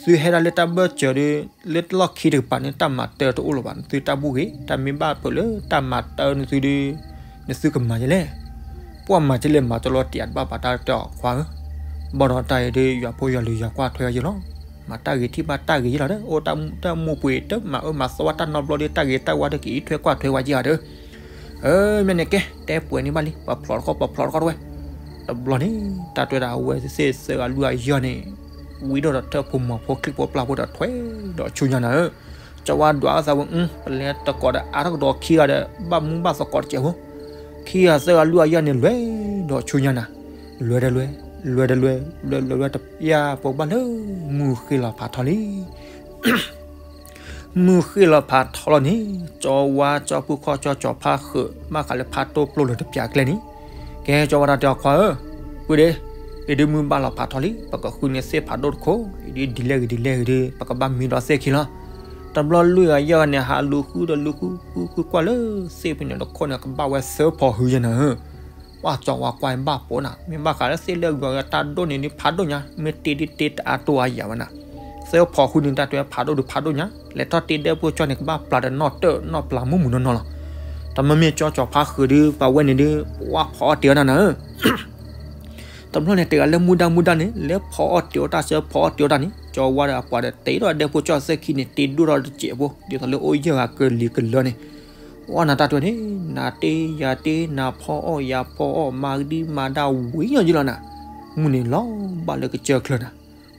သုဟဲဒၣ်လၢတၢ်ဘၢၣ်စၢၤဒီး လၢလီၢ်ခံတကပၤန့ၣ် တၢ်မၤတၢ်တအိၣ်လၢၤဘၣ် နသုတၢ်ဘူၣ်ဂ့ၤ, တၢ်မ့ၢ်ဘၣ်ဖုးလၢတၢ်မၤတၢ်နသုဒီး, နသုကမၤယဲလဲၣ်, ပှၢ်မၤကလဲၣ်မၤကလီတံၢ်အတဘၣ်ပာ်တၢ်တဲအီၤခွါဧၢ, ဘၣ်ဒီးတၢ်အံၤဒီး ယွၤဖိယွၤလံၤယွၤကွၢ်ထွဲယဲလီၤ, မၤတၢ်ဂ့ၤထံၣ်ဘၣ်တၢ်ဂ့ၤယဲလီၤဒီး အိၣ်တၢ်မူပှ့ၤတၢ်မၤအၢမၤသီဝဲတၢ်နီတဘျီဒီး တၢ်ဂ့ၤတၢ်ဝါဒီးကအံးထွဲကွၢ်ထွဲဝဲယဲလီၤဒီး မ့ၢ်န့ၣ်ကဲ တဲပှဲၤန့ၢ်ဘၣ်လံ ပှၤဖျိးတခီ ပှၤဖျိးတခီတဝဲ, တဘျီန့ၣ် တၢ်တဲဝဲဒၣ်အဝဲသ့ၣ်သၢဂၤလွံၢ်ဂၤယဲၢ်န့ၣ်, ဝံၤဒီးထၢၣ်ဖိမၤဖိချံၣ်ဖိပျၢ်ဖိဒီးထွဲဒီးဆူညါနၤဧၢ, ကၠီဝါဒွးအသးဝဲ ပလဲၤတကိးဒီးအါထီၣ်ကဒီးခံဂၤဒီး ဘၣ်မူဘၣ်သကိးတစဲးဖိ, ခံဂၤသၢဂၤလွံၢ်ဂၤယဲၢ်န့ၣ် လွဲၤဒီးဆူညါနၤ, လွဲၤတလွဲၤ, လွဲၤတလွဲၤ, လွဲၤလွဲၤလွဲၤတပျၢ် ပဘၣ်လၢ မုၢ်ဃ့ၢ်လီၤဖးထီလံ မုၢ်ဃ့ၢ်လီၤဖးထီလီၤန့ၣ်, ကၠီဝါကၠီဖုခီကၠီကၠီဖါဃုာ် ဘၣ်ဃးလၢဖးတိၢ်ပျိၢ်လၢတပျၢ်ကျဲန့ၣ်, ကဲကၠီဝါတၢ်တဲအီၤခွါဧၢ, ဝံၤဒီး, အံၤဒုးမုၢ်ဘၣ်လီၤဖးထီလံ ပကဃုန့ၢ်သ့ၣ်ဖးဒိၣ်တခိၣ် အံၤဒုးဒ်လဲၣ်ဂ့ၤဒ်လဲၣ်ဂ့ၤဒီး ပကဘၣ်မံဒီးသ့ၣ်ခံလီၤ, တဘျီလွံၢ်ဂၤယဲၢ်ဂၤန့ၣ် ဟးလူၤဃုဒီးလူၤဃု ဃုဃုကွၢ်လၢသ့ၣ်ဖဲန့ၣ်တခိၣ်န့ၣ် ကဘၣ်ဝဲသၢဖီဃုယဲၢ်နၤဧၢ ပှၢ်ကၠီဝါကွၢ်ဘၣ်ပိာ်နၤ မ့ၢ်ဘၣ်ဃးလၢသ့ၣ်လၢဂၤဂၤတၢ်ဒိၣ်န့ၣ်ဒုးဖးဒိၣ်ညါ မ့ၢ်တ့ဒ်တ့တအါတိၢ်အါယၤဝဲနၤ, သၢဖီဃုန့ၣ် တၢ်တဲဖးဒိၣ်ဒုးဖးဒိၣ်ညါ လဲၤထီၣ်တ့ဒဲဖိကၠီန့ၣ် ကဘၣ်ပျၢ်ဒီးနီၣ်တၢၣ်နီၣ်ပျၢ်မုၢ်မုၢ်နီၢ်နီၢ်လီၤ, တမ့မ့ၢ်ကၠီကၠီဖါဃုာ်ဒုး ပှၤဝဲန့ၣ်ဒုး ပှၢ်ဖီအီၣ်တ့ၢ်အီၣ်တၢ်နၤဧၢ တဘျီန့ၣ် တဂၤလၢမူဒါမူဒါန့ၣ် လဲၤဖီအီၣ်တ့ၢ်အီၣ်တၢ်စၢဖီအီၣ်တ့ၢ်အီၣ်တၢ်န့ၣ် ကၠီဝါဒီးအပှၤဒီးတ့ဒီးဒဲဖိကၠီသ့ၣ်ခံန့ၣ် တ့ဒိၣ်ထီၣ်တစဲးဖိ ဒ်သိးလၢအိၣ်ယဲၢ်ဂၤကလံၤကလၢန့ၣ်, ဝဲနၤတၢ်တဲန့ၣ် နၤတ့ယၤတ့ နၤဖီအီၣ်ယၤဖီအီၣ် မၤကဒံမၤဒါဝံၤညီယလီၤနၤ, မုၢ်န့ၣ်လီၤဘၣ်လၢကစၢၢ်ချၢနၤ,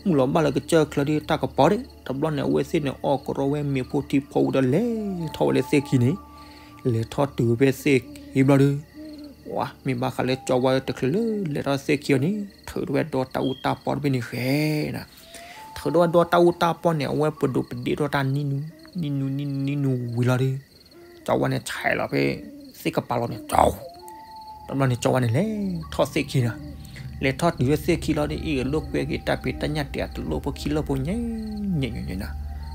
မုၢ်လီၤဘၣ်လၢကစၢၢ်ချၢဒီးတၢ်ကပီၤဒၣ် တဘျီန့ၣ် အဝဲသ့ၣ်န့ၣ် အီၣ်ကရီဝဲမ့ၤဖိထံဖိဝံၤဒီး လဲၤထီၣ်ဝဲလၢသ့ၣ်ခံန့ၣ် လဲၤထီၣ်တုၤဝဲဖဲသ့ၣ်ခံဘျီဒီး ဝဲမ့ၢ်ဘၣ်ဃးလၢကၠီဝါတချုးလၢလဲၤထီၣ်သ့ၣ်ခံအီၤန့ၣ် ထုးထီၣ်ဝဲဒီတၢ်အူတၢ်ပီတဘ့ၣ်န့ၣ်ဃဲနၤ, ထုးထီၣ်ဝဲဒီတၢ်အူတၢ်ပီန့ၣ် အဝဲပဒိးပဒ့ထီၣ်တၢ်နံၣ်နူ နံၣ်နူနံၣ်နူနံၣ်နူဝံၤလီၤဒီး ကၠီဝါန့ၣ်ဆဲးလီၤဖဲသ့ၣ်ကပၤလီၤန့ၣ် တဘျီန့ၣ် ကၠီဝါန့ၣ်လဲၤထီၣ်သ့ၣ်ခံနၤ, လဲၤထီၣ်တုၤလၢသ့ၣ်ခံလီၤဒီး အ့ၣ်လိာ်ကွဲက့ၤတၢ်ဖံးတၢ်ညၣ်တဲာ်အတလိၣ်ဖိခံလိာ်ဖိညါ ညါညါညါနၤ,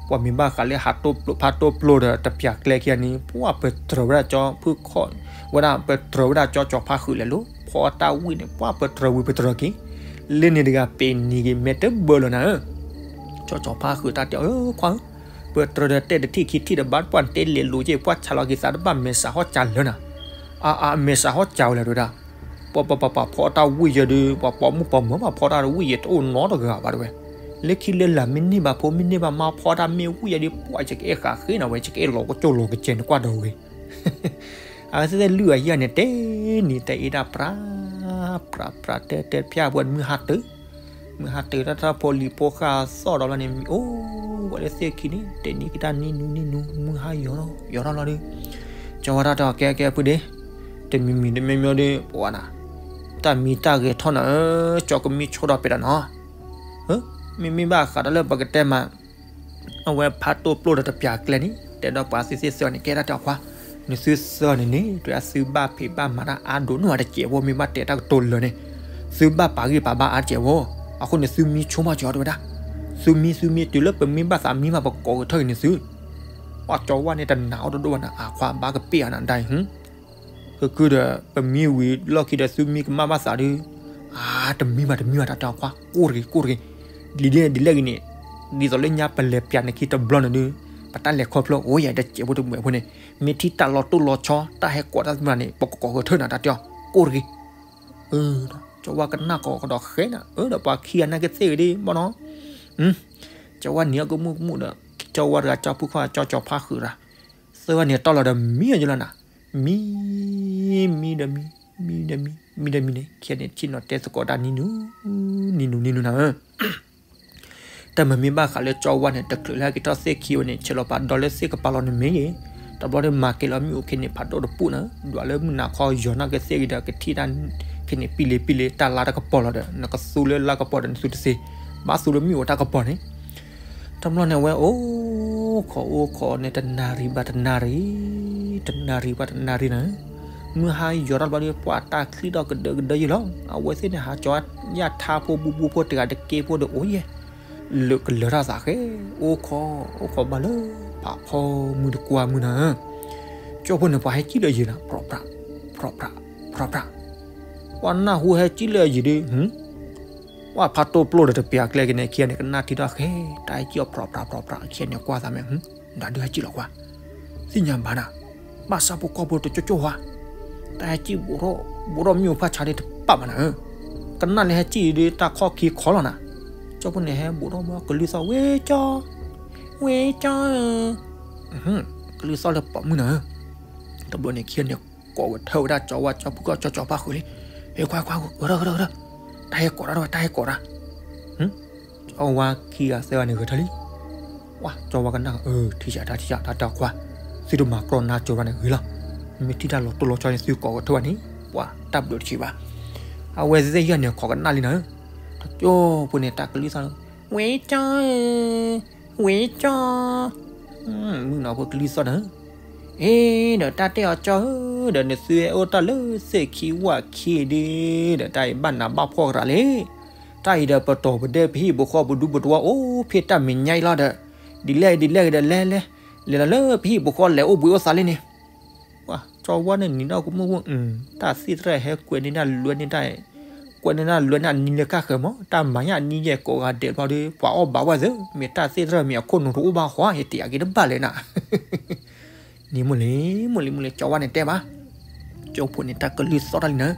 ပှၤမ့ၢ်ဘၣ်ဃးလၢဟးတိၢ်ဖးတိၢ်ပျိၢ်ဒီးတပျၢၤကျဲခံဂၤန့ၣ် ပှၤပတြၢၤဝဲဒၣ်ကၠီဖုၣ်ခီၣ်ဝဲဒၣ် ပတြၢၤဝဲဒၣ်ကၠီကၠီၤဖါဃုာ်လဲၣ်လိၤ ဖီတၢ်ဝံၣ်န့ၣ် ပှၤပတြၢၤဝံၤပတြၢၤက့ၤ လၢန့ၣ်တဂၤပ့ၤနံၤက့ၤမဲာ်တဘၢလီၤနၤဧၢ ကၠီကၠီၤဖါဃုာ်တၢ်တဲအီၤ အၢ ခွါဧၢ, ပတြၢၤဒီးတဲတထံၣ်ခံထံၣ်ဒီးဘၣ်ပှၢ်တဲလဲၤလိၤက့ၤ ပှၢ်ဆးလီၤက့ၤသးတဘၣ်မဲာ်စးဟီၣ်စးလၢနၤ, အအမဲာ်စးဟီၣ်စးဝဲလဲၣ်တဝဲဒၣ်, ပှၤပှၤပှၤပှၤဖီတၢ်ဝံၣ်ယဲဒုး ပှၤပိာ်မုၣ်ပိာ်မၢၤဘၣ်ဖီတၢ်ဝံၣ်ယဲတအိၣ်နီတဂၤဘၣ်တဝဲ, လၢခံလၢလာ်မ့ၢ်န့ၢ်ဘၣ်ဖိမ့ၢ်န့ၢ်ဘၣ်မါဖီတၢ်မ့ၢ်ဝံၣ်ယဲဒုး ပှၤယကအဲၣ်ဃးဃ့နၤဝဲ ယကအဲၣ်လီၤကစိၢ်လီၤကစဲၤနကွၢ်ဒီးဝဲ အဝဲသ့ၣ်သ့ၣ်လုၢ်အယံၤန့ၣ် တဲနံၤတဲအ့ဒၣ်ပြး ပြးပြးတဲတဲဖျါဝဲမုၢ်ဟါတုၤ, မုၢ်ဟါတုၤတၢ်ထီၣ်ဖိလံၤဖိဃၢ်သီၣ်ဒီးလီၤန့ၣ် မံၤအိၣ်ဝဲလၢသ့ၣ်ခံန့ၣ် တဲနံၤက့ၤတၢ်နံၤနူနံၤနူ မုၢ်ဟါယိၤထီၣ်လီၤဒီး, ကၠီဝါတၢ်တဲအီၤ ကဲကဲဖုဒ့, တမံၤမံၤတမံၤမံၤဒီး ပဝဲနၤ, တၢ်မံၤတၢ်ဂဲၤထီၣ်နၤဧၢ, ကၠီကမံဆိဒီးပဲာ်ဒီးနၤ, မ့မ့ၢ်ဘၣ်ဃးဒီးလၢပကတဲမး အဝဲဖးတိၢ်ပျိၢ်ဒီးတပျၢၤကျဲန့ၣ် တဲဒီးပှၤသ့ၣ်သ့ၣ်သၢန့ၣ် ကဲတၢ်တဲအီၤခွါ, နသုသၢန့ၣ်န့ၣ် တဲဝဲဒၣ်သုဘၣ်ဖံးဘၣ်မၤတၢ်အါဒိၣ်နီၢ်တစဲးဖိ မ့ၢ်ဘၣ်တဲတၢ်ကတိၤလၢာ်န့ၣ် သုဘၣ်ပာ်ဂံၢ်ပာ်ဘါအါတစဲးဖိ, အဃိန့ၣ်သုမံဆိမးကၠီတဲဝဲဒၣ်, သုမံသုမံ တုၤလၢပမံဘၣ်သးမံဘၣ်ပကိးကထၢၣ်အံၤန့ၣ်သု, ပှၤကၠီဝါန့ၣ်တနာ်အီၤတဒိၣ်ဘၣ်နၤ အခွါဘၣ်ကပ့ၢ်အနၤဒၣ်အံၤ ကကုဒီး ပမံဝံၤလီၢ်ခံဒီးသုမံကမၣ်ဘၣ်သးဒုး, အါ တမံဘၣ်တမံဘၣ်တၢ်တဲအီၤခွါ ကိၢ်တဂ့ၤကိၢ်တဂ့ၤ, ဒ်လဲၣ်ဒ်လဲၣ်ဂ့ၤန့ၣ်, ဒ်သိးလၢညါပလဲၤပၠးနခံတဘျီန့ၣ်ဒုး, ပတၢ်လဲၤခီဖျိအိၣ်ယၤတစဲးဖိတမှဲးဖိန့ၣ်, မ့ၢ်ထံၣ်တၢ်လီၤတိၢ်လီၤဆီ တၢ်ဟဲကိးတၢ်သ့ၣ်မနၤန့ၣ် ပကကိးကထၢၣ်နၤတၢ်တဲအီၤ ကိၢ်တဂ့ၤ, ကၠီဝါကနၣ်ကီးကဒီးဃဲနၤ အၢ ဒီးပှၤခံဂၤနာ်က့သ့ၣ်ဂ့ၤဒ်ဘၣ်နီၤ, ကၠီဝါနံၤအီၣ်ကမူၣ်ကမူၣ်ဒီး ကၠီဝါတဂၤကၠီဖုၣ်ခီၣ်ကၠီကၠီၤဖါဃုာ်တၢ်, သၢဂၤန့ၣ်တီၢ်လီၤဒီးမံအီၤယလီၤနၤ, မံ မံဒီးမံ မံဒီးမံ မံဒီးမံန့ၣ် ခံဂၤန့ၣ်ထံၣ်နီၤတဲသကိးတၢ်နံၤနူ နံၤနူ နံၤနူနၤဧၢ တၢ်မၤမ့ၢ်ဘၣ်ဃးလၢကၠီဝါန့ၣ် တချုးလၢဟဲက့ၤထီၣ်သ့ၣ်ခံဝဲန့ၣ် ဆဲးလီၤပာ်ဒီးလၢသ့ၣ်ကပၤလီၤန့ၣ်မ့ၢ်ဂ့ၤ, တဘျီဒီးမၤက့ၤလီၤမ့ၣ်အူခံန့ၣ် ဖးဒိၣ်တပူၣ်န့ၣ် ဒွးလၢမုၢ်နၤခီယီၤနာ်က့သ့ၣ်ဂ့ၤဒီး ကထံၣ်တၢ်ခံန့ၣ် ပံလ့ပံလ့ တၢ်လါတကပီၤလီၤဒီး နကသူလၢလါကပီၤဒီးနသူတသ့, ဘၣ်သူလၢမ့ၣ်အူတၢ်ကပီၤန့ၣ် တဘျီန့ၣ်ဝဲအိၣ်ခိးအိၣ်ခိးန့ၣ် တနၣ်ရံၣ်ဘၣ်တနၣ်ရံၣ်, တနၣ်ရံၣ်ဘၣ်တနၣ်ရံၣ်န့ၣ်, မုၢ်ဟါယီၤထီၣ်တဘျီဒီး ပှၤတၢ်ချံထီၣ်ကဒၢကဒၢယဲလီၤ. အဝဲသ့ၣ်န့ၣ် ဟးကၠီယၣ်ထါဖိဘူဘူဖိတဂၤတက့ဖိဒီးအိၣ်ယဲ, လၢကလၢၤတၢ်သးဃဲ, အိၣ်ခိး အိၣ်ခိးဘၣ်လၢ ဖးဖီမုၢ်တကွၢ်မုၢ်နၤ, ကၠီဖိန့ၣ် ပှၤဟဲကံၣ်လၢယံၤနၤ ဖြီးဖြး ဖြီးဖြး ဖြီးဖြး, ပှၤနၢ်ဟူဟဲကံၣ်လၢယံၤဒီး ပှၤဖးတိၢ်ပျိၢ်ဒီးတပျၢၤကျဲက့ၤန့ၣ် ခံဂၤန့ၣ် ကနၣ်ထံထီၣ်ဃဲ, တၢ်ဟဲကံၣ်အီၤ ဖြီးဖြး ဖြီးဖြး ခံဂၤန့ၣ် ကွၢ်သးမ့ၢ် ဒၣ်ဒုးဟဲကံၣ်လီၤကွၢ်, သ့ၣ်ညါဘၣ်နၤ, ဘၣ်ဆၣ်ဖိကီၢ်ဖိတကၠိကၠိဝါ, တၢ်ဟဲကံၣ်ဘူးထီၣ် ဘူးထီၣ်မ့ၣ်အူဖးဆါဒ်တပာ်ဘၣ်နၤဧၢ, ကနၣ်လၢဟဲကံၣ်ဒ်တၢ်ခီၣ်ခံခီလီၤနၤ, ကၠီဖိန့ၣ်ဟဲဘူးထီၣ်မ့ၢ်ကလုၢ်သီၣ် ဝဲကၠီ, ဝဲကၠီဧၢ, ကလုၢ်သီၣ်လၢပိာ်မုၣ်နၤဧၢ, တဘျီန့ၣ် ခံဂၤန့ၣ် ကိးကထၢၣ်ဝဲဒၣ်ကၠီဝါ ကၠီဖုၣ်ခီၣ် ကၠီကၠီၤဖါဃုာ်လံ, ဟဲခွါခွါ ဂဲၤထီၣ်ဂဲၤထီၣ်ဂဲၤထီၣ်, တၢ်ဟဲကိးတၢ်ဝဲ တၢ်ဟဲကိးတၢ်, ကၠီဝါခံဂၤသၢဂၤန့ၣ်ဂဲၤထၢၣ်လံ, ဝါ ကၠီဝါကနၣ် အၢ ထံၣ်ယၤတၢ်ထံၣ်ယၤတၢ်တၢ်ခွါ, သုတမၤကြီနါကၠိဘၣ်န့ၣ်ဂ့ၤလီၤ, မ့ၢ်ထံၣ်တၢ်လီၤတိၢ်လီၤဆီန့ၣ် သုကိးကထၢၣ်ဘၣ်န့ၣ် ပှၤတၢ်ဘျုးတဆံးဘၣ်, အဝဲသ့ၣ်ယဲၢ်န့ၣ် ခိးကနၣ်လံနၤဧၢ, တကၠိဖိန့ၣ် တၢ်ကလုၢ်သီၣ် ဝဲကၠီဧၢ, ဝဲကၠီ, မုၣ်ကနီၤဖိကလုၢ်သီၣ်နၤဧၢ, အ့ ဒီးတၢ်တဲအီၤကၠီဧၢ, ဒီးနသုဟဲအိၣ်တၢ်လၢသ့ၣ်ခံဝၣ်ခံဒုး, ဒီးတၢ်အံၤဘၣ်နးဘၣ်ဖှီၣ်ကရၤလံ, တၢ်အံၤဒီးပတီၢ်ပဒဲပဟံၣ်ပဃီပဒူပတဝီ အိၣ်ဖ့ၣ်တၢ်မဲာ်ညါအံၤလီၤဒီး, ဒ်လဲၣ်ဒ်လဲၣ်ဂ့ၤဒီးလဲၤလဲၤ, လဲၤလီၤလၢပဟံၣ်ပဃီလဲၤအိၣ်ဘှံးအိၣ်သးလံန့ၣ် ပှၤကၠီဝါန့ၣ်နံၤဒီးကမူၣ်မူၣ်, တၢ်သ့ၣ်သရၣ်ဟဲကွဲးန့ၢ်တၢ်လွဲန့ၢ်တၢ်, ကွဲးန့ၢ်တၢ်လွဲန့ၢ်အနံၤလၢကၢ်ဃၢၤမး, တၢ်မၤညၣ်အနံၤယဲၢ်ကိးဂၤဒဲးဘျီဒီး ပှၤအီၣ်ဘၣ်ဝဲသ့, မ့ၢ်တၢ်သ့ၣ်သရၣ်မ့ၢ်အခိၣ်နူာ်တအိၣ်ဘၣ်ဃီ ဟဲတ့ၢ်အက့ၤတဘၣ်လဲၣ်နၤ, နံၤမုၢ်လံ, မုၢ်လံမုၢ်လံ ကၠီဝါန့ၣ်တဲဘၣ်, ကၠိဖိန့ၣ် တၢ်ကလုၢ်သီၣ်တၢ်လံနၤ,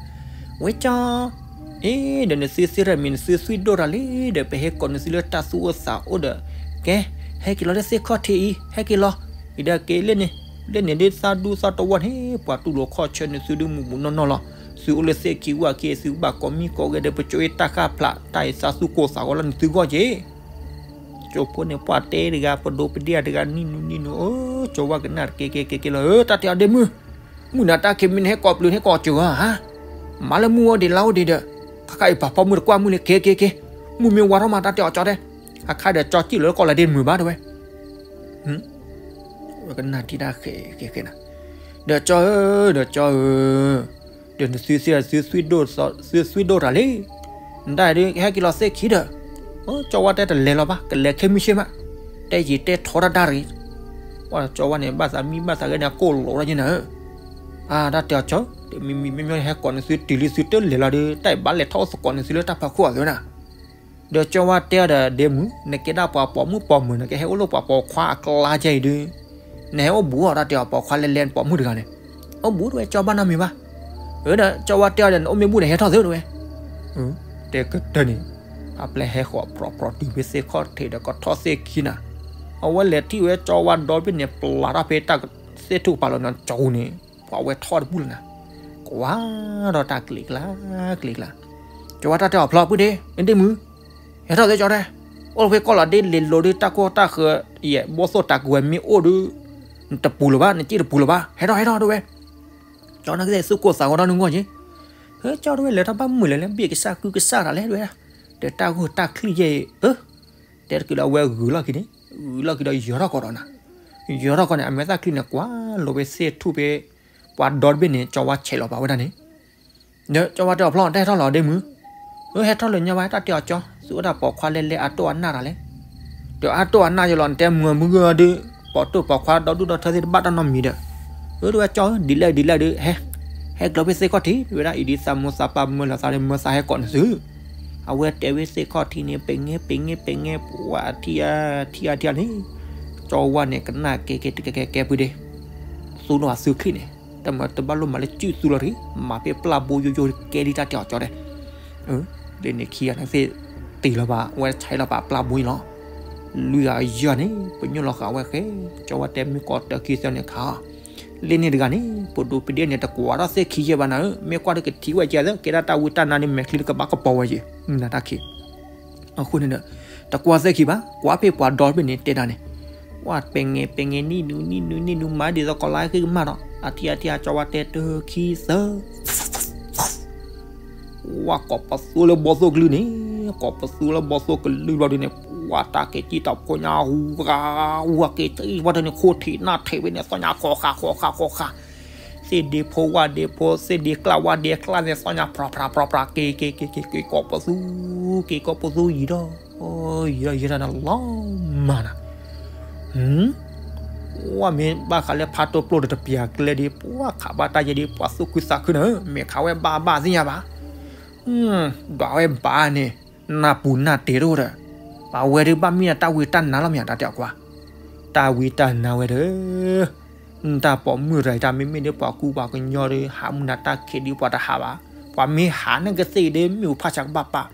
ဝဲကၠီ အ့ ဒီးနသုသ့ၣ်သရၣ်မ့ၢ်နသုသွံၣ်ဒိၣ်တၢ်လံ, ဒီးပဟဲကိးနသုလၢတၢ်သူၣ်အိၣ်သးအိၣ်ဒီး, ကဲ, ဟဲက့ၤလီၤလၢသ့ၣ်ခီၣ်ထံးအံၤ ဟဲက့ၤလီၤ, အံၤဒီးက့ၤလၢန့ၣ်, လၢန့ၣ်ဒ်သးဒူသးတဝီန့ၣ် ပှၤတူၢ်လိာ်ခီၣ်ဆၢနသုဒုးမုၢ်မုၢ်နီၢ်နီၢ်လီၤ, သုအိၣ်လၢသ့ၣ်ခံဝၣ်ခံ သုဘၣ်ကိးမံကိးဂဲၤဒီး ပကၠိအ့ၣ်တၢ်ဃၣ်ဖျး တၢ်အံၤသးသူၣ်ကိၢ်သးဂီၤလၢနသုဂီၢ်က့ၤ ကၠိဖိန့ၣ် ပှၤတဲတဂၤ ပဒိပဒ့ၣ်တဂၤ နံၣ်နူနံၣ်နူ အၢ ကၠီဝါကနၣ်တက့ၢ်က့ၢ်က့ၢ်က့ၢ်လီၤ, အၢ တၢ်တဲအီၤဒ့မုၢ်, မုၢ်နၤတၢ်ခံမံၤနဟဲကိးပျုၤဟဲကိးစၢၤဧါ, မၤလၢမုၢ်အိၣ်ဒံးလါအိၣ်ဒံးဒီး, ခါခါအံၤပာ်ဖီမုၢ်တကွၢ်မုၢ်လံ က့ၢ်က့ၢ်က့ၢ်, မုၢ်မ့ၢ်ဝါထီၣ်မး တၢ်တဲအီၤကၠီတဲ, အခါဒီးကၠီစံၣ်လီၤလၢကီၢ်လၢဒ့မုၢ်ဘၣ်တဲဝဲ, ဝဲကနၣ်ထံၣ်တၢ်ဃဲၤဃဲၤဃဲၤနၤ, ဒီးကၠီဧၢ ဒီးကၠီဧၢ, ဒီးနသုသ့ၣ် သုသွံၣ်ဒိၣ်တၢ်လံ နတၢ်ဒုးကဟဲက့ၤလီၤသ့ၣ်ခံဒီး, ကၠီဝါတဲတလဲၤလီၤဘၣ်, ကလဲၤခဲမုၢ်ဆ့ၣ်မး, တဲယံာ်တဲထီတၢ်တၢ်တဂ့ၤ. ကၠီဝါန့ၣ် ဘၣ်သးမံဘၣ်သးဂဲၤန့ၣ် ကိၣ်လိာ်ထီၣ်ယဲနၤဧၢ. အါ တၢ်တဲအီၤကၠီ, မံမံမ့မ့ၢ်ဟဲကိးန့ၢ်သုတုၤလံသုတလဲၤလီၤဒီး တၢ်အံၤဘၣ်လဲၤထီၣ်အိၣ်သကိးန့ၢ်သုလၢတၢ်ဖီခိၣ်အသိးနၤ. ဒီးကၠီဝါတဲအီၤဒီး ဒ့မုၣ် နကဲဒၣ်ပှၤပိာ်မုၣ်ပိာ်မုၣ် နကဟဲအိၣ်လၢပှၤပိာ်ခွါအကျါကဲအံၤဒုး, နဟဲအိၣ်ဘူးအီၤ တၢ်တဲအီၤ ပိာ်ခွါလဲၤလဲၤပိာ်မုၣ်တဂၤန့ၣ်, အိၣ်ဘူးတဝဲ ကၠီဘၣ်နီတမံၤဘၣ်. အၢ ဒီးကၠီဝါတဲအီၤဒီး နအိၣ်မ့ၢ်ဘူးန့ၣ် ဟဲထီၣ်သုတဝဲ. တဲကတၢၢ်န့ၣ်, အပျဲၢ်ဟဲဃီၤပြီပြီတုၤဖဲသ့ၣ်ခီၣ်ထံးဒီးကထီၣ်သ့ၣ်ခံနၤ, အဝဲလဲၤထံၣ်ဝဲကၠီဝါဒီဘ့ၣ်န့ၣ် ပျၢ်ထီၣ်ဖဲတၢ်သ့ၣ်ထူၣ်ကပၤလီၤနၤကၠီန့ၣ်, ပှၤဝဲထီၣ်တဘူၣ်လီၤနၤ, ကွၢ်ဒီးတၢ်ကျံၤကျါ, ကျံၤကျါ, ကၠီဝါတၢ်တဲအီၤဖျီပုၢ်ဒ့, ဒ့မုၣ် ဟဲထီၣ်သ့ကၠီတဲ, အိၣ်ဖဲကီၢ်လီၤဒ့လဲၤလိၤဒုးတၢ်ကီတၢ်ဃၢၤ, ယဲၢ်ဘီၣ်သိၣ်တၢ်ကဝဲၤမ့ၢ်အိၣ်ဒုး, နတပူၤလၢၤဘၣ် နစ့ၣ်တပူၤလၢၤဘၣ် ဟဲထီၣ်ဟဲထီၣ်တဝဲ. ကၠီန့ၣ်ကသ့ၣ်သူၣ်ကိၢ်သးဂီၤထီၣ်နုၢ်ဂီၢ်က့ၤ, ဟဲကၠီတဝဲလဲၤထီၣ်ဘၣ်မုာ်လဲၣ်လဲၣ် ဘ့ၣ်ကစၢ်ကုကစၢ်တၢ်လဲၣ်တဝဲ, ဒီးတၢ်ဂိၢ်တၢ်ချံယဲၢ်အံၤ, အၢ တဲတက့ၤလၢအဝဲဂုာ်လီၢ်ခံန့ၣ်, ဂုာ်လီၢ်ခံဒီးယၢၤထီၣ်ကီးဒီးနၤ, ယၢၤထီၣ်ကီးန့ၣ် အမဲာ်သၣ်ချံန့ၣ် ကွၢ်လိာ်ဖဲသ့ၣ်ထူၣ်ဖဲ ပှၤဒီတဘ့ၣ်န့ၣ် ကၠီဝါဆဲးလီၤပာ်ဝဲဒၣ်န့ၣ်, ဒီးကၠီဝါတဲအီၤဖျီ တၢ်ဟဲထီၣ်လီၤဒ့မုၣ်, အၢ ဟဲထီၣ်လၢညါဝဲ တၢ်တဲအီၤကၠီ သုဝဲဒၣ်ပိာ်ခွါလဲၤလဲၤအတိၢ်အနၢ်တၢ်လဲၣ်, ဒီးအတိၢ်အနၢ်ယလီၤ နတဲမုာ်မုာ်ဂၢၢ်ဒုး, ပိာ်တိၢ်ပိာ်ခွါဒီဒူၣ်ဒီထၢသ့ၣ်တဘၣ်တၢ်နီတမံၤဒီး, အၢ တဝဲကၠီဧၢ ဒ်လဲၣ်ဒ်လဲၣ်ဒုး ဟဲ ဟဲကျီၤဖဲသ့ၣ်ခီၣ်ထံး တဝဲဒၣ်အံၤဒ်သးမိၢ်သးပၢ်မၢလီၤသးဒီးမၢသးဟဲကိးန့ၢ်သု အဝဲတဲဝဲသ့ၣ်ခီၣ်ထံးန့ၣ် ပ့ၤငဲပ့ၤငဲပ့ၤငဲ ပှၤထံၣ်ဧါထံၣ်ဧါထံၣ်ဧါန့ၣ်, ကၠီဝါန့ၣ် ကနၣ်ကဲကဲတကဲကဲကဲပုၢ်ဒ့, သူၣ်နီၢ်အသုချံန့ၣ်, တမ့ၢ်တဘၣ်လိၣ်မၤလၢစုၣ်သူလီၤတဂ့ၤ, မၤဖဲပျၢ်ဘိယိယိကဲဒ်တၢ်တဲအီၤကၠီတဲ, လၢန့ၣ်ခံဂၤန့ၣ်သ့ၣ်တ့ၢ်လီၤဘၣ် အဝဲဆဲးလီၤပာ်ပျၢ်ဘိအံၤလီၤ, လွံၢ်ဂၤယဲၢ်န့ၣ် ပညိၣ်လီၤဃာ်ဝဲဃဲ, ကၠီဝါတဲမ့ၢ်ကီးတၢ်ခံသၢန့ၣ်ခါ လၢန့ၣ်တဂၤန့ၣ် ပဒိၣ်ပဒ့ၣ်န့ၣ် တကွၢ်ထီၣ်သ့ၣ်ခံယဲၢ်ဘၣ်နၤဧၢ, မ့ၢ်ကွၢ်ဒီးကထံၣ်ဝဲကဲသ့ၣ် ကဲဒၣ်တၢ်ဝံတၢ်နါန့ၣ် မဲာ်ချံတကဘၣ်ကပီၤဝဲယဲၢ် နတၢ်ခံ, အဃိန့ၣ်ဒီး တကွၢ်သ့ၣ်ခံဘၣ် ကွၢ်ဖဲပှၤဒီတဘ့ၣ်န့ၣ်တဲဒၣ်န့ၣ်, ဝဲပ့ၤငဲပ့ၤငဲနံၣ်နူနံၣ်နူနံၣ်နူမၤဒ်သိးကီးလါဃ့ကမၣ်ဒီး အထံအထံအကၠီဝါတဲတၢ်ခံသၢ ဝဲကိးပသူလၢဘီၣ်သိၣ်ကလုၢ်န့ၣ်, ကိးပသူလၢဘီၣ်သိၣ်ကလုၢ်ဘျီဒုးန့ၣ် ပှၤတၢ်က့ၤကံၣ်တၢ်ဖိညါဟူဂၤဟူဂၤက့ၤကံၣ်ဝဲဒၣ်န့ၣ် ခိၣ်ထံးနၢ်ထံးဝဲန့ၣ် သီၣ်ညါဃီဃာ်ဃီဃာ်ဃီဃာ်, သ့ၣ်ဒ့ဖိဝၣ်ဒ့ဖိ သ့ၣ်ဒ့ကျၢ်ဝၣ်ဒ့ကျၢ်န့ၣ် သီၣ်ညါဖြးဖြးဖြးဖြး က့ၤက့ၤက့ၤက့ၤက့ၤကိးပသူ, က့ၤကိးပသူယံၤဒီး, ယံၤဒီးယံၤဒီးန့ၣ်လီၤမၢ်နၤ ဝဲမ့ၢ်ဘၣ်ဃးလၢဖးတိၢ်ပျိၢ်ဒီးတပျၢၤကျဲဒ် ပှၤခးဘၣ်တၢ်ယဲဒ် ပှၤသူၣ်ခုသးခုန့ၣ် မ့ၢ်ခးဝဲဘၣ်ဘၣ်သ့ၣ်ညါဘၣ်, ဒွးဝဲဘၣ်န့ၣ် နၢ်ပူၤနၢ်တ့ၤတအိၣ်ဒီး, ပှၤဝဲဒုးဘၣ်မ့ၢ်တၢ်ဝံတၢ်နါလီၤမ့ၢ် တၢ်တဲအီၤကွၢ်, တၢ်ဝံတၢ်နါဝဲဒီး တၢ်ပိာ်မုၣ်တဂၤအံၤ တၢ်မ့မ့ၢ်ဒ်ပှၤကူပှၤကညီဒီး ဟးမုၢ်နၤတၢ်ခံးဒ်ပှၤတဟးဘၣ်, ပှၤမ့ၢ်ဟးန့ၣ်ကသ့ၣ်အံၤဒီး မ့ၣ်အူဖးဆါကဘၣ်ပာ်,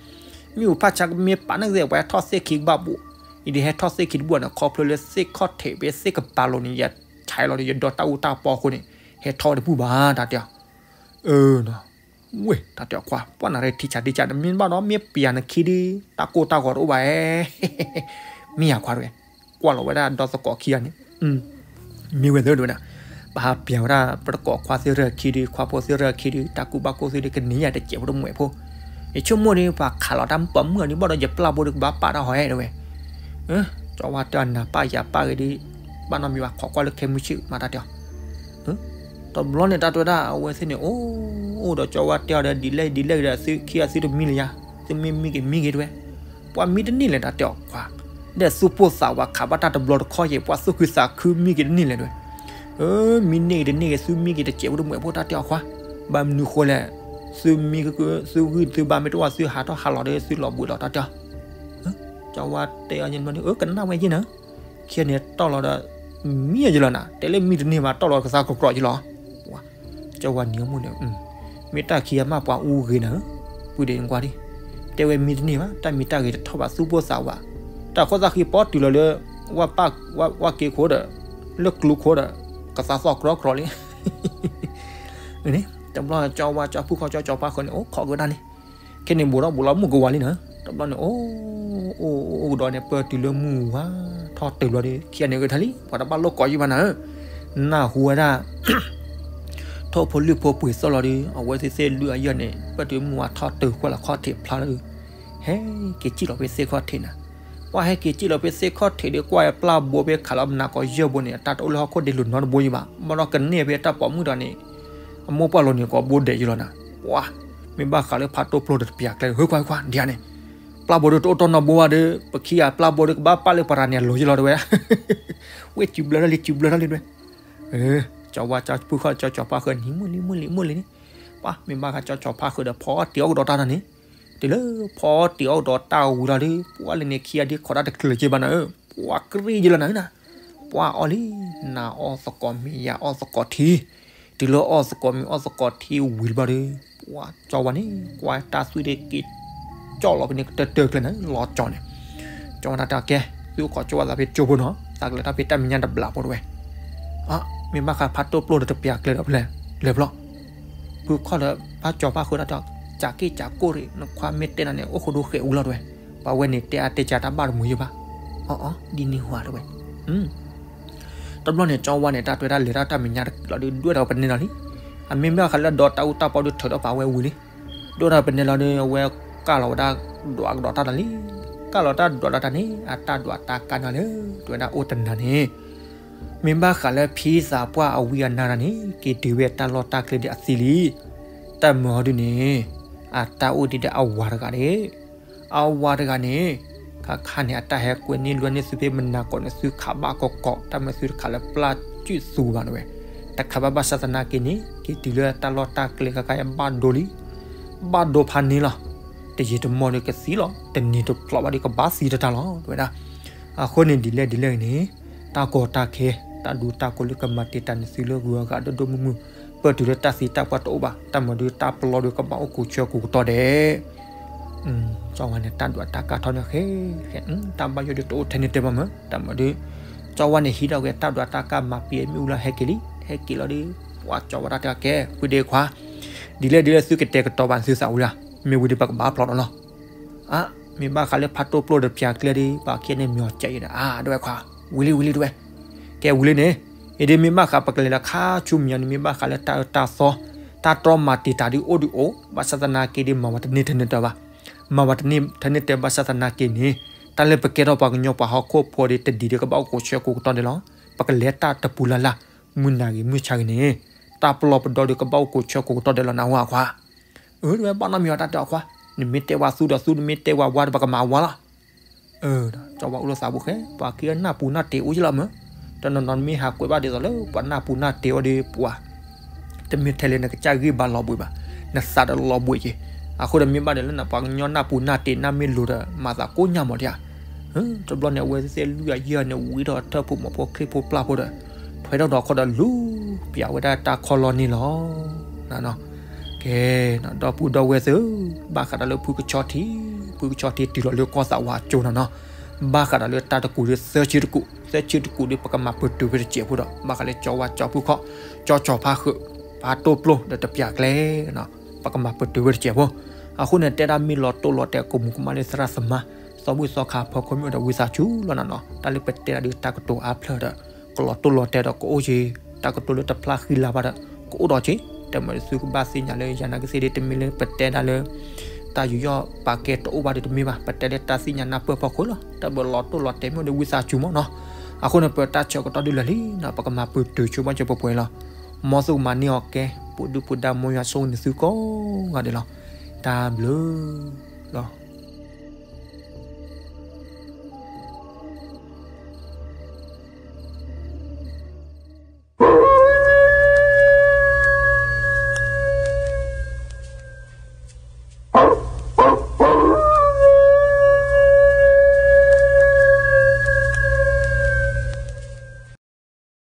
မ့ၣ်အူဖးဆါကမ့ၢ်ပာ်န့ၣ်ကသ့ၣ် ပှၤဟဲထီၣ်သ့ၣ်ခံကဘၣ်ဘူး, အံၤဒ်ဟဲထီၣ်သ့ၣ်ခံတဘူၣ်န့ၣ် ခီဖျိလၢသ့ၣ်ခီၣ်ထံးဖဲသ့ၣ်ကပၤလိၤန့ၣ် ယဆဲးလီၤဒီး ယဒီတၢ်အူတၢ်ပီအဃိန့ၣ် ဟဲထီၣ်ဝဲတဘူၣ်ဘၣ် တၢ်တဲအီၤ, အၢ ဝဲ တၢ်တဲအီၤကွၢ် ပှၤနၤရဲထံဆးဒံဆး နမ့ၢ်ဘၣ်ဒီး မ့ၢ်ပျၢၤနခံဒုး တၢ်ကိၢ်တၢ်ဂီၤတအိၣ်ဘၣ်ဧါ, မ့ၢ်ယၤကွၢ်တဝဲ, ကွၢ်လီၤဝဲဒၣ်ဒီသကိးခံဂၤန့ၣ်, မ့ၢ်ဝဲသ့ၣ်တဝဲဒၣ်, ပဟးပျၢၤဝဲဒၣ် ပတကိးခွါသ့ၣ်ရၢၢ်ခံဒုး ခွါဖိသ့ၣ်ရၢၢ်ခံဒုး တၢ်ကူၣ်ဘၣ်ကူၣ်သ့ဒုး ကန့ၢ်ယၤတစဲးဖိတမှဲးဖိ, ယဆိကမိၣ်ဒီး ပှၤခးလီၤတၢ်ပိာ်မုၣ်အီၤဒုး ဘၣ်ဒီးယပျၢ်ဘိဒုး ကဘၣ်ပာ်တၢ်ဟီဧါတဝဲ, ကၠီဝါတဲအီၤ နၤပၢ်ယၤပၢ်ဂ့ၤဒုး ဘၣ်နီတမံၤဘၣ် ခိးကွၢ်လၢခဲမုၢ်ဆ့ၣ်မး တၢ်တဲအီၤ တဘျီန့ၣ် တၢ်တဲဝဲဒၣ် အဝဲသ့ၣ်န့ၣ် အိၣ် အိၣ်ဒီးကၠီဝါတဲအီၤဒီး ဒ်လဲၣ်ဒ်လဲၣ်ဒီး သုခံဂၤသုတမံလၢၤယၤ, သုမ့ၢ်မံက့ၤမံက့ၤတဝဲ, ပှၤမံတန့ၢ်လဲၣ် တၢ်တဲအီၤကွၢ်, ဒီးသူၣ်ပိၢ်သးဝး ခးဘၣ်တၢ်တဘျီတခီၣ်ယဲၢ် ပှၤသူၣ်ခုသးခု မံက့ၤတန့ၢ်လဲၣ်တဝဲ, မံန့ၢ်က့ၤတန့ၢ်က့ၤ သုမံက့ၤတစဲးဖိတမှဲးဖိ တၢ်တဲအီၤကွၢ်, ဘၣ်မနုၤဃိလဲၣ်, သုမံ သုဂုၢ်သုဘါမ့ၢ်တအိၣ် သုဟးထီၣ်ဟးလီၤဒီး သုလီၤဘှံးလီၤ တၢ်တဲအီၤ ကၠီဝါတဲအီၤ ကနၣ်ဝဲယဲၢ်နၤ, ခံဂၤန့ၣ်တီၢ်လီၤဒီး မံယလီၤနၤ, တဲလၢမံတန့ၢ်ဘၣ် တီၢ်လီၤကသါကကြီာ်ယလီၤ, ကၠီဝါနံၤအမိၢ်န့ၣ်, မ့ၢ်တၢ်ခံဂၤမး ပှၤအူဂ့ၤနၤ, ပုၢ်ဒ့နကွၢ်ဒံး, တဲဝဲမံတန့ၢ်ဘၣ် တၢ်မံတၢ်ဂ့ၤတထီၣ်ဘၣ် သူၣ်ပိၢ်သးဝး, တၢ်ခီၣ်သၣ်ဃံ ပီတုၤလီၤလၢ ဝၣ်က့ခိၣ်ဒီး လၢကျူခိၣ်ဒီး ကသါသီၣ်ကြီကြီာ်လံ တဘျီ ကၠီဝါ ကၠီဖုၣ်ခီၣ် ကၠီကၠီပှၢ်ဃၢၤန့ၣ် အိၣ်ခိးကဒါန့ၣ်, ခဲန့ၣ် ဘူးထီၣ်ဘူးလီၤမုၢ်ကဝၤလံနၤ, တဘျီန့ၣ် အိၣ် အိၣ် အိၣ်ကဒီးန့ၣ် ပၢၢ်တုၤလၢမုၢ်ဝါထီၣ်တုၤလီၤဒီး ခံဂၤန့ၣ်ဂဲၤထၢၣ်လံ ပှၤတဘၣ်လိၣ်ကိးယံၢ်ဘၣ်နၤဧၢ, နၢ်ဟူဝဲဒၣ် ထိၣ်ဖိလံၣ်ဖိပှ့ၤသီၣ်လီၤဒီး အဝဲသ့ၣ်သ့ၣ်လွံၢ်အယီၢ်န့ၣ် ပၢၢ်တုၤမုၢ်ဝါထီၣ်တုၤကွၢ်လီၤခီၣ်ထံးဖျါလီၤဒီး ဟဲက့ၤစံၣ်လီၤဖဲသ့ၣ်ခီၣ်ထံးနၤ, ပှၤဟဲက့ၤစံၣ်လီၤဖဲသ့ၣ်ခီၣ်ထံးဒီး ကွၢ်ပျၢ်ဘိဖဲခးလီၤမနၤကိးယဲၢ်ဘိန့ၣ် အတၢ်တအိၣ်လၢဟီၣ်ခိၣ်ဒ့လိၤနီတဘိယံၢ်ဘၣ်, ဘၣ်ဒီးကန့ၢ်ဖဲတၢ်ပိာ်မုၣ်ဒီးန့ၣ် အမိၢ်ပှၢ်လိၤန့ၣ် ကိးဘိဒဲးယလီၤနၤ, ပှၤ မ့ၢ်ဘၣ်ဃးလၢဖးတိၢ်ပျိၢ်ဒီးတပျၢ်ကျဲ ဟဲခွါဟဲခွါဒ်န့ၣ်, ပျၢ်ဘိးဒီးတအိၣ်တီၢ်နီတဘိဘၣ်ဒီး ပခံဂၤပျၢ်ဘိးဒီးကဘၣ်ပာ်လၢပရၤန့ၣ်အလီၤယ့ၢ်လီၤတဲဝဲဒၣ်, ဝဲစူၤဘျၢထီၣ်လံ စူၤဘျၢထီၣ်လံတဲဝဲ, ကၠီဝါကၠီဖုၣ်ခီၣ် ကၠီကၠီဖးဃၢၤန့ၣ် မုၢ်လံ မုၢ်လံ မုၢ်လံန့ၣ်, ပှၤမ့ၢ်ဘၣ်ဃးကၠီကၠီဖးဃၢၤဒီး ဖီအီၣ်တ့ၤအီၣ်ကဒီးတၢ်နီၤန့ၣ်, တုၤလၢဖီအီၣ်တ့ၤအီၣ်ကဒီးတၢ်ဝံၤလီၤဒီး ပှၤလၢန့ၣ် ခံဂၤဒ်ခိးတၢ်တချုးလၢၤက့ဘၣ်နၤဧၢ, ပှၤကရံၣ်ယ့ၢ်လီၤနၤဧၢနၤ, ပှၤအီၣ်လံ, နၤအီၣ်သကိးမ့ၤ ယၤအီၣ်သကိးထံ, တုၤလၢအီၣ်သကိးမ့ၤအီၣ်သကိးထံဝံၤလံဘျီဒီး ပှၤကၠီဝါန့ၣ် ကွၢ်တၢ်သွံၣ်ဒ့က့ၤ ကၠီလီၤဖဲန့ၣ် ကတၢၢ်တၢၢ်ကျဲန့ၣ် လီၤကၠီန့ၣ်, ကၠီဝါတၢ်တဲကဲ, သုအိၣ်ခိးကၠီဝါသးဖဲကၠိဖိနီၤ, သးကလဲၤတၢ်ဖဲတၢ်မဲာ်ညါတဘျီဖိတဲဝဲ, အါ, မ့ၢ်ဘၣ်ဃးဖးတိၢ်ပျိၢ်ဒီးတပျၢ်ကျဲဒီးဖဲလဲၣ်, လဲၤဖျီၣ်, ဖုၣ်ခီၣ်ဒီး ဘၣ်ကၠီဖးဃၢၤတၢ်တဲ ကးက့ၢ်ကးကိၢ်ရ့ၣ် နခွါမ့ၢ်တဲနၤန့ၣ် အိၣ်ဃိဒိဃဲးဝံၤလီၤတဲဝဲ, ပှၤဝဲန့ၣ် တဲအါတဲကၢ်တၢ်ဘၣ်တမုာ်ယ့ၢ်ဘၣ်, အီအီ ဒ်န့ၣ်ဝဲတဲဝဲ တဘျီန့ၣ် ကၠီဝါန့ၣ် တၢ်တွဲတၢ်လဲၤတၢ်တၢ်မဲာ်ညါတက့ၢ်လီၤဒီး ဒွဲၣ်ဒီးပနဲလီၤလံ, အမ့ၢ်ဘၣ်ဃးလၢဒီးတၢ်အူတၢ်ပီဒီး ထုးထီၣ်ပာ်ဝဲဝံၤလံ, ဒွဲၣ်ဒီးပနဲလီၤဒီး အဝဲကၢ်လီၤဝဲဒၣ်ဒွးကဒီးတၢ်ဒီးလံ, ကၢ်လီၤတၢ်ဒွးဒီးတၢ်န့ၣ် အတၢ်ဒွးတၢ်ကါန့ၣ်လၢ တဲဝဲဒၣ်အိၣ်တနၤန့ၣ်, မ့ၢ်ဘၣ်ဃးလၢဖံသးပှၢ်အဝံအနါတၢ်န့ၣ် က့ၤတုၤဝဲတၢ်လီၢ်တၢ်ကျဲဒီးအသံလံ, တၢ်မၤအီၤဒုးန့ၣ် အတၢ်အိၣ်ဒံးဒီးအဝၤတဂၤန့ၣ် အဝၤတဂၤန့ၣ် ခါခါန့ၣ် အတၢ်ဟဲကွဲန့ၢ်လွဲန့ၢ်သုဖဲမနၤကိးန့ၣ် သုခးဘၣ်ကီကီး တၢ်မၤသုတခးလၢပျၢ်စုၣ်သူဘၣ်တဲဝဲ, တခးဘၣ်ဘၣ်ဆၣ်သနာ်က့န့ၣ် က့ၤတုၤလၢတၢ်လီၢ်တၢ်ကျဲခါခါအံၤဘၣ်ဒိလံ, ဘၣ်ဒိဖးန့ၢ်လီၤ, တယံာ်တမီၢ်ဒီးကသံလီၤ, တန့ၢ်တဖျီဘၣ်ဒီးကဘၣ်သံတတၢ်လီၤ တဲဝဲဒၣ်. အဃိန့ၣ်ဒ်လဲၣ်ဒ်လဲၣ်ဂ့ၤန့ၣ် တၢ်ကီတၢ်ခဲ တၢ်ဒူတၢ်ကိးလၢကမၤတံာ်တာ်န့ၢ်သုလၢဂုၤအဂၤဒိၣ်ဒိၣ်မုၢ်မုၢ် ပၢၢ်တုၤလၢတၢ်သံတၢ်ပှၢ်တအိၣ်ဘၣ်, တၢ်မၤဒုးတၢ်ပလီၢ်ဒီးကဘၣ်အိၣ်ကိးဆၢကိးကတီၢ်ဒဲး ကၠီဝါန့ၣ် တၢ်ဒွးတၢ်ကါထီၣ်န့ၣ်ဃဲဃဲ, တၢ်ဘၣ်ယိၣ်ဒီးတအိၣ်ထဲန့ၣ်တဲဘၣ်မး, တၢ်မၤဒုး ကၠီဝါန့ၣ်ဟံးထီၣ်က့ၤတၢ်ဒွးတၢ်ကါမၤပံာ်မ့ၣ်အူလၢဟဲက့ၤလံ, ဟဲက့ၤလီၤဒီး ပှၤကၠီဝါတၢ်တဲကဲ ဖုဒ့ခွါ, ဒ်လဲၣ်ဒ်လဲၣ်သုကတဲာ်ကတီၤဘၣ်သုသးဝံၤလံ, မ့ၢ်ဝံၤဒီးပကဘၣ်ဖျီၣ်ဒီးလီၤ. အါ, မ့ၢ်ဘၣ်ဃးလၢဖးတိၢ်ပျိၢ်ဒီးပျၢ်ကျဲဒီး ပှၤခံဂၤန့ၣ်မ့ၢ်အီၤကဲအံၤဒီး အါ တဲဝဲခွါ, ဝံၤလံဝံၤလံတဲဝဲ, ကဲဝံၤလံန့ၣ်, အံၤဒ်မ့ၢ်ဘၣ်ဃးပကလဲၤလၢခါဆူမဲာ်ညါန့ၣ် မ့ၢ်ဘၣ်ဃးလၢတၢ်အၢတၢ်သီ, တၢ်တြီမၤတံာ်တာ်ဒုးအိၣ်ဒုးအိၣ်, ဘၣ်ဆၣ်သနာ်က့ဒ်မၤဝဲတန့ၢ်ထဲန့ၣ်တၢ်ဘၣ်, မၤဝဲတန့ၢ်ထဲန့ၣ်တၢ်ဘၣ်ဆၣ်သနာ်က့န့ၣ်, တၢ်လၢပကဲထီၣ်ပှၤကညီပှၤဟီၣ်ခိၣ်ဖိဒီးတဒံးဒီးကဘၣ်အိၣ်ကိးဆၢကိးကတီၢ်ဒဲးလီၤ, ပကလဲၤတၢ်တပူၤလၢ်လၢ်, မုၢ်နၤဂ့ၤမုၢ်ဆါဂ့ၤန့ၣ်, တၢ်ပလီၢ်ပဒီဒီးကဘၣ်အိၣ်ကိးဆၢကိးကတီၢ်ဒဲးလီၤ နၢ်ဟူဧါခွါ. အၢ တဲဝဲဘၣ်နီတမံၤအီၤတၢ်တဲအီၤခွါ, နမ့ၢ်တဲဝဲသူဒီးသူ နမ့ၢ်တဲဝဲဝါဒီးပကမၤဝါလီၤ. အၢ ကၠီဝါအိၣ်လၢသးပူၤဃဲ, ပှၤခံဂၤနၢ်ပူၤနၢ်တ့ၢ်အိၣ်ယလီၤမး, တနီၤနီၤမ့ၢ်ဟးကွဲးဘၣ်ဒ်သိးလၢ ပှၤနၢ်ပူၤနၢ်တ့ၢ်အိၣ်ဒီးပှၤ တမ့ၢ်ထဲလၢနကစၢ်ဂံၢ်ဘါလီၤဘှံးဘၣ်, နသးဒီးလီၤဘှံးက့ၤ, အဃိဒီးမ့ၢ်ဘၣ်ဒီးလၢနပှၤကညီနၢ်ပူၤနၢ်တ့ၢ်နၢ်မ့ၢ်လိၤဒီး မၤသးကိးညါမးဒံးဧါ. တဘျီန့ၣ် အဝဲသ့ၣ်လွံၢ်ဂၤယဲၢ်ဂၤန့ၣ် ဝံထီၣ်ထၢၣ်ဖိမီၤဖိခရံာ်ဖိပျၢ်ဖိဒီး ထွဲထီၣ်ဒီးခီဒီးလူၤပၠးဝဲဒၣ်တၢ်ခီလီၤန့ၣ်လီၤ. ကဲ, ဒီပုၢ်ဒီဝဲၢ်သ့ၣ်, ဘၣ်ဃးဒီးလၢဖုကဆီထံ, ဖုကဆီထံတုၤလီၤလၢကီၢ်သးဝးကၠိနီၤနီၤ, ဘၣ်ဃးဒီးလၢတၢ်တကူးဒီးသၢဆံတကူး, သၢဆံတကူးဒီးပကမၤပတုာ်ဝဲတစဲးဖိဒီး ဘၣ်ဃးလၢကၠီဝါကၠီဖုခီၣ်, ကၠီကၠီဖးဃုာ်, ဖးတိၢ်ပျိၢ်ဒီးတပျၢ်ကျဲ ပကမၤပတုာ်ဝဲတစဲးဖိ. အဃိန့ၣ် တဲဒၣ်မ့ၢ်လီၤတိၢ်လီၤတဲာ်ကမူးကမၣ်လၢသရၣ်သမါ, သီဘူၣ်သီခါဖီခိၣ်မ့ၢ်အိၣ်ဒီးဝံသးစူၤလီၤနီၤနီၤ, တၢ်လၢပတဲဒၣ်ဒီးတၢ်ကတိၤအါဖျၢၣ်ဒီး ကလီၤတိၢ်လီၤတဲာ်ဒီးကအိၣ်က့ၤ, တၢ်ကတိၤလၢတဖျါဃံလၤဘၣ်ဒီး ကအိၣ်ဒီးက့ၤ, တမ့ၢ်သုကဘၣ်သ့ၣ်ညါလၢယၤနာ်က့သ့ၣ်ဒီး တမ့ၢ်လၢပတဲဒၣ်လၢ တၢ်ယူးယီၣ်ပာ်ကဲတအိၣ်ဘၣ်ဒီးတမ့ၢ်ဘၣ်, ပတဲလၢတၢ်သ့ၣ်ညါနၢ်ပၢၢ်ဖီခိၣ်လီၤ, တၢ်ဘၣ်လီၤတိၢ်လီၤတဲာ်မ့ၢ်အိၣ်ဒီးဝံသးစူၤမးနီၤ. အဃိန့ၣ် ပတၢ်ဆၢကတီၢ်ဒုးလၢာ်လံနီၤ, ပကမၤပတုာ်ဆိဘၣ်စၢၤပှဲၤပှဲၤလီၤ. မ်သုကမၤန့ၢ်အီၤကဲ, ပူၤဒုၣ်ပူၤဒါ မ်ယွၤဆိၣ်ဂ့ၤန့ၢ်သုကိးဂၤဒဲးလီၤ. တၢ်ဘျုးလီၤ.